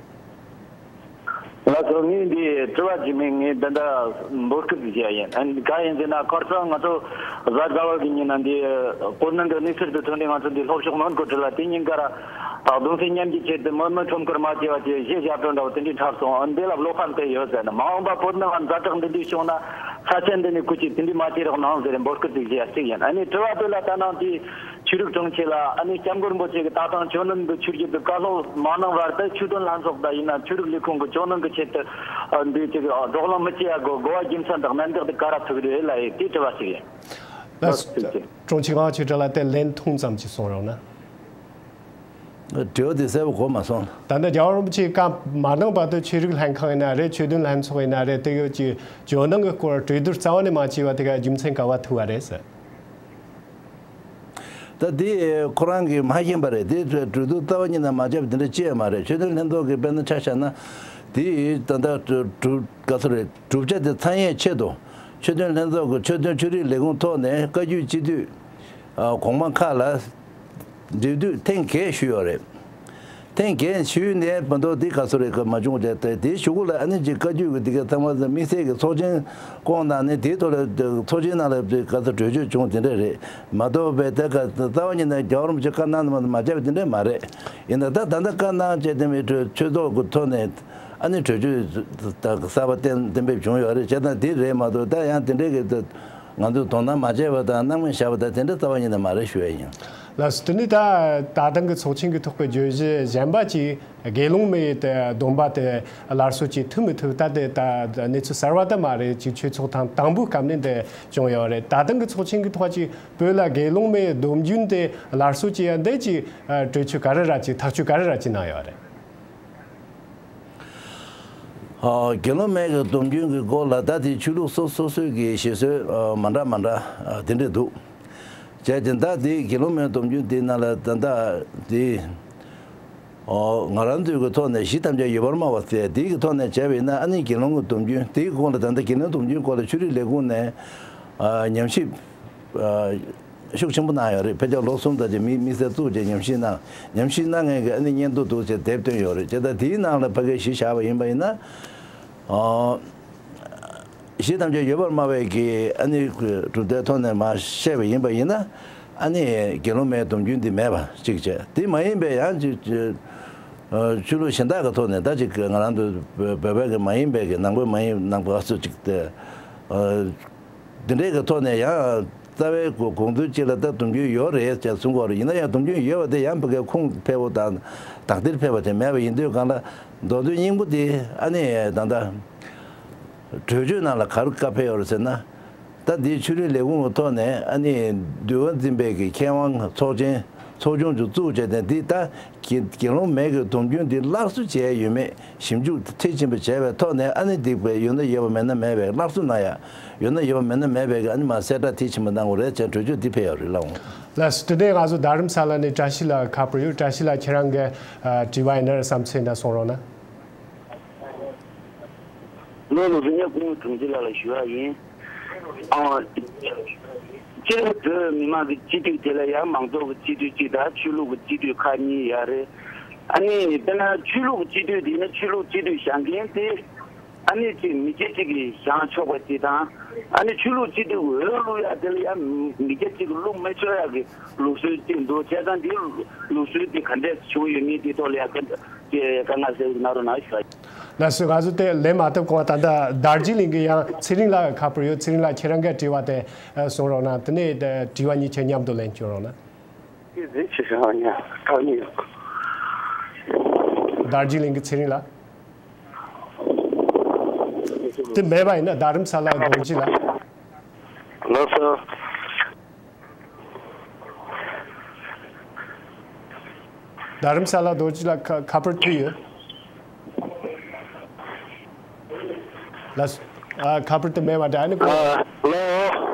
ལགས་སོ། ངས་འདི་དྲི་བ་ཅིག་མིན་ངས་འདི་འདྲ་འབོད་སྐུལ་ཅིག་བྱས་ཡིན། ཨ་ག་ཡིན་ཟེར་ན་ཁོ་ཚོ་ང་ཚོ་གཟའ་ཟླ་བ་གི་ཉིན་ན་འདི་བོད་ནང་གི་གནས་ཚུལ་དེ་ཐོན་ཏེ་ང་ཚོ་འདི་ལྷོ་ཕྱོགས་མོན་གྷོ་ཁྲིད་ལ་དེ་ཉིན་ཀ་ར་གདུང་སེམས་མཉམ་སྐྱེད་ཆེད་དུ་མི་མི་ཁྲོམ་སྐོར་མ་བྱས་པ་དེ་གཞས་ཞབས་བྲོ་འདྲ་བོ་དེ་འདྲའི་འཁྲབ་སོང་། ཨ་འདི་ལ་བློ་ཕམ་དེ་ཡོད་ཟེར་ན་མ་འོངས་པ་བོད་ནང་ལ་ཛ་དྲག་འདི་འདྲའི་བྱུང་ན་ས་ཆ་འདི་ནས་སྐུ་མཁྱེན་དེ་འདྲའི་མ་བྱེད་རོགས་གནང་ཟེར་འབོད་སྐུལ་དེ་བྱས་གཅིག་ཡིན། ཨ་ནི་དྲི་བ་དེ་ལ་ད་ནང་དེ་ཆོས་རིག་དྲུང་ཆེ་ལ་ཨ་ནི་སྐྱབས་མགོན་རིན་པོ་ཆེ་གི་ད་ཐེངས་ཆོས་ནང་གི་ཆོས་བརྒྱུད་དུ་བཀའ་སློབ་མ་གནང་བར་དུ་ཆོས་དོན་ལྷན་ཚོགས་དང་ཡིན་ན་ཆོས་རིག་ལས་ཁུངས་ཀྱི་ཆོས་ནང་གི་ཆེད་དུ་འདི་ཅིག་བགྲོ་གླེང་མི་བྱེད་ཡ་གི་གོ་བ་རྒྱུ་མཚན་དང་གནད་འགག་དེ་ག་ར་ཐུག་རེད་ལ་ཡིན་དེ་དྲི་བ་ཞིག་ཡིན། ལགས་སོ། དྲུང་ཆེ་ཁོང་ཆོས་གྲགས་ལགས་དེ་ལན་ཐུང་ཙམ་ཅིག་གསུང་རོགས་གནང་། དྲི་བ་དེ་གསལ་པོ་གོ་མ་སོང་། ད་ལྟ་རྒྱལ་བ་རིན་པོ་ཆེའི་བཀའ་མ་གནང་བར་དུ་ཆོས་རིག་ལྷན་ཁང་ཡིན་ན་རེད། ཆོས་དོན་ལྷན་ཚོགས་ཡིན་ན་རེད། དེ་གའི་ཀྱི་ཇོ་ནང་གི་སྐོར་གྲོས་བསྡུར་རྩ་བ་ནས་མ་བྱས་པ་དེ་ག་རྒྱུ་མཚན་ག་བ་ཐུག་པ་རེད་ཟེར། ད་དེ་ཁོ་རང་གིས་མ་ཤེས་པ་རེད། དེ་གྲོས་བསྡུར་རྩ་བ་ཉིད་ནས་མ་བྱས་པ་དེ་འདྲ་ཅི་ཡང་མ་རེད། ཆོས་དོན་ལྷན་ཚོགས་ཀྱི་དཔེར་ན་ཆ་བཞག་ན་དེ་ད་ལྟ་གྲུབ་ག་ཚོད་རེད། གྲུབ་ཆ་དེ་ཚང་ཡས་ཆེད་དུ་ཆོས་དོན་ལྷན་ཚོགས་ཀྱི་ཆོས་དོན་ཆོས་རིག་ལས་ཁུངས་ཐོག་ནས་བཀའ་བརྒྱུད་སྤྱི་འཐུས་གོང་མ་ཁག་ལ་འབྲེལ་མཐུད་ཐེངས་བརྒྱད་ཞུས་ཡོད་རེད། ཐེངས་བརྒྱད་ཞུས་ནས་མ་གཏོགས་དེ་ག་ཚོད་རེད་ག་མ་བྱུང་། དེ་དེའི་གཞུག་གུ་ལ་ཨ་ནི་ཅིག་བཀའ་བརྒྱུད་ཀྱི་དེ་ག་ཚང་མ་དམིགས་བསལ་གྱི་ཚོགས་ཆེན་བསྐོངས་གནང་ནས་དེའི་ཐོག་ལ་ཚོགས་ཆེན་ནང་ལ་དེ་ག་ཚོད་གྲོས་ཆོད་བྱུང་དེ་འདྲ་རེད་མ་གཏོགས་པའི་དེ་ག་རྩ་བ་ཉིད་ནས་རྒྱལ་བ་རིན་པོ་ཆེ་བཀའ་གནང་མ་བྱས་པ་དེ་འདྲ་མ་རེད། ཡིན་ན་ད་ད་ལྟ་བཀའ་གནང་བྱས་དེ་མི་གྲོས་ཆོས་ཚོགས་ཀྱི་ཐོག་ནས་ཨ་ནི་གྲོས་ཆོད་གསར་པ་གཏན་གཏན་འབེབས་བྱུང་ཡོད་རེད། བྱས་ཙང་དེ་རེད་མ་གཏོགས་ད་ཡང་དེ་འདྲའི་གི་ང་ཚོས་དོ་སྣང་མ་བྱས་པ་དང་སྣང་མེད་བཞག་པ་དང་དེ་འདྲ་རྩ་བ་ཉིད་ནས་མ་རེད་ཞུ་ཡ་ཡིན། ལགས་སོ། དེ་ནས་ད་ད་ཐེངས་ཀྱི་ཚོགས་ཆེན་གྱི་ཐོག་གི་བརྗོད་གཞི་གཞན་པ་ཅིག་དགེ་སློང་མའི་དེ་སྡོམ་པ་དེ་སླར་གསོ་བྱེད་ཐུབ་མི་ཐུབ་ད་དེ་ད་གནས་ཚུལ་གསར་བ་ད་མ་རེད། ཅིག་ཆོས་ཚོགས་ཐེངས་དང་པོའི་སྐབས་ནས་འདི་བྱུང་ཡོད་རེད། ད་ཐེངས་ཀྱི་ཚོགས་ཆེན་གྱི་ཐོག་ཅིག་བོད་ལ་དགེ་སློང་མའི་སྡོམ་རྒྱུན་དེ་སླར་གསོ་བྱེད་ཡ་འདི་ཅིག་གྲོས་ཆོད་ག་རེ་ར་ཅིག་ཐག་གཅོད་ག་རེ་ར་ཅིག་གནང་ཡོད་རེད། ཨ། དགེ་སློང་མའི་གི་སྡོམ་རྒྱུན་གྱི་སྐོར་ལ་ད་དེ་ཆོས་ལུགས་སོ་སོ་སོའི་གི་བཞེད་སྲོལ་ཨ་མ་འདྲ་མ་འདྲ་ཨ་དེ་འདྲ་འདུག་བྱས་ཙང་ད་དེ་དགེ་སློང་མའི་སྡོམ་རྒྱུན་དེ་ནང་ལ་ད་ལྟ་དེ་ཨོ་ང་རང་ཚོའི་གི་ཐོག་ནས་གཞི་ཐམས་ཅད་ཡོད་པར་སྨྲ་བ་ཟེར་དེ་གི་ཐོག་ནས་བྱས་པ་ཡིན་ན་ཨ་ནི་དགེ་སློང་གི་སྡོམ་རྒྱུན་དེ་གི་སྐོར་ལ་ད་ལྟ་དགེ་སློང་སྡོམ་རྒྱུན་སྐོར་ལ་ཆོས་རིག་ལས་ཁུངས་ནས་ཨ་ཉམས་ཞིབ་ཨ། ཤུགས་ཆེན་པོ་གནང་ཡོད་རེད། ཕལ་ཆེར་ལོ་གསུམ་ཙམ་ཅིག་མི་དམིགས་བསལ་བཙུགས་བྱས་ཉམས་ཞིབ་གནང་། ཉམས་ཞིབ་གནང་མཁན་གྱི་ཨ་ནི་སྙན་ཐོ་འདུག་ཅེས་དེབ་བཏོན་ཡོད་རེད། བྱས་ཙང་དེའི་ནང་ལ་ཕ་གིའི་གཞི་བཞག་པ་ཡིན་པ་ཡིན་ན། ཨོ། གཞི་ཐམས་ཅད་ཡོད་པར་སྨྲ་བའི་གི་ཨ་ནི་གྲུབ་མཐའི་ཐོག་ནས་མར་བཤད་པ་ཡིན་པ་ཡིན་ན། ཨ་ནི་དགེ་སློང་མའི་སྡོམ་རྒྱུན་འདི་མེད་པ་གཅིག་བྱས། དེ་མ་ཡིན་པའི་ཡང་ཅིག་ཨ་ཆོས་ལུགས་གཞན་དག་གི་ཐོག་ནས་ད་ཅིག་ང་རང་ཚོ་བོད་པའི་གི་མ་ཡིན་པའི་གི་ནང་པའི་མ་ཡིན་ནང་པ་སུ་ཅིག་དེ། ཨ། འདི་འདྲའི་གི་ཐོག་ནས་ཡང་རྩ་བའི་གོ་གོང་ཚུལ་གཅིག་ལ་ད་སྡོམ་རྒྱུན་ཡོད་རེད་ཅེས་གསུང་གི་ཡོད་རེད། ཡིན་ན་ཡང་སྡོམ་རྒྱུན་ཡོད་པ་དེ་ཡང་ཕ་གིའི་ཁུངས་འཕེར་པོ་དང་དག་ཐེར་འཕེར་བ་དེ་མེད་པ་ཡིན་དུས་གང་ལ་མདོ་དོན་སྙིང་པོ་དེ་ཨ་ནི་ད་ལྟ་གྲོས་ཆོད་ནང་ལ་ག་རེ་བཀའ་ཕེབས་ཡོད་རེད་ཟེར་ན། ད་འདིའི་ཆོས་རིག་ལས་ཁུངས་ཀྱི་ཐོག་ནས་ཨ་ནི་འདུལ་བ་འཛིན་པའི་གི་མཁས་དབང་ཚོགས་ཆེན་ཚོགས་ཆུང་ཅིག་བཙུགས་བྱས་ཏེ་འདི་ལྟ། དགེ་དགེ་སློང་མའི་གི་སྡོམ་རྒྱུན་འདི་སླར་གསོ་བྱས་ཡོད་མེད་ཞིབ་འཇུག་མཐིལ་ཕྱིན་པ་བྱས་པའི་ཐོག་ནས་ཨ་ནི་འདི་པའི་ཡོད་ན་ཡོད་པ་མེད་ན་མེད་པའི་སླར་གསོ་གནང་ཡ། ཡོད་ན་ཡོད་པ་མེད་ན་མེད་པའི་གི་ཨ་ནི་མ་གསལ་བསྒྲགས་མཐིལ་ཕྱིན་པ་གནང་དགོས་རེད་ཅེས་གྲོས་ཆོད་འདི་ཕེབས་ཡོད་རེད་ལགས་འོང་། ལགས་སོ། དེ་ནས་ང་ཚོ་རྡ་རམ་ས་ལ་ནས་བཀྲ་ཤིས་ལགས་ཁ་པར་ཡོད། བཀྲ་ཤིས་ལགས་ཁྱེད་རང་གི་ཨ་དྲི་བ་ཡིན་ན་བསམ་ཚུལ་ཡིན་ན་གསུང་རོགས་གནང་། ལོ་ལོ་རིང་ཡ་སྐུ་ངོ་དྲུང་ཆེ་ལགས་ལ་ཞུ་བ་ཡིན། ཨང་། སྤྱིར་བོད་མི་མང་གི་སྤྱི་འཐུས་དེ་ལ་ཡང་མང་ཚོགས་ཀྱི་སྤྱི་འཐུས་གཅིག་དང་ཆོས་ལུགས་ཀྱི་སྤྱི་འཐུས་ཁག་གཉིས་ཡོད་རེད། ཨ་ནི་དཔེར་ན་ཆོས་ལུགས་ཀྱི་སྤྱི་འཐུས་དེ་ནི་ཆོས་ལུགས་སྤྱི་འཐུས་བཞེངས་མཁན་དེ་ཨ་ནི་གཅིག་མི་སྐྱ་གཅིག་གིས་བཞེངས་ཆོག་པ་གཅིག་དང་། ཨ་ནི་ཆོས་ལུགས་སྤྱི་འཐུས་འོས་བླུག་ཡ་དེ་ལ་ཡང་མི་སྐྱ་གཅིག་གིས་བླུག་མི་ཆོག་ཡ་གི་ལུགས་སྲོལ་གཅིག་འདུག་བྱས་ཙང་དེ་ལུགས་སྲོལ་དེ་ག་འདྲས་བྱུང་ཡོད་མེད་དེ་ཐོག་ལ་ཡང་དཀའ་ངལ་སེལ་གནང་རོགས་གནང་ཞུ་བ་ཡིན། ལགས་སོ། ང་ཚོ་དེ་ལན་མ་ཐོབ་གོང་ད་ལྟ་དར་ཇི་ལིང་གི་ཡང་ཚེ་རིང་ལགས་ཁ་པར་ཡོད། ཚེ་རིང་ལགས་ཁྱེད་རང་གི་དྲི་བ་དེ་གསུང་རོགས་གནང་། དེ་ནས་དྲི་བ་གཉིས་ཆ་མཉམ་དུ་ལན་སྐྱོན་རོགས་གནང་། དེ་ཟིན་ཆེ་ཤོས་ཨ་ཉ་ཐག་ཉེ་ཡོད། དར་ཇི་ལིང་གི་ཚེ་རིང་ལགས། དེ་མེད་པ་ཡིན་ན་རྡ་རམ་ས་ལ་རྡོ་རྗེ་ལགས། ལགས་སོ། རྡ་རམ་ས་ལ་རྡོ་རྗེ་ལགས། ཁ་ཁ་པར་ཐུག་ཡོད། ལགས་སོ། ཨ། ཁ་པར་དེ་མེད་པ་འདྲ། ཨ་ནི་ཁོ། ཨ། ལགས།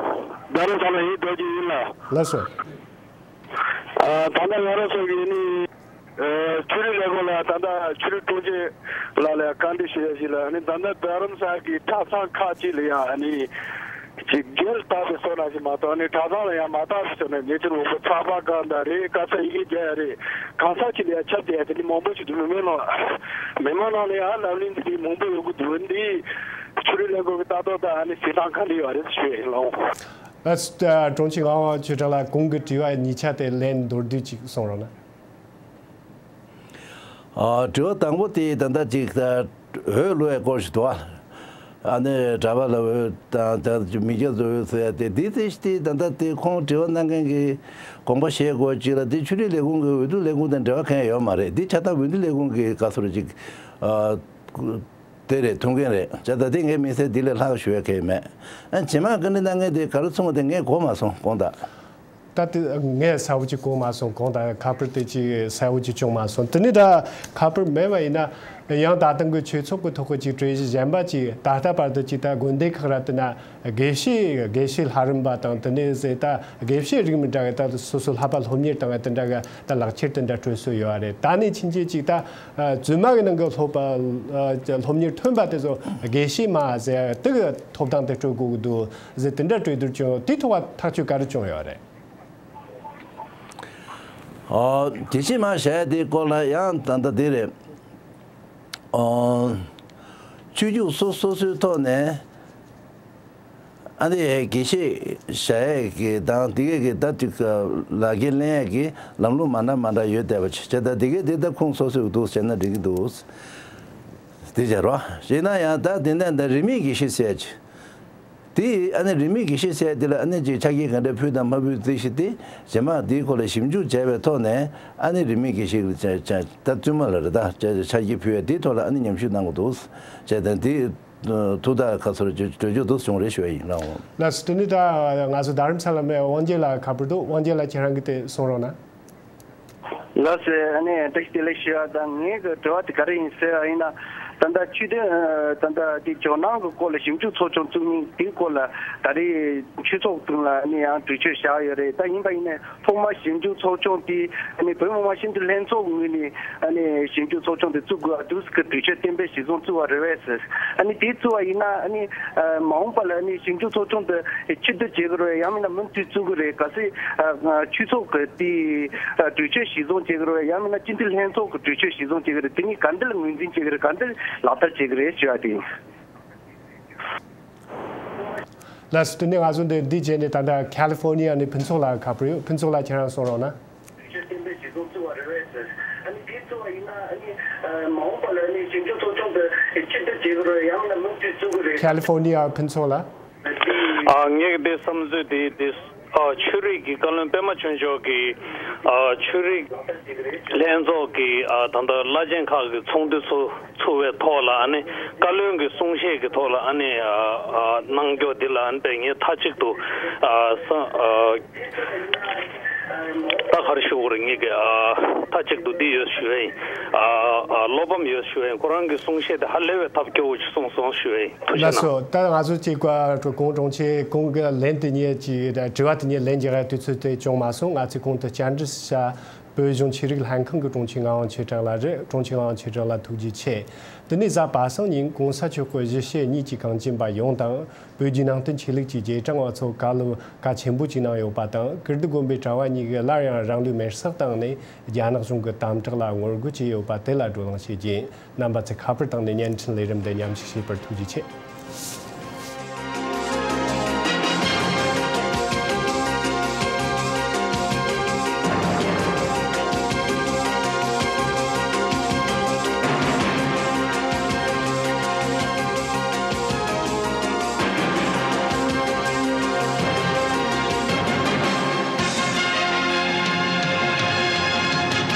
རྡ་རམ་ས་ལ་ཡིན། རྡོ་རྗེ་ཡིན་ལགས། ལགས་སོ། ཨ། ད་ལྟ་ང་རང་ཚོ་གི་ནི། ཨ། ཆོས་རིག་ལས་ཁུངས་ལ་ད་ལྟ་ཆོས་རིག་དྲུང་ཆེ་ལགས་ལ་བཀའ་འདྲི་ཞུ་ཡ་ཞིག་ལ། ཨ་ནི་ད་ལྟ་རྡ་རམ་ས་གི་གྲྭ་ཚང་ཁག་ཅིག་ལ་ཡ། ཨ་ནི་ཅིག་སྒེར་བཏགས་པའི་སོ་ནང་ཞིག་མ་གཏོགས། ཨ་ནི་གྲྭ་ཚང་ལ་ཡ་མ་བཏགས་པའི་སོ་ནས་ཉེ་ཆར་འོ་པོ་ཚགས་པར་སྒང་དང་རེད། ག་ས་ཡི་གེ་རྒྱག་ཡ་རེད། གང་ས་ཅིག་ལ་ཡ་ཁྱབ་བསྡད་ཡ་དེ་འདྲ་མང་པོ་ཞིག་འདུག་མི་མང་ནང་། མི་མང་ནང་ལ་ཡ་ལབ་གླེང་དེ་འདྲ་མང་པོ་ཡོང་གི་འདུག་འདི་ཆོས་རིག་ལས་ཁུངས་ཀྱི་ལྟ་རྟོག་དང་། ཨ་ནི་བྱེད་སྟངས་ག་འདྲ་ཡོད་རེད་ཞུ་ཡ་ཡིན་ལགས། ཨ། དྲུང་ཆེ་ངག་དབང་ཆོས་གྲགས་ལགས། གོང་གི་དྲི་བ་གཉིས་ཆ་དེ་ལན་མདོར་བསྡུས་ཅིག་གསུང་རོགས་གནང་། ཨ། དྲི་བ་དང་པོ་དེ་ད་ལྟ་ཅིག་ད་འོས་བླུག་ཡའི་སྐོར་ཞིག་འདུག་ཨ། ཨ་ནི་གྲྭ་པ་ལ་འོས་དང་ད་མི་སྐྱ་ཚོ་འོས་ཟེར་ཡ་དེ། འདི་དེ་དེ་ད་ལྟ་དེ་ཁོང་དྲི་བ་གནང་མཁན་གྱིས་དགོངས་པ་བཞེས་དགོས་ཅིག་ལ། དེ་ཆོས་རིག་ལས་ཁུངས་ཀྱི་འོས་བསྡུ་ལས་ཁུངས་དང་འབྲེལ་བ་གང་ཡང་ཡོད་མ་རེད། འདི་ཆ་ཚང་འོས་བསྡུ་ལས་ཁུངས་ཀྱི་བཀའ་ཟུར་ཅིག་ཨ། དེ་རེད། ཐུགས་འགན་རེད། བྱས་ཙང་དེ་ངས་དམིགས་བསལ་འདི་ལས་ལྷག་ཞུ་ཡ་གང་ཡང་མེད། ཨ། རྗེས་མ་བཀའ་འདྲི་གནང་མཁན་དེ་ག་རེ་གསུངས་པ་དེ་ངས་གོ་མ་སོང་། དགོངས་དག་ད་དེ་ངས་གསལ་བོ་ཅིག་གོ་མ་སོང་། དགོངས་དག་ཁ་པར་དེ་ཅིག་གསལ་བོ་ཅིག་བྱུང་མ་སོང་། དེ་ནས་ད་ཁ་པར་མེད་པ་ཡིན་ན་ཡང་ད་ཐེངས་ཀྱི་ཆོས་ཚོགས་ཀྱི་ཐོག་གི་ཅིག་གྲོས་གཞི་གཞན་པ་ཅིག་ད་ལྟ་བར་དུ་ཅིག་ད་དགོན་སྡེ་ཁག་ར་དེ་ན་དགེ་བཤེས་དགེ་བཤེས་ལྷ་རམས་པ་དང་། དེ་ནས་ཟེར་ད་དགེ་བཤེས་རིགས་མི་འདྲ་བའི་ད་སོ་སོ་བསླབ་པ་སློབ་གཉེར་བཏང་བ་དེ་འདྲ་གི་ད་ལག་ཁྱེར་དེ་འདྲ་སྤྲོད་སྲོལ་ཡོད་རེད། ད་ནས་ཕྱིན་ཆད་ཅིག་ད་ཨ། བཙུན་མ་གི་ནང་གི་སློབ་པ། ཨ། སློབ་གཉེར་ཐོན་པ་དེ་ཚོ་དགེ་བཤེས་མ་ཟེར་དེ་གི་ཐོབ་ཐང་དེ་སྤྲོད་དགོས་ཀྱི་འདུག་ཟེར་དེ་འདྲ་གྲོས་བསྡུར་བྱུང་། དེའི་ཐོག་ཐག་གཅོད་ག་རེ་བྱུང་ཡོད་རེད། ཨ། དགེ་བཤེས་མ་བྱ་ཡ་དེའི་སྐོར་ལ་ཡང་ད་ལྟ་དེ་རེད། ཨ། ཆོས་བརྒྱུད་སོ་སོ་སོའི་ཐོག་ནས། ཨ་ནི་དགེ་བཤེས་བྱ་ཡས་ཀྱི་དང་དེ་གས་ཀྱི་ད་ཅིག་ལག་འཁྱེར་ལེན་ཡས་ཀྱི་ལམ་ལུགས་མ་འདྲ་མ་འདྲ་ཡོད་བསྡད་པ་ཅིག་བྱས། ད་དེ་གས་དེ་ད་ཁུངས་སོ་སོས་འདུག་བྱས་ན་འགྲིག་གི་འདུག་དེ་བྱས་རོགས་བྱས་ན་ཡང་ད་དེ་ནས་ད་རིས་མེད་དགེ་བཤེས་ཟེར་ཡ་ཅིག་དེ་ཨ་ནི་རིས་མེད་དགེ་བཤེས་ཟེར་ཡ་དེ་ལ་ཨ་ནི་ཅིག་ཆ་རྐྱེན་ག་འདྲ་ཕུལ་དང་མ་ཕུལ་རྩིས་གཞི་དེ། རྗེས་མ་དེའི་སྐོར་ལ་ཞིབ་འཇུག་བྱས་པའི་ཐོག་ནས། ཨ་ནི་རིས་མེད་དགེ་བཤེས་ཀྱི་ཆ་ཆ་ད་བཙུན་མ་ལ་རེད། ད་ཆ་ཆ་རྐྱེན་ཕུལ་ཡ་དེའི་ཐོག་ལ་ཨ་ནི་ཉམས་ཞིབ་གནང་དགོས་འདུག་བྱས། ད་དེ། ཐུགས་ཐག་ཁ་ཚོར་གྲོས་གྲོས་ཆོད་དུ་བྱུང་རེད་ཞུ་བ་ཡིན་ལགས། འོང་། ལགས་སོ། དེ་ནས་ད་ང་ཚོ་རྡ་རམ་ས་ལ་མེད་དབང་རྒྱལ་ལགས་ཁ་པར་འདུག་དབང་རྒྱལ་ལགས་ཁྱེད་རང་གིས་དེ་གསུང་རོགས་གནང་། ལགས་སོ། ཨ་ནི་བཀྲ་ཤིས་བདེ་ལེགས་ཞུ་བ་དང་། ངའི་གི་དྲི་བ་དེ་ག་རེ་ཡིན་ཟེར་བ་ཡིན་ན། ད་ལྟ་ཆོས་དོན་ད་ལྟ་དེ་ཇོ་ནང་གི་སྐོར་ལ་ཞིབ་འཇུག་ཚོགས་ཆུང་བཙུགས་མིན་དེའི་སྐོར་ལ་ད་རེས་ཆོས་ཚོགས་སྟེང་ལ་ཨ་ནི་ཡང་གྲོས་ཆོད་བཞག་ཡོད་རེད། ད་ཡིན་པ་ཡིན་ནའི། ཐོག་མར་ཞིབ་འཇུག་ཚོགས་ཆུང་དེ་ཨ་ནི་བོད་མི་མང་སྤྱི་འཐུས་ལྷན་ཚོགས་ངོས་ནས་ཨ་ནི་ཞིབ་འཇུག་ཚོགས་ཆུང་དེ་བཙུགས་དགོས་པ་འདུག་གི་གྲོས་ཆོད་གཏན་འབེབས་གཞིར་བཟུང་བཙུགས་པ་རེད་པས་ཟེར། ཨ་ནི་དེ་བཙུགས་པ་ཡིན་ན་ཨ་ནི་མ་འོངས་པ་ལ་ཨ་ནི་ཞིབ་འཇུག་ཚོགས་ཆུང་དེ་ཕྱིར་བསྡུ་བྱེད་དགོས་རེད། ཡང་མིན་ན་མུ་མཐུད་བཙུགས་དགོས་རེད། གལ་སྲིད་ཆོས་ཚོགས་ཀྱི་དེ་གྲོས་ཆོད་གཞིར་བཟུང་བྱེད་དགོས་རེད། ཡང་མིན་ན་སྤྱི་འཐུས་ལྷན་ཚོགས་ཀྱི་གྲོས་ཆོད་གཞིར་བཟུང་བྱེད་དགོས་རེད། དེ་གཉིས་ག་འདྲ་ལ་ངོས་འཛིན་བྱེད་དགོས་རེད། ག་འདྲ་ལག་བསྟར་བྱེད་དགོས་རེད་ཞུ་བ་དེ་ཡིན། ལགས་སོ། དེ་ནས་ང་ཚོ་འདི་འདི་བྱས་ནས་ད་ལྟ་ཁ་ལི་ཧྥོར་ནི་ཡ་ནས་ཕུན་ཚོགས་ལགས་ཁ་པར་ཡོད། ཕུན་ཚོགས་ལགས་ཁྱེད་རང་གསུང་རོགས་གནང་། ཁ་ལི་ཧྥོར་ནི་ཡ་ཕུན་ཚོགས་ལགས། ཨ། ངས་འདི་བསམ་ཚུལ་འདི་འདི། ཨ། ཆོས་རིག་གི་བཀའ་བློན་པད་མ་ཆོས་མཆོག་གིས། ཨ། ཆོས་རིག་ལྷན་ཚོགས་ཀྱི། ཨ། ད་ལྟ་བླ་ཆེན་ཁག་གི་ཚོགས་འདུ་ཚོགས་ཚུགས་པའི་ཐོག་ལ་ཨ་ནི་བཀའ་བློན་གྱི་གསུང་བཤད་ཀྱི་ཐོག་ལ་ཨ་ནི། ཨ། ཨ། གནང་རྒྱུ་འདི་ལ་ཨ་ནི་དཔེ་ངས་མཐའ་གཅིག་ཏུ། ཨ། ས། ཨ། ད་ག་རེ་ཞུ་དགོས་རེད། ངས་ཀྱི། ཨ། མཐའ་གཅིག་ཏུ་འདི་ཡོད་ཞུ་བ་ཡིན། ཨ། ཨ། བློ་ཕམ་ཡོད་ཞུ་བ་ཡིན། ཁོ་རང་གི་གསུང་བཤད་དེ་ཧ་ལས་པའི་ཐབས་སྐྱོ་བོ་ཞིག་གསུངས་སོང་ཞུ་བ་ཡིན། ཐུགས་རྗེ་གནང་། ལགས་སོ། ད་ང་ཚོ་གཅིག་པ་གོང་དྲུང་ཆེ་གོང་གི་ལན་དེ་ཉིད་ཀྱི་དྲི་བ་དེ་ཉིད་ལན་རྒྱག་ཡ་དུས་ཚོད་དེ་བྱུང་མ་སོང་། ང་ཚོས་གོང་དུ་བཅར་འདྲི་བྱ། བོད་གཞུང་ཆོས་རིག་ལྷན་ཁང་གི་དྲུང་ཆེ་ངག་དབང་ཆོས་གྲགས་ལགས་རེད། དྲུང་ཆེ་ངག་དབང་ཆོས་གྲགས་ལགས་ཐུགས་རྗེ་ཆེ། དེ་ནས་གཟའ་པ་སངས་ཉིན་གོང་ས་མཆོག་གི་གཞིས་བྱེས་གཉིས་ཀྱི་གངས་ཅན་པ་ཡོངས་དང་། བོད་བརྒྱུད་ནང་བསྟན་ཆོས་ལུགས་ཀྱི་རྗེས་འབྲང་བ་ཚོ་བཀའ་སློབ་གལ་ཆེན་པོ་ཅིག་གནང་ཡོད་པ་དང་། ཀིརྟི་དགོན་པའི་གྲྭ་བ་གཉིས་ཀྱིས་སླར་ཡང་རང་ལུས་མེར་བསྲེགས་བཏང་ནས་རྒྱ་ནག་གཞུང་གི་དམ་དྲག་ལ་ངོ་རྒོལ་བྱས་ཡོད་པ་དེ་ལ་བགྲོ་གླེང་བྱེད་ཀྱིན། རྣམ་པ་ཚོས་ཁ་པར་བཏང་ནས་བརྙན་འཕྲིན་ལས་རིམ་འདི་མཉམ་ཞུགས་བྱས་པར་ཐུགས་རྗེ་ཆེ།